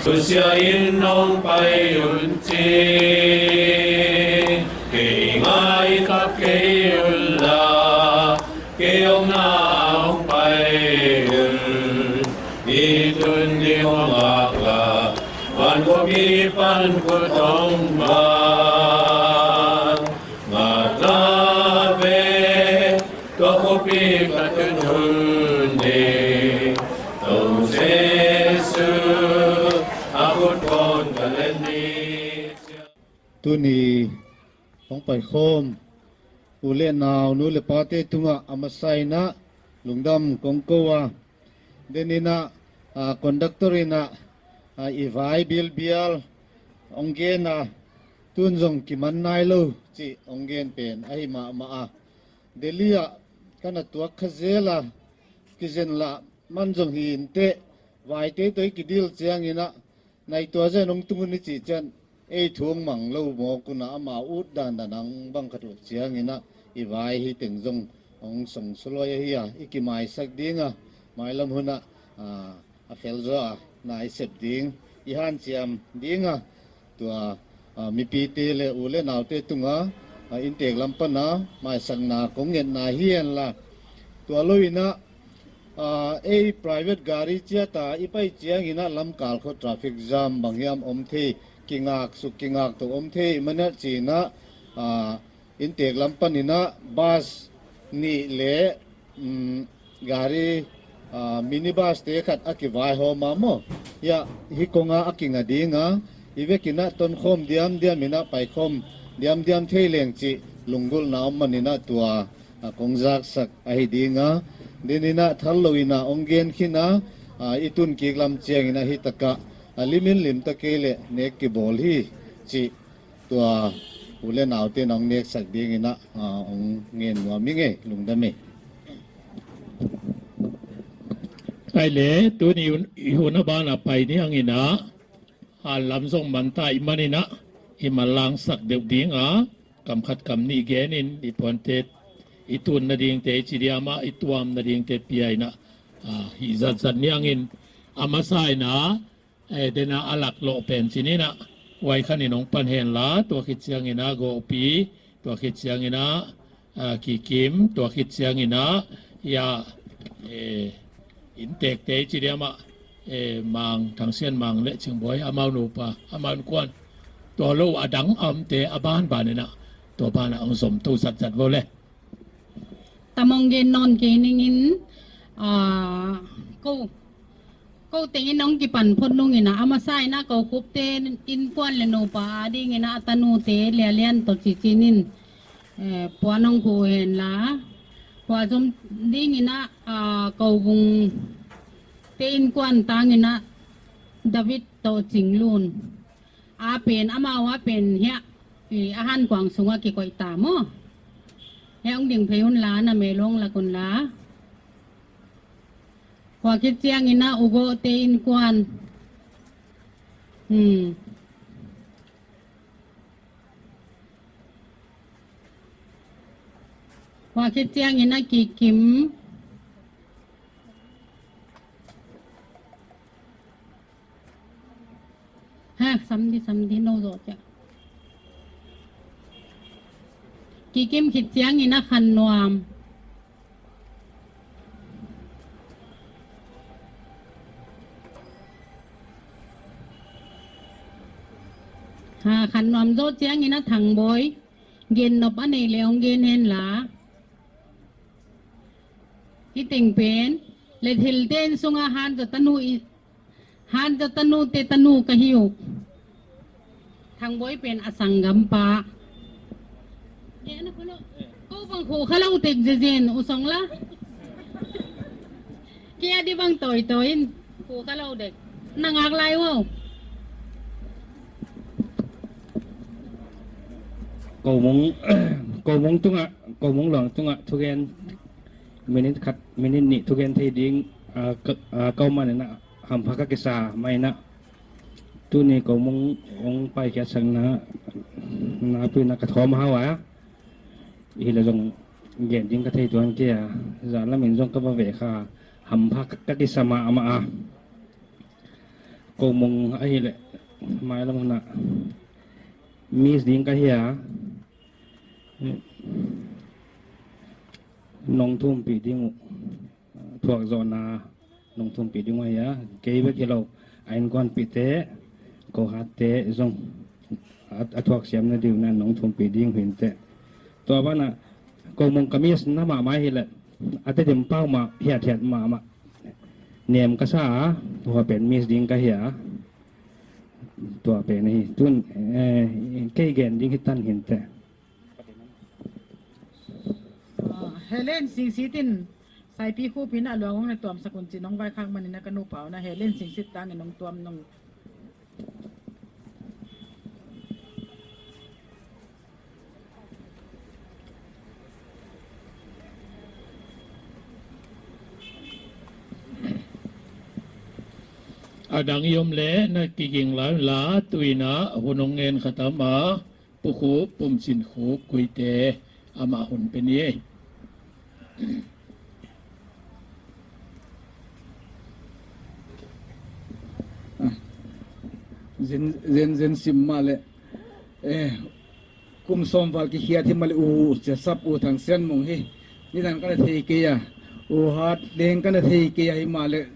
Susia in hong pai un chin, kei ngai kap kei un la, kei hong na hong pai un, i tun ding hong ngakla, van khopi pan khut hong vak. Ngakla ve, tua khopi ka tun hun ding, Tou Jesu, a khut kon ka len ni. Tuni hong paikhawm u leh nau, nu leh pate tungah a masa in a lungdam kong ko a. Den in a, ah, conductor in a, ah, i vai bilbial hong gen a, tun zong kiman nailou chih hong gen pen ahi mahmah a. Delhi ah ka na tuak kha zel a, kizen lah man zong hi inteh, vaite toh i kidil chiang in a, nai tua zen hong tung un i chih chiang, ei thu hong mang lou mawk un a, amau ut dandan a bang khat uh chiang in a, i vai hi teng zong hong song sulawi ahi a, i kimaisak ding a, mailam hun ah, ah, a fel zaw a, na i sep ding, i hanciam ding a, tua, ah, mipite leh u leh naute tunga, ah, inntek lam pan a maisakna kong ngetna hi hen la. Tua lou in a, ah, ei private gari chiat a i pai chiang in a lamkal khua traffic jam bang hiam om thei, kingak suk kingak tou om thei mah in a chi in a, ah, inntek lam pan in a bus nih leh, um, gari, ah, minibus te khat a kivaihawm a maw. Hiai, hi kong a a kinga ding a, i vek in a tonkhawm diamdiam in a paikhawm diamdiam thei leng chih lunggulhna om man in a tua, ah, kong zaksak ahi ding a. Den in a thal lou in a hong gen khin a, ah, i tun kik lam chiang in a hi tak a, ah, lim in lim ta kei leh nek kibawl hi chih tua u leh naute nong neksak ding in a, ah, hong ngen nuam ing e, lungdam e. Ahihleh, tuni hun, i hun a ban a pai ni hang in a, hal lam zong man ta i man in a, i manlang sak deuh ding a, kam khat kam nih gen in, i puante, i tunna dingte, i chi diam a, i tuamna dingte pia in a, Ah, hih zatzat niangin a masa in a, eh, dena a lak loh pen chi in a, huai khan in hong pan hen la, tua khit chiangin a Gopi, tua khit chiangin a, ah, Kikim, tua khit chiangin a, ya, eh, inntekte chi diam a, eh, Mang, Thangsian Mang leh Chingboi, amau nupa, amau innkuan. Tua lou a dang a omte a banban in a, tua ban ah hong zom tou zatzat vo le. Tamong gen nawn kei ning in, ah, kou, kou teng in hong kipan phot nung in a, a masa in a Koukupte innkuan leh nupa a ding in a, a tanute Lialian toh Chichinin, eh, puan hong khu hen la. Puan zom ding in a, ah, Koubungte innkuan tang in a David toh Chinglun. A pen, amau a pen hiai, i, a hankuang sung a kikoih ta maw. Hiai hong ding phei un la, na melong lak un la. Huai khit chiangin a U Gote innkuan. Hmm. Huai khit chiangin a Kikim. Ha, sam di, sam di, no zo cha. Kikim khit chiangin a Khannuam. Ha, Khannuam zo chiangin a Thangboi. Gen nop a nei leh hong gen hen la. Hi teng pen, Lethilte inn sunga Hanzo tanu i, Hanzo tanute tanu ka hi uh. Thangboi pen a sanggampa. Kei ana kho lou. Kou bang kho kha lou tek zezen u song la. Kei a di bang toitoi in kho kha lou dek. Na ngak lai uh. Koumung, Koumung tungah, Koumung luang tungah thugen minute khat, minute nih thugen thei ding, ah, ka, ah, kou man in a hampha ka kisa mai in a. Tuni Koumung hong paikhiatsakna, na pi na ka thawm hau a. Hileh zong gen ding ka thei tuan kei a. Zan lam in zong ka va ve kha, hampha ka, ka kisa mahmah a. Koumung ahihleh, mailam hun a miss ding ka hi a. Nong thumpih ding uh, thuak zohna nong thumpih ding uh ahi a. Kei bek hilou, a innkuanpihte, kou hatte zong a, a thuak siamna ding un nong thumpih ding uh hinteh. Tua ban ah, Koumung ka miss na mahmah ahihleh, a tedim pau mah, hiathiat mahmah. Nem ka sa a, tua pen miss ding ka hi a. Tua pen hi, tun, eh, kei gen ding hi tan hinteh. Ah, Helen Singsit in, Saipi khuapi in a luang hong na tuamsak un chi nong vaikhak man in a ka nupa uh na Helen Singsit tang in hong tuam nong. A dang i om leh na kiging lai un la, tu in a hun hong ngen khatam a, Pu Khup, Pum Cin Khup, Kuite, amah hun pen i. Ah, zen, zen, zen sim mahleh. Eh, kum sawm val kikhiat hi mahleh U Chesap, U Thangsian Mung hi. Nidang ka na thei kei a. U Hat Leng ka na thei kei a hi mahleh.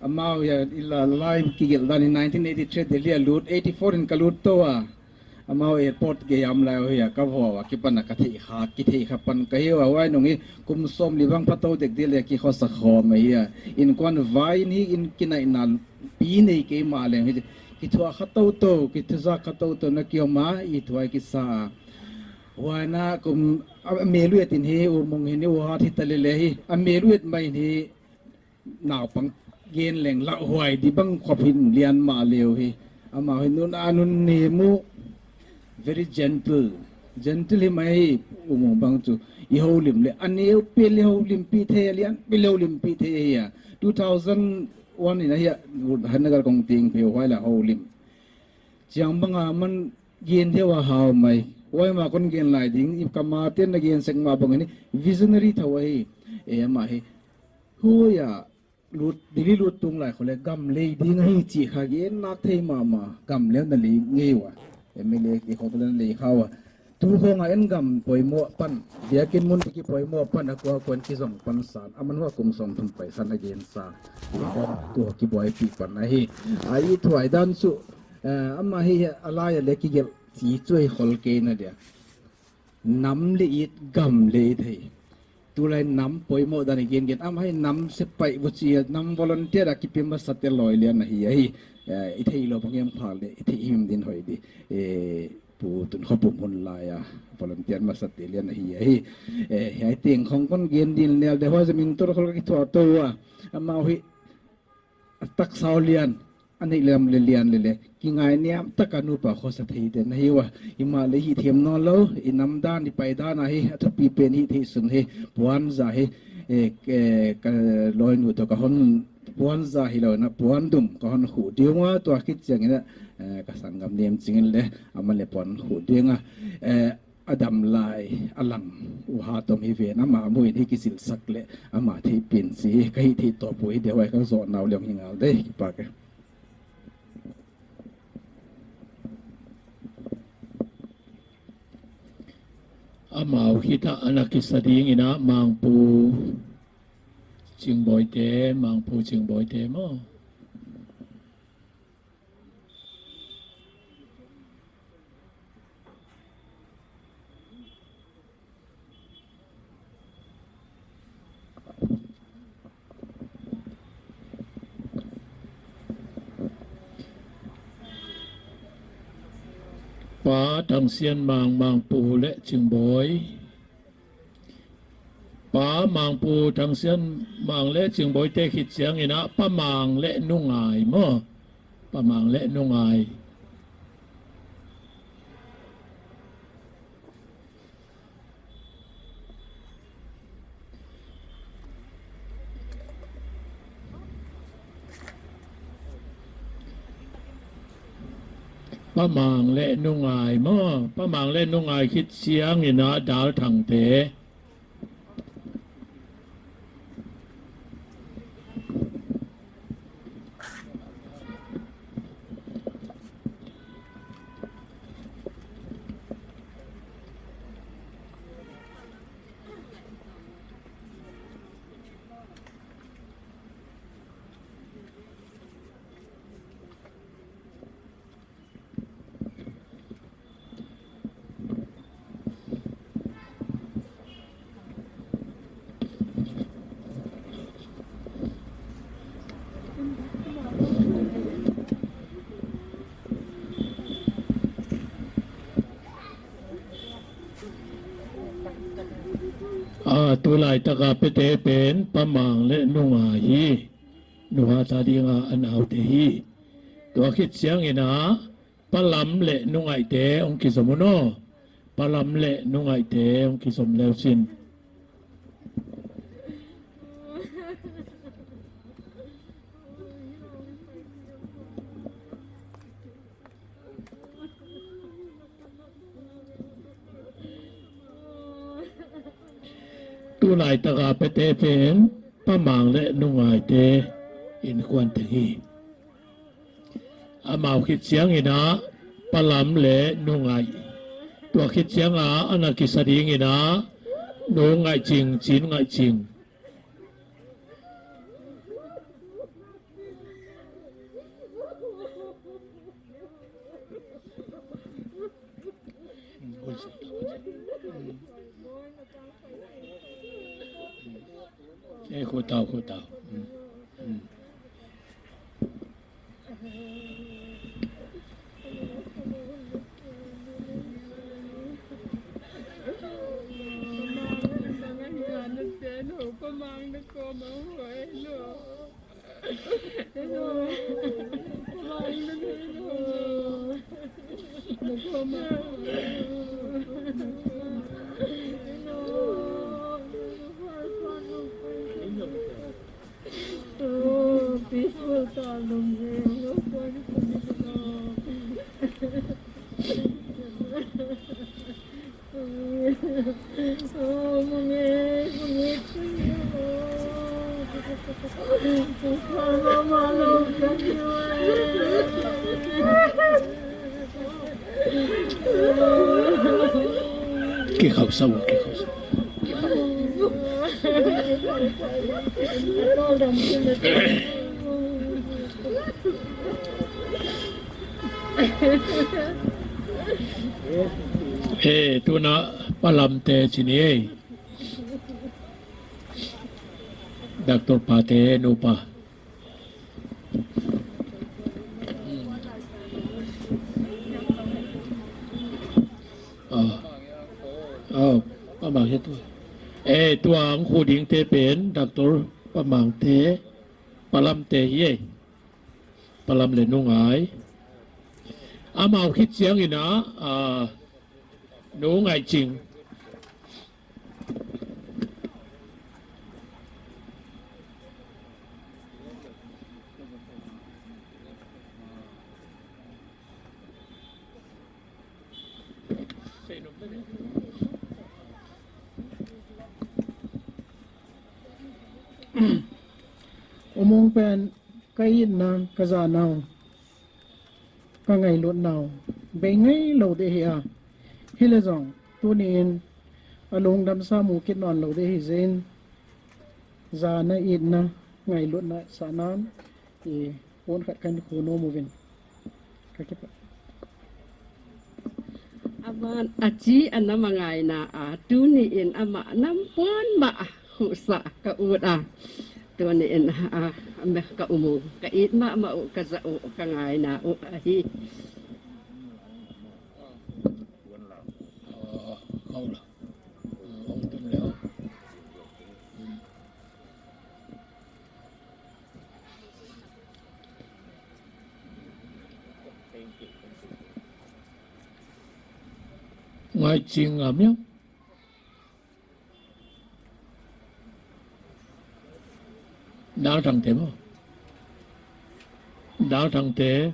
Amau hiai i la lai kigelh dan in nineteen eighty-three Delhi a lut, eighty-four in ka lut tou a. Amau airport gei a om lai uh hi a, ka vua a kipan a ka theih kha, kithei kha pan ka hi ua, huai nung hi kum sawmli bang pha tou dek di leh kikhosa khawm ahi a. Innkuan vai in hi in kinaihna pi nei kei mahleh hi, kithuah kha toutou, kithuzak kha toutou na ki om a, i thuai kisa. Huai na kum, a, a mel uh et in hi, U Mung hi ni, U Hat hi ta leh leh hi, a mel uh et mai in hi, naupang gen leng lauhuai di bang khop hin lian mah leh uh hi. Amau hi nun a nun nem uh. Very gentle. Gentle hi mai hi U Mung bang chu. I houlim leh a neu pen leh houlimpih thei, a lian pen leh houlimpih thei hi a. Two thousand one in a hi a, Hannagar kong ting pe huai la houlim. Chiang bang a man gen deuh a hau mai. Huai mah kon gen lai ding, i kamaten na gen sek mah bang hi ni, visionary thou ahi. E mah hi. Huai a, lut, Delhi lut tung lai khole gam lei ding ahi chih kha gen nak thei mahmah, gam leng na lei ngei ua. M L A te khong leng lei kha ua. Tu khong a en gam poimoh pan, biakin mun ki poimoh pan a kua kuan kizong pan san, aman hua kum sawmthum paisan a gen sa. Tu kibuaipi pan ahi. A i thuai dan chu, eh, ama hi a lai a le kigelh chi chu i khol kei na dia. Nam le it gam le thei. Tulai nam poimoh dan i gen gen. Ama hi nam sepaih vuchi nam volunteer a kipi masa te loi lian ahi ahi. Eh, i theih lou bang hiam phal le, i theih him din hoih di. Eh, Pu Tunkhopum hun lai a volunteer masa te lian ahi ahi. Eh, hiai teng khong kon gen din lian de hua zamin tur khol ka kithuah tou a. Ama hi a taksa uh lian, a neih lam le lian le le, kingainiam taka nupa khosa thei den ahi ua. Himahleh hih theih nawn lou, i nam dan, i pai dan ahi, a thupi pen hih theih sun hi, puanza hi, eh, eh, ka lawinu toh ka hon, puanza hilou in a, puandum ka hon khuh ding ua, tua khit chiang in a, eh, ka sanggam Nem Ching in le, aman le puan khuh ding a, eh, a dam lai a lang uh ha tom hi ven, ama mu in hi kisilsak le ama theih pen si ka hih theih tawp uh hi de huai ka zoh nau leng hi ngal de, kipak e. Amau khit a ana kisa ding in a Mangpu Chingbawi te, Mangpu Chingbawi te maw. Pa Thangsianmang, Mangpu leh Chingbawi. Pa Mangpu, Thangsianmang leh Chingbawi te khit chiang in a Pa Mang leh Nungai maw. Pa Mang leh Nungai. Pa Mang leh Nungai maw, Pa Mang leh Nungai khit chiang in a Dalthang te. A, tulai taka pete pen Pa Mang leh Nungai hi. Nu Hata ding a a naute hi. Tua khit chiang in a Pa Lam leh Nungai te hong kizom un aw. Pa Lam leh Nungai te hong kizom leu chin. Tulai taka pete pen Pa Mang leh Nungai te innkuan teng hi. Amau khit chiang in a Pa Lam leh Nungai. Tua khit chiang a ana kisa ding in a Nu Ngaihching, Chin Ngaihching. Eh, khotau, khotau. Oh, peaceful ta lum he, no, oh, mami, mami, Kikhauh sa, kikhauh sa. Eh, tuna Pa Lamte chini ei. Doctor Pate nupa. Ah. Ah, Pa Mangte. Eh, tua ang khu dingte pen, Doctor Pa Mangte, Pa Lamte hi ei. Pa Lam leh Nu Ngai. Amau khit chiangin a, ah, Nu Ngai Ching. Umung pen ka itna ka zahna uh, ka ngailutna uh bei ngeilou deuh hi a. Hileh zong tuni'n a lungdam sa mu kit nawn lou deuh hi ziakin, zahna, itna, ngailutna sahna in i pon khat kan khu nuam uvin. Ka kipak. Aman a chi a nam a ngaina a, tuni'n amah nam puan mah khuhsa ka ut a. Tuni'n a, a, ka umung, ka it mahmah uh, ka zah uh, ka ngaina uh ahi. Ngai Ching a miau. Dal Thangte maw. Dal Thangte.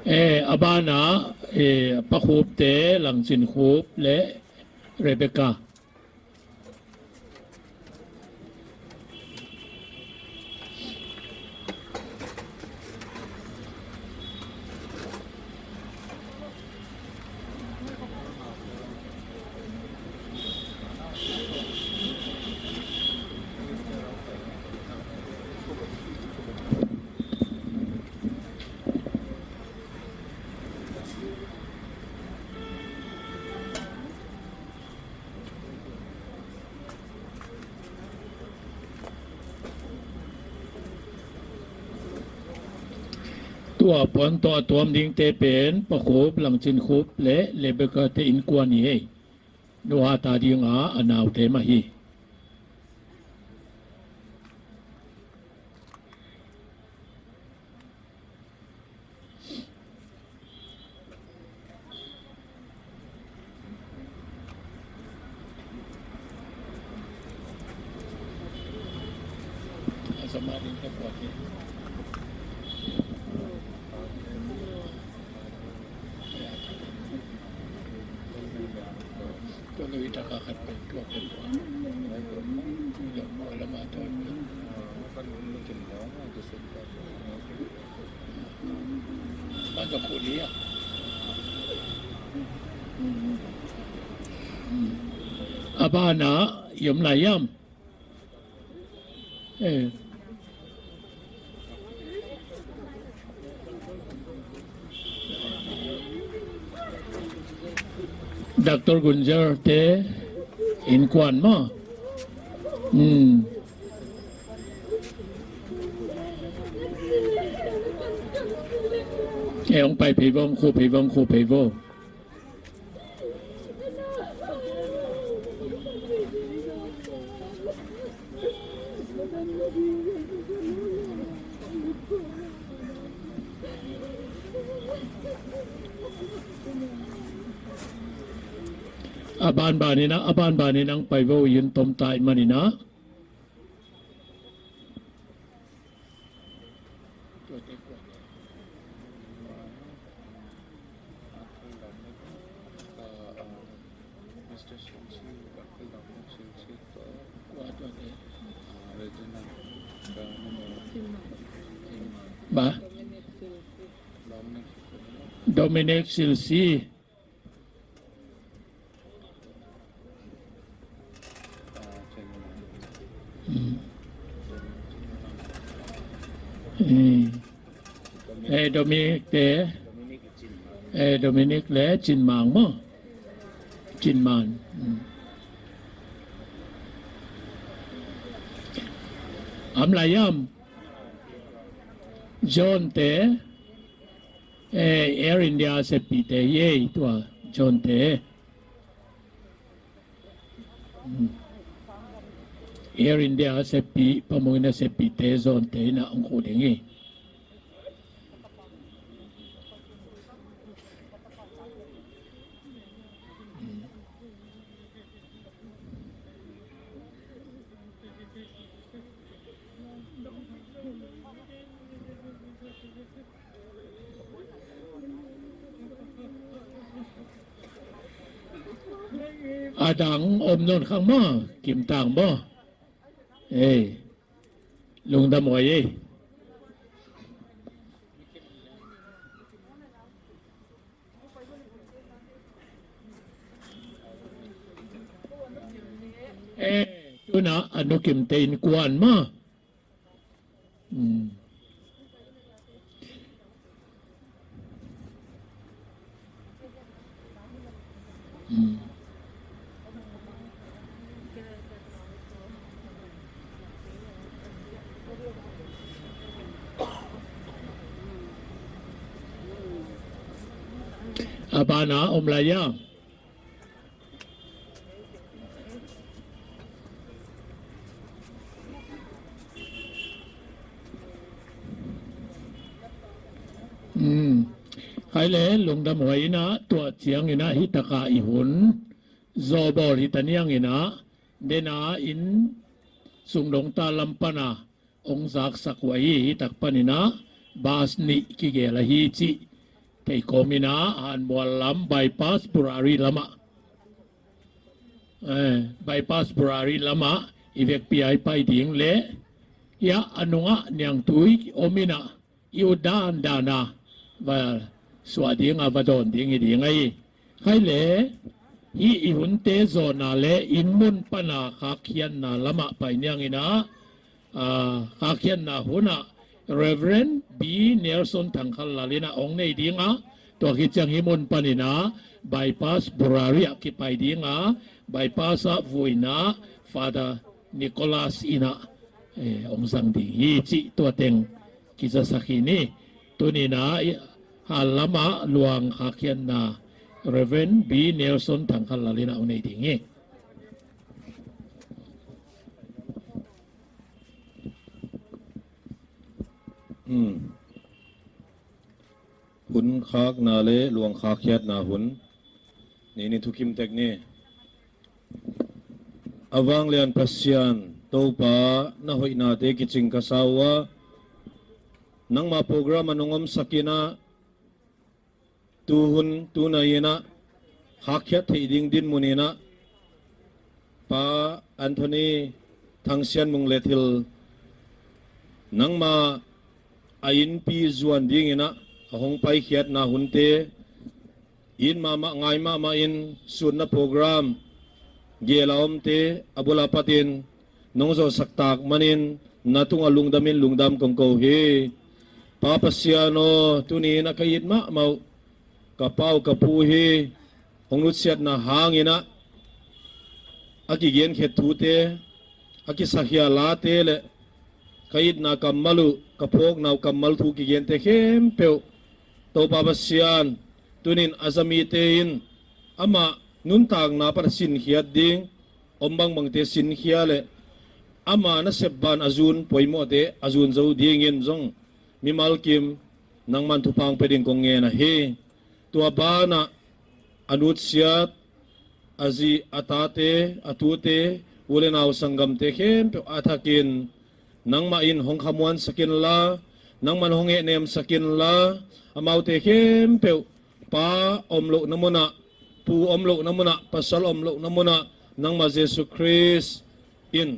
Eh, a ban ah, eh, Pa Khupte, Langchin Khup leh Rebecca. Tua puan toh a tuam dingte pen Pa Khup, Langchin Khup leh Rebecca te innkuan hi ei. Nu Hat a ding a, a naute mah hi. A ban ah i om lai hiam? Eh. Doctor Gunjar te innkuan maw. Hmm. Eh, hong pai phei vo, hong khu phei vo, hong khu phei vo. A banban in a, a banban in hong pai vo, i hun tom ta ahihman in a. Ba? Dominic Silsi. Hmm. Eh, eh, Dominic te, eh, Dominic leh Chinmang maw. Chinmang. Hmm. Om lai hiam? John te, eh, Air India seppih te, eh, tua, John te. Hmm. Air India seppih, Pamuina seppih te, John te in a hong khu ding hi. Hmm. A dang om nawn kha maw, Kimtang maw. Eh, lungdam huai e. Eh, tuna a Nu Kim te innkuan maw. Hmm. Hmm. A ban ah om lai a. Hmm. Khaile, lungdam huai in a, tua chiang in a hi tak a i hun zou bawl hi ta niang in a, den a in sung dong ta lam pan a, hong zaksak uh ahi, hi tak pan in a, bus nih kigel ahi chih thei kawm in a, Hanmual lam bypass Burari lam ah. Eh, bypass Burari lam ah, i vekpi a i pai ding leh, hiai a nung ah niangtui om in a, i ut dandan a va suah ding a, va dawn ding hi ding ahi. Khaile, hi i hunte zawhna leh inn mun pan a khakkhiatna lam ah pai niang in a, ah, khakkhiatna hun ah Reverend B Nelson Thangkhallal in a hong nei ding a, tua khit chiang hi mun pan in a bypass Burari ah kipai ding a, bypass ah vuina Father Nicholas in a, eh, hong zang ding hi chih tua teng kizasak hi ni. Tuni in a, i, hal lam ah luang khakkhiatna Reverend B Nelson Thangkhallal in a hong nei ding hi. Hmm. Hun khakna leh luang khakkhiatna hun. Ni ni thukim tek ni. A vanglian Pasian, Toupa, na hoihnate kiching ka sa ua. Nangma program a nong omsak in a, tu hun, tu nai in a, khakkhiat theih ding dinmun in a, Pa Anthony Thangsianmung leh thil nangma a innpi zuan ding in a, a hong paikhiatna hunte, in mahmah ngai mahmah in sutna program gel a omte a bul a pat in nong zosak tak man in na tung ah lungdam in lungdam kong ko hi. Pa Pasian aw, tuni in a ka it mahmah uh, ka pa uh ka pu uh hi hong nutsiatna hang in a, a kigenkhet thute, a kisakhia late leh ka itna kammal uh, ka phawkna uh kammal thu kigente khempeuh Toupa Pasian, tuni'n a zamite in amah nuntakna apan a sinkhiat ding om bangbangte sinkhia leh, ama nasep ban a zun poimohte a zun zou dingin zong mimal kim nangman thupha pe ding kong ngen ahi. Tua banah a nutsiat, a zi, a tate, a tute, u leh nau sanggamte khempeuh a thakin nangmah in hong khamuansak inla, nangman hong hehnemsak inla, amaute khempeuh pa omlouhna munah, pu omlouhna munah, pasal omlouhna munah, nangmah Jesu Khrist in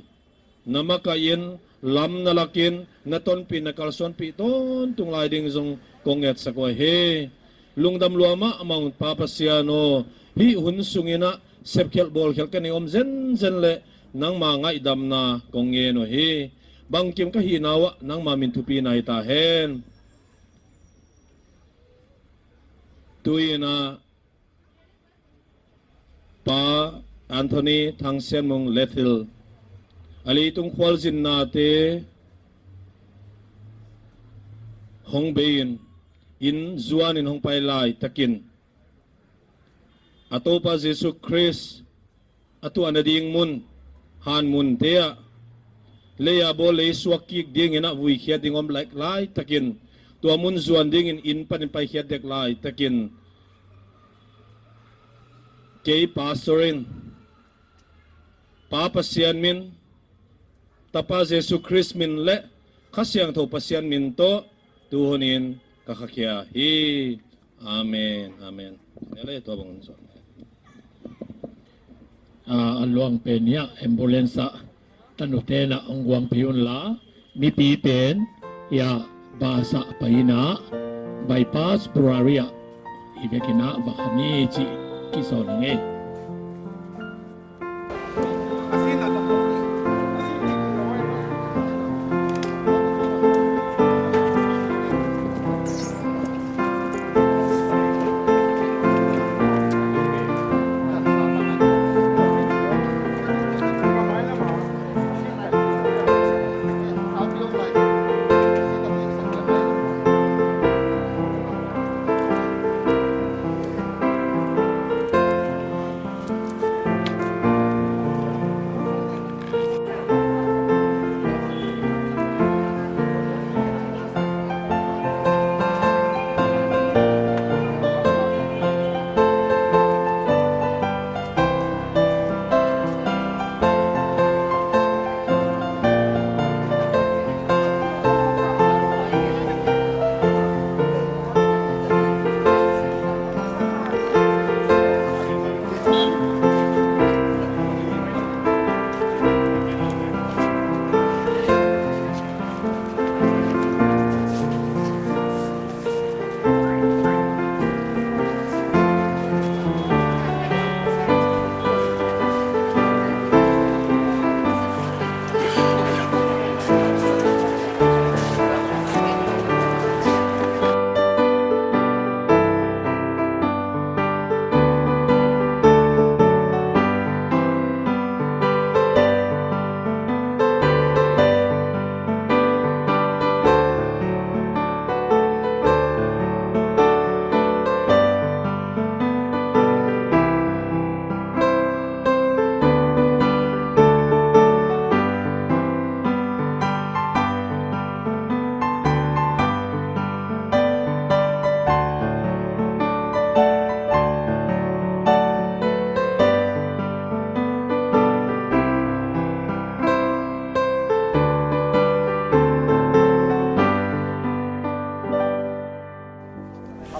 na makaih in lam na lakin na tonpih, na kalsuanpih tawntung lai ding zong kong ngetsak uhi. Lungdam lua mahmah ung Pa Pasian aw, hih hun sungin a sepkhelh bawlkhelh ka nei om zenzen leh nangma ngaihdamna kong ngen uhi. Bangkim ka hihna uah nangma min thupina hi ta hen. Tuin a Pa Anthony Thangsianmung Lethil, a leitung khualzinnate hong bei in, inn zuanin hong pai lai takin, a Toupa Jesu Khrist a tuahna ding mun, han munte ah, lei a bawl lei suak kik dingin a vuikhiat ding om lai, lai takin, tua mun zuan dingin inn panin paikhiat dek lai takin, kei pastor in Pa Pasian min, Tapa Jesu Khrist min leh Kha Siangthou Pasian min tawh tu hunin ka khakhia hi. Amen, amen. Nele tua bang hun zuan. Ah, a luang pen hiai ambulance ah, tanute'n a hong guangpih unla, mipi pen hiai bus ah pai in a, bypass Burari ah i vekin a va kha ni chih kizawn ngei.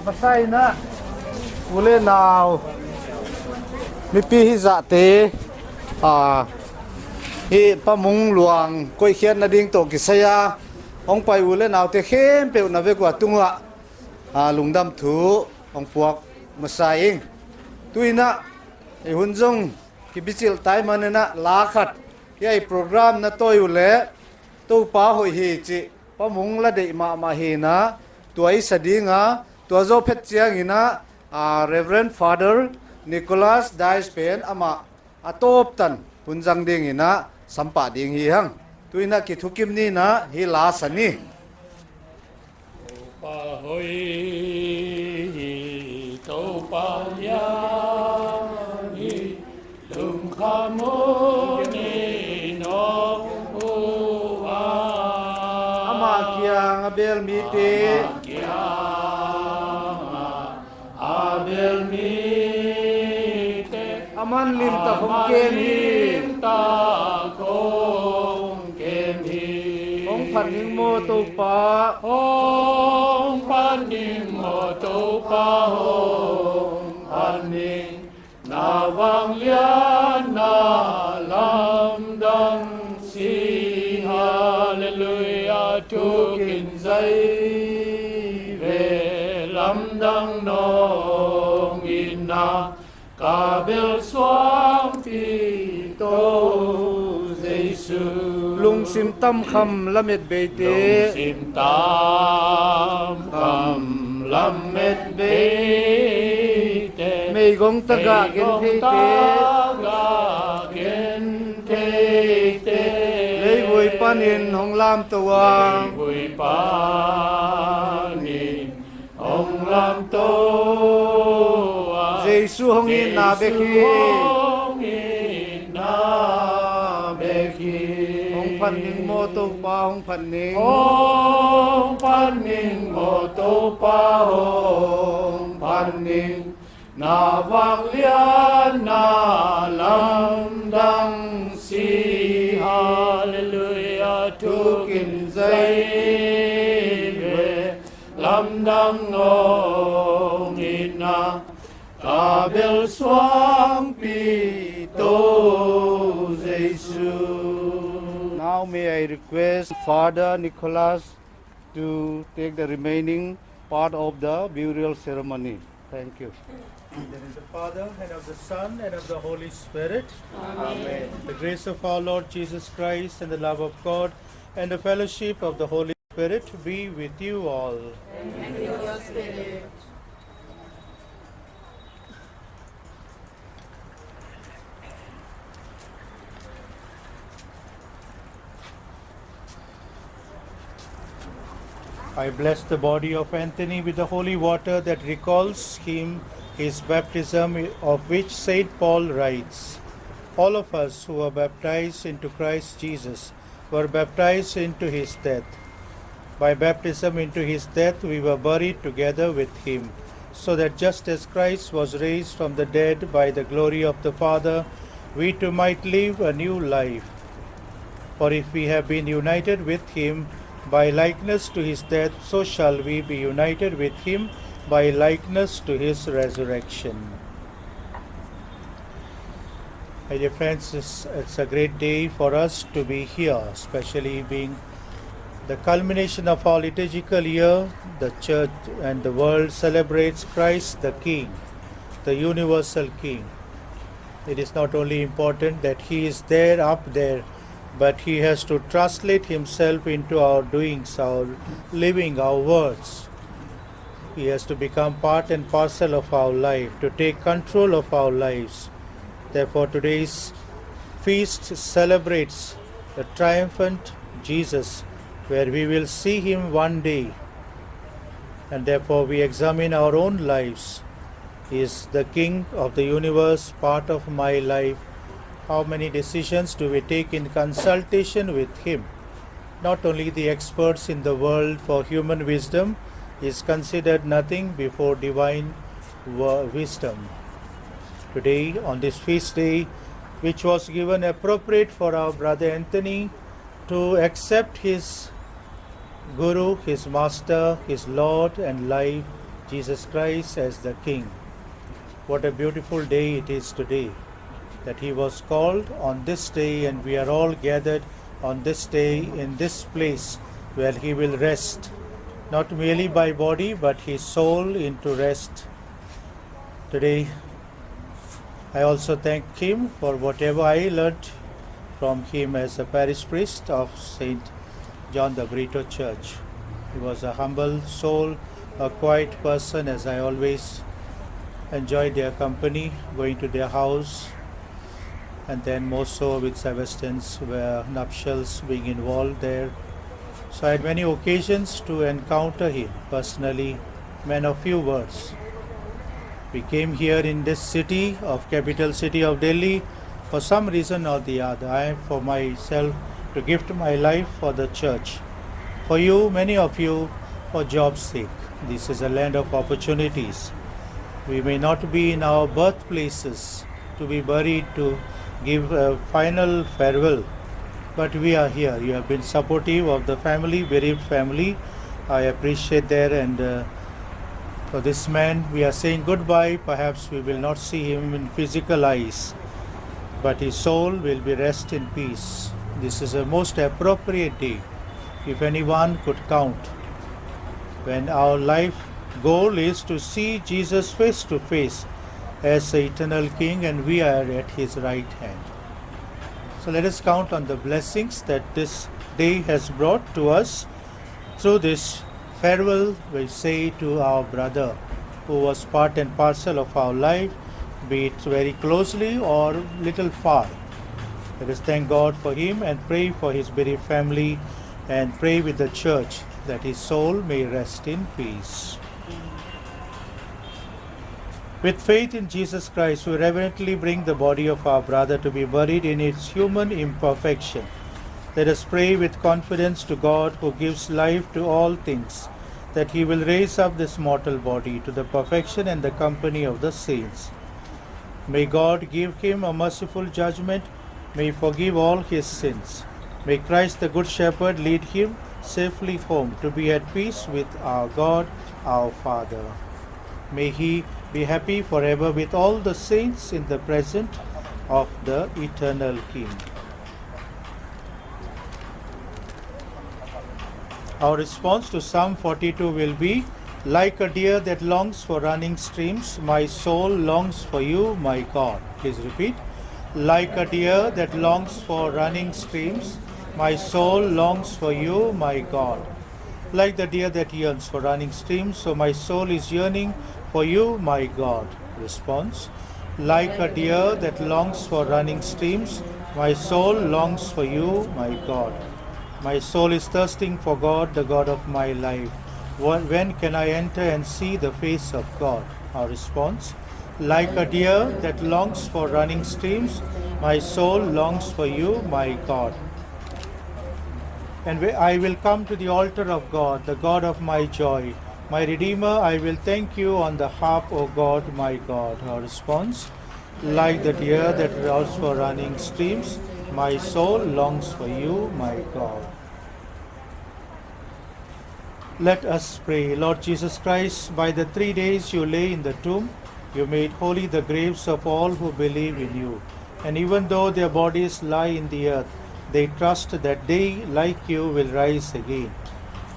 A masa in a, u leh nau, mipi hizahte, a, hih Pa Mung luang koihkhiatna ding toh kisai a hong pai u leh naute khempeuh na vek ua tung uah, a, lungdam thu hong puak masa ing. Tuin a, i hun zong kibichilh tai manin a, la khat hiai program na tawi uleh, Toupa hoih hi chih Pa Mung la deih mahmah hi'n a, tua i sa ding a, tua zoh phet chiangin a, a, Reverend Father Nicholas Dice pen amah a tawp tan hun zang dingin a, sam pah ding hi hang. Tuin a kithukim ni'n a, hih la sa ni. Pa hoih hi, Toupa lian hi, lungkham in om ua. Ama kiang a bel mite. Ama kiang a bel mite. Aman lim tak hong kem hi. Aman lim tak hong kem hi. Hong phat ning maw Toupa. Hong phat ning maw Toupa, hong phat ning. Na vangliatna lamdang si, hallelujah, thukin zai ve, lamdang nong itna, ka bel suangpi Tou Jesu. Lungsim tam kham lamet beite. Lungsim tam kham lamet beite. Meigong tagah gentheite. Meigong tagah gentheite. Leivui panin hong lamtou a. Leivui panin hong lamtou a. Jesu hong itna bek hi. Jesu hong itna bek hi. Hong phat ning maw Toupa, hong phat ning. Hong phat ning maw Toupa, hong phat ning. Na vangliatna lamdang si, hallelujah, thukin zai ve, lamdang nong itna, ka bel suangpi Tou Jesu. Now may I request Father Nicholas to take the remaining part of the burial ceremony. Thank you. In the name of the Father, and of the Son, and of the Holy Spirit. Amen. The grace of our Lord Jesus Christ, and the love of God, and the fellowship of the Holy Spirit be with you all. And with your spirit. I bless the body of Anthony with the holy water that recalls him, his baptism, of which Saint Paul writes, "All of us who were baptized into Christ Jesus were baptized into his death. By baptism into his death, we were buried together with him, so that just as Christ was raised from the dead by the glory of the Father, we too might live a new life. For if we have been united with him by likeness to his death, so shall we be united with him by likeness to his resurrection." My dear friends, it's, it's a great day for us to be here, especially being the culmination of our liturgical year. The church and the world celebrates Christ the King, the universal King. It is not only important that he is there, up there, but he has to translate himself into our doings, our living, our words. He has to become part and parcel of our life, to take control of our lives. Therefore, today's feast celebrates the triumphant Jesus, where we will see him one day. And therefore, we examine our own lives. Is the King of the universe part of my life? How many decisions do we take in consultation with him? Not only the experts in the world for human wisdom is considered nothing before divine wo-, wisdom. Today, on this feast day, which was given appropriate for our brother Anthony to accept his Guru, his Master, his Lord and life, Jesus Christ, as the King. What a beautiful day it is today, that he was called on this day, and we are all gathered on this day in this place where he will rest, not merely by body, but his soul into rest. Today, I also thank him for whatever I learnt from him as a parish priest of Saint John the Burrito Church. He was a humble soul, a quiet person, as I always enjoyed their company, going to their house, and then more so with Sebastian's, where nuptials being involved there. So I had many occasions to encounter him personally, man of few words. We came here in this city of, capital city of Delhi, for some reason or the other. I, for myself, to gift my life for the church. For you, many of you, for job's sake. This is a land of opportunities. We may not be in our birthplaces to be buried, to give a final farewell, but we are here. You have been supportive of the family, bereaved family. I appreciate that, and, uh, for this man, we are saying goodbye. Perhaps we will not see him in physical eyes, but his soul will be rest in peace. This is a most appropriate day, if anyone could count, when our life goal is to see Jesus face to face as the eternal King, and we are at his right hand. So let us count on the blessings that this day has brought to us through this farewell we say to our brother who was part and parcel of our life, be it very closely or little far. Let us thank God for him and pray for his bereaved family and pray with the church that his soul may rest in peace. With faith in Jesus Christ, we reverently bring the body of our brother to be buried in its human imperfection. Let us pray with confidence to God, who gives life to all things, that he will raise up this mortal body to the perfection and the company of the saints. May God give him a merciful judgment. May he forgive all his sins. May Christ the Good Shepherd lead him safely home to be at peace with our God, our Father. May he be happy forever with all the saints in the presence of the eternal King. Our response to Psalm forty-two will be, "Like a deer that longs for running streams, my soul longs for you, my God." Please repeat. "Like a deer that longs for running streams, my soul longs for you, my God." Like the deer that yearns for running streams, so my soul is yearning for you, my God. Response. Like a deer that longs for running streams, my soul longs for you, my God. My soul is thirsting for God, the God of my life. Wh- When can I enter and see the face of God? Our response. Like a deer that longs for running streams, my soul longs for you, my God. And wh- I will come to the altar of God, the God of my joy. My Redeemer, I will thank you on the harp, O God, my God. Our response. Like the deer that longs for running streams, my soul longs for you, my God. Let us pray. Lord Jesus Christ, by the three days you lay in the tomb, you made holy the graves of all who believe in you. And even though their bodies lie in the earth, they trust that they, like you, will rise again.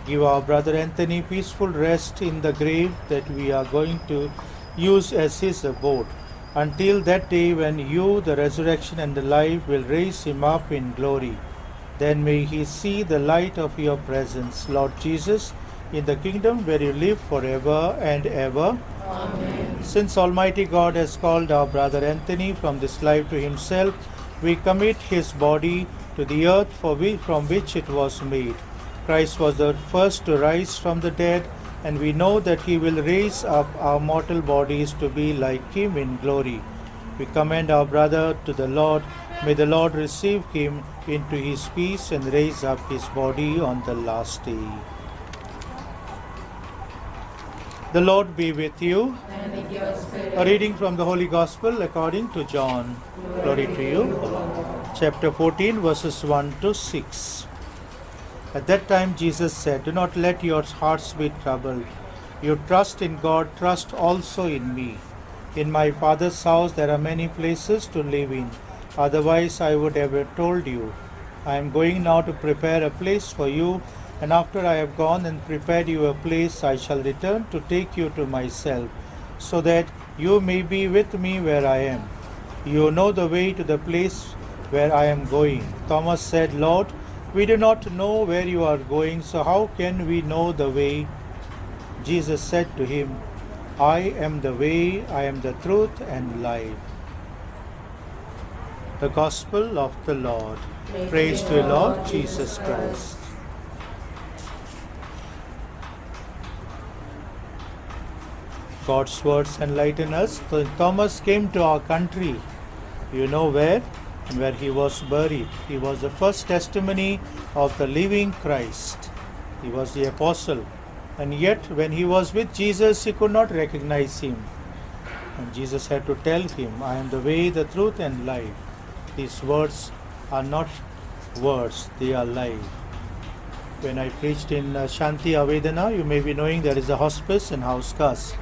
Give our brother Anthony peaceful rest in the grave that we are going to use as his abode, until that day when you, the resurrection and the life, will raise him up in glory. Then may he see the light of your presence, Lord Jesus, in the kingdom where you live forever and ever. Amen. Since Almighty God has called our brother Anthony from this life to himself, we commit his body to the earth for we, from which it was made. Christ was the first to rise from the dead, and we know that he will raise up our mortal bodies to be like him in glory. We commend our brother to the Lord. May the Lord receive him into his peace and raise up his body on the last day. The Lord be with you. And with your spirit. A reading from the Holy Gospel according to John. Glory to you, O Lord. Chapter fourteen, verses one to six. At that time Jesus said, "Do not let your hearts be troubled. You trust in God, trust also in me. In my Father's house there are many places to live in. Otherwise I would have told you. I am going now to prepare a place for you, and after I have gone and prepared you a place, I shall return to take you to myself, so that you may be with me where I am. You know the way to the place where I am going." Thomas said, "Lord, we do not know where you are going, so how can we know the way?" Jesus said to him, "I am the way, I am the truth and life." The Gospel of the Lord. Praise to you, Lord Jesus Christ. God's words enlighten us. Th-, Thomas came to our country. You know where? And where he was buried. He was the first testimony of the living Christ. He was the apostle. And yet, when he was with Jesus, he could not recognize him. And Jesus had to tell him, "I am the way, the truth, and life." These words are not words, they are life. When I preached in, uh, Shanti Avedana, you may be knowing there is a hospice in Hauzkhas.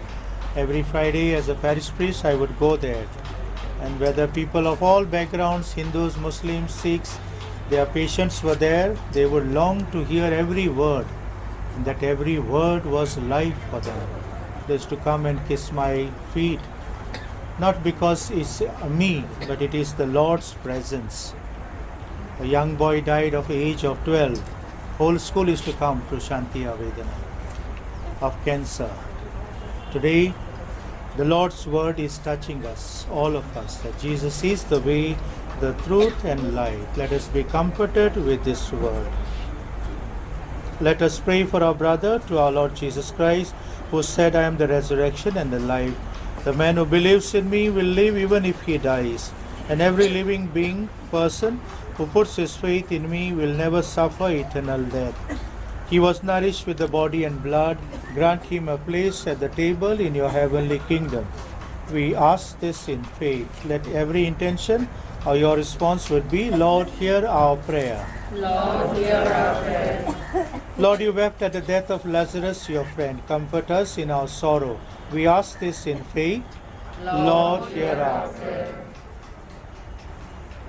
Every Friday, as a parish priest, I would go there. And whether people of all backgrounds, Hindus, Muslims, Sikhs, their patients were there, they would long to hear every word, and that every word was life for them. They used to come and kiss my feet, not because it's, uh, me, but it is the Lord's presence. A young boy died of age of twelve. Whole school used to come to Shanti Avedana of cancer. Today, the Lord's word is touching us, all of us, that Jesus is the way, the truth, and life. Let us be comforted with this word. Let us pray for our brother to our Lord Jesus Christ, who said, "I am the resurrection and the life. The man who believes in me will live even if he dies. And every living being, person, who puts his faith in me will never suffer eternal death." He was nourished with the body and blood. Grant him a place at the table in your heavenly kingdom. We ask this in faith. Let every intention or your response would be, "Lord, hear our prayer." Lord, hear our prayer. Lord, you wept at the death of Lazarus, your friend. Comfort us in our sorrow. We ask this in faith. Lord, hear our prayer.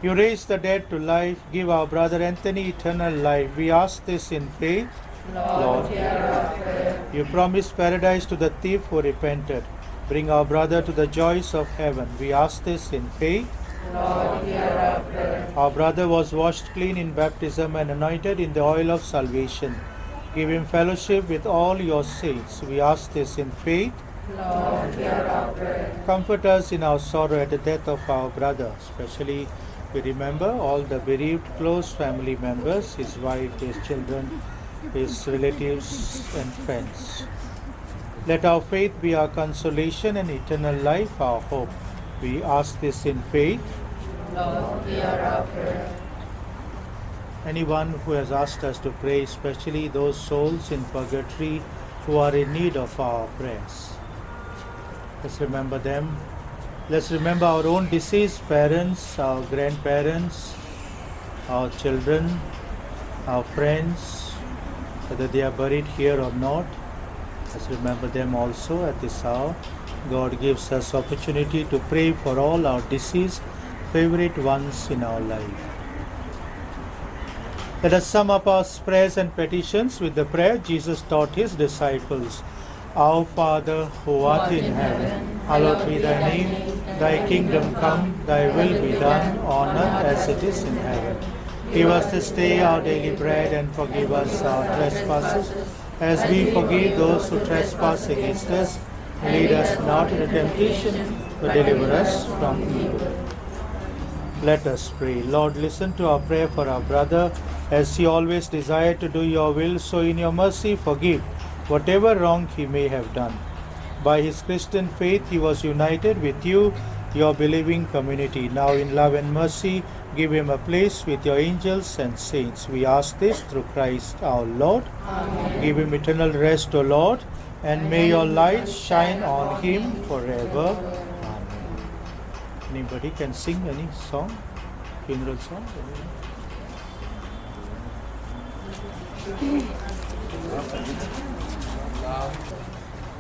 You raise the dead to life, give our brother Anthony eternal life. We ask this in faith. Lord, hear our prayer. You promise paradise to the thief who repented. Bring our brother to the joys of heaven. We ask this in faith. Lord, hear our prayer. Our brother was washed clean in baptism and anointed in the oil of salvation. Give him fellowship with all your saints. We ask this in faith. Lord, hear our prayer. Comfort us in our sorrow at the death of our brother. Especially, we remember all the bereaved close family members, his wife, his children, his relatives and friends. Let our faith be our consolation and eternal life our hope. We ask this in faith. Lord, hear our prayer. Anyone who has asked us to pray, especially those souls in purgatory who are in need of our prayers. Let's remember them. Let's remember our own deceased parents, our grandparents, our children, our friends, whether they are buried here or not. Let's remember them also at this hour. God gives us opportunity to pray for all our deceased favorite ones in our life. Let us sum up our prayers and petitions with the prayer Jesus taught his disciples. Our Father, who art in heaven, hallowed be thy name. Thy kingdom come, thy will be done on earth as it is in heaven. Give us this day our daily bread, and forgive us our trespasses, as we forgive those who trespass against us. Lead us not into temptation, but deliver us from evil. Let us pray. Lord, listen to our prayer for our brother, as he always desired to do your will, so in your mercy forgive whatever wrong he may have done. By his Christian faith, he was united with you, your believing community. Now, in love and mercy, give him a place with your angels and saints. We ask this through Christ our Lord. Amen. Give him eternal rest, O Lord, and may your light shine on him forever. Amen. Anybody can sing any song? Funeral song?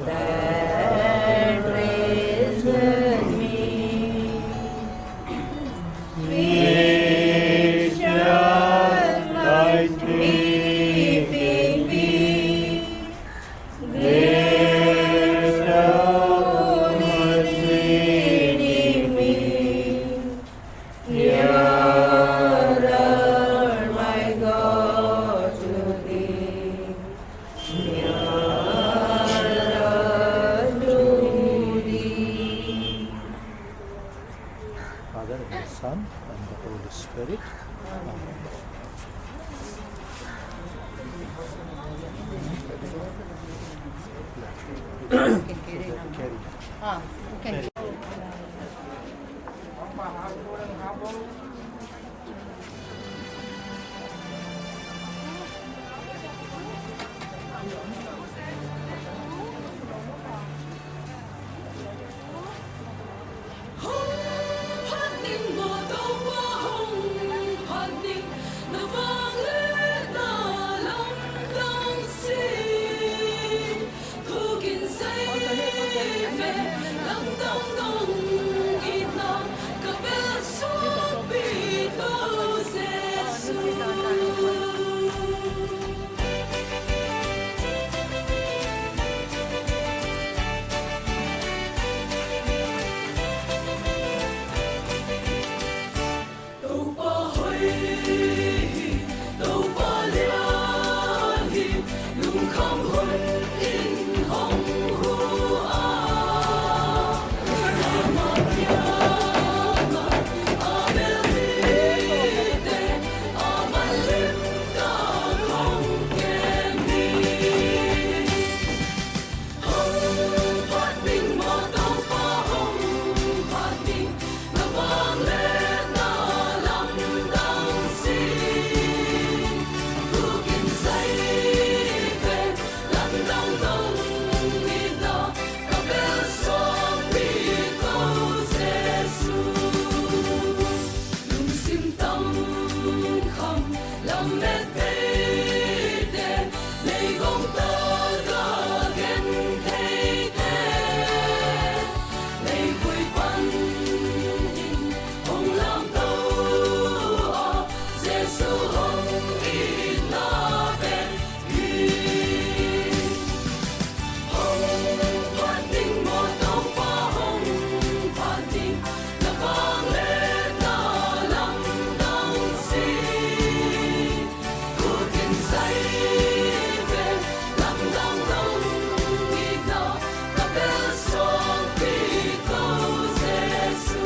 That raises me, gracious light giving me, gracious leading me, nearer, my God, to thee. Father, and the Son, and the Holy Spirit. Amen. Carry. Ah, okay. Toupa hoih hi, Toupa lian hi, lungkham hun in hong hu a. Ama kiangah a bel mite, a man lim ka hong kem hi. Hong phat ding maw Toupa, hong phat ding, na vangliatna lamdang sin. Thu kin zai ve, lamdang dong itna, ka bel sawmpi kou Jesu. Lungsim tangkham, lamet theite, meigong taka gentheite, meivui pan in hong lamtou a, Jesu hong itna bek hi. Hong phat ding maw Toupa, hong phat ding, na vangliatna lamdang sin. Thu kin zai ve, lamdang dong itna, ka bel sawmpi kou Jesu.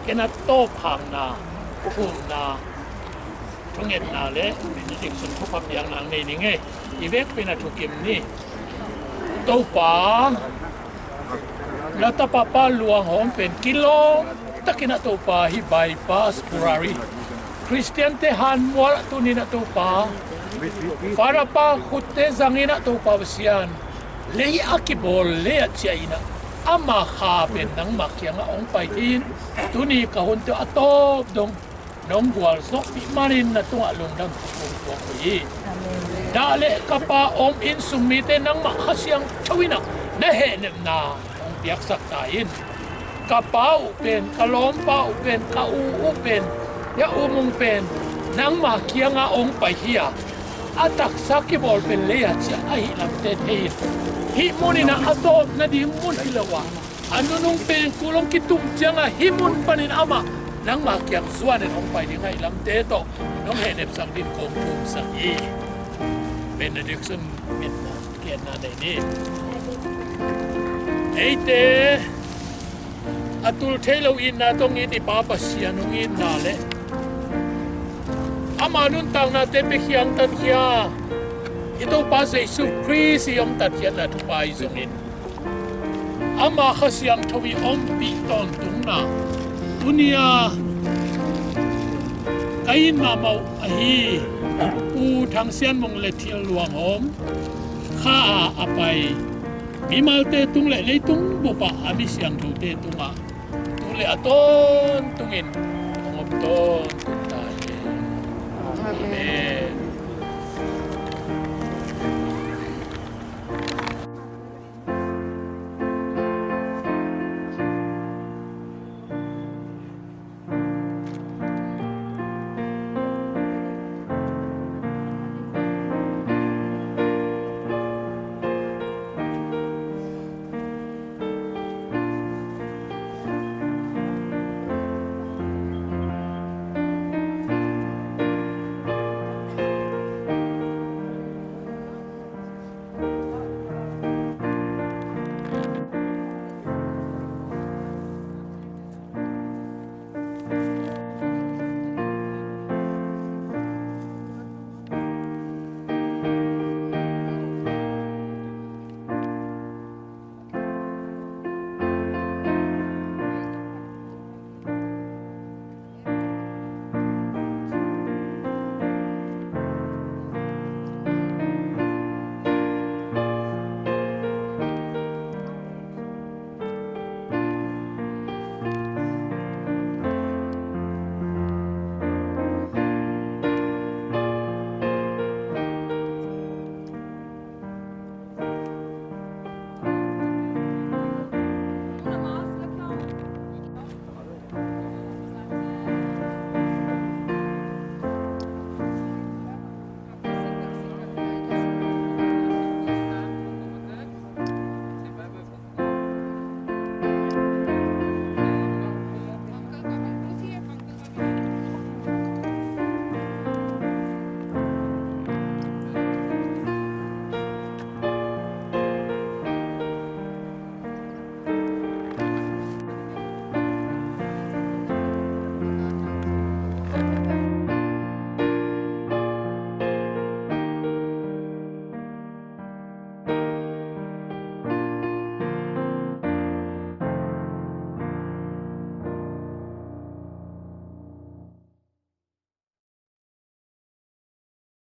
Ken a tawp hangna, thumna, thungetna leh benediction thupha piakna nei ning e. I vek pen a thukim ni. Toupa, na tapa pa Luanghawm pen kilawm takin a Toupa hi bypass Burari Christian te hanmual ah tuni'n a Toupa, Father pa khutte zangin a Toupa Pasian, lei a kibawl lei ah chiah in a, ama kha pen nangmah kiangah hong pai thei in, tuni ka hunte a tawp dong nong gualzawhpih manin na tungah lungdam kong tuak hi. Dah leh ka pa om insung mite nangmah Kha Siangthou in a na hehnepna hong piaksak ta in. Ka pa uh pen, ka lawmpa uh pen, ka u uh pen, ya u mung pen, nangmah kiangah hong pai hi a, a taksa kibawl pen lei a chiah ahihlamte thei in, hih mun in a a tawpna ding mun hilou a, a nunung pen kul hong kitum chiang a hih mun panin amah nangmah kiang zuan in hong pai ding ahihlamte toh nong hehnepsak dingin kong thumsak hi. Benediction, ngetna, ngetna nei ni. Eite a tul theilou itna tawh i Pa Pasian hong itna leh ama nuntaknate pe khiangtan khia, i Toupa Jesu Khrist i omtat khiatna thupha i zong in, ama Kha Siangthou i ompih tawntungna, tuni a ka it mahmah uh ahi Pu Thangsianmung leh Thil Luanghawm kha a a pai mimalte tung leh leitung bup ah a mi siangthoute tungah tu leh a tawntungin hong om tawntung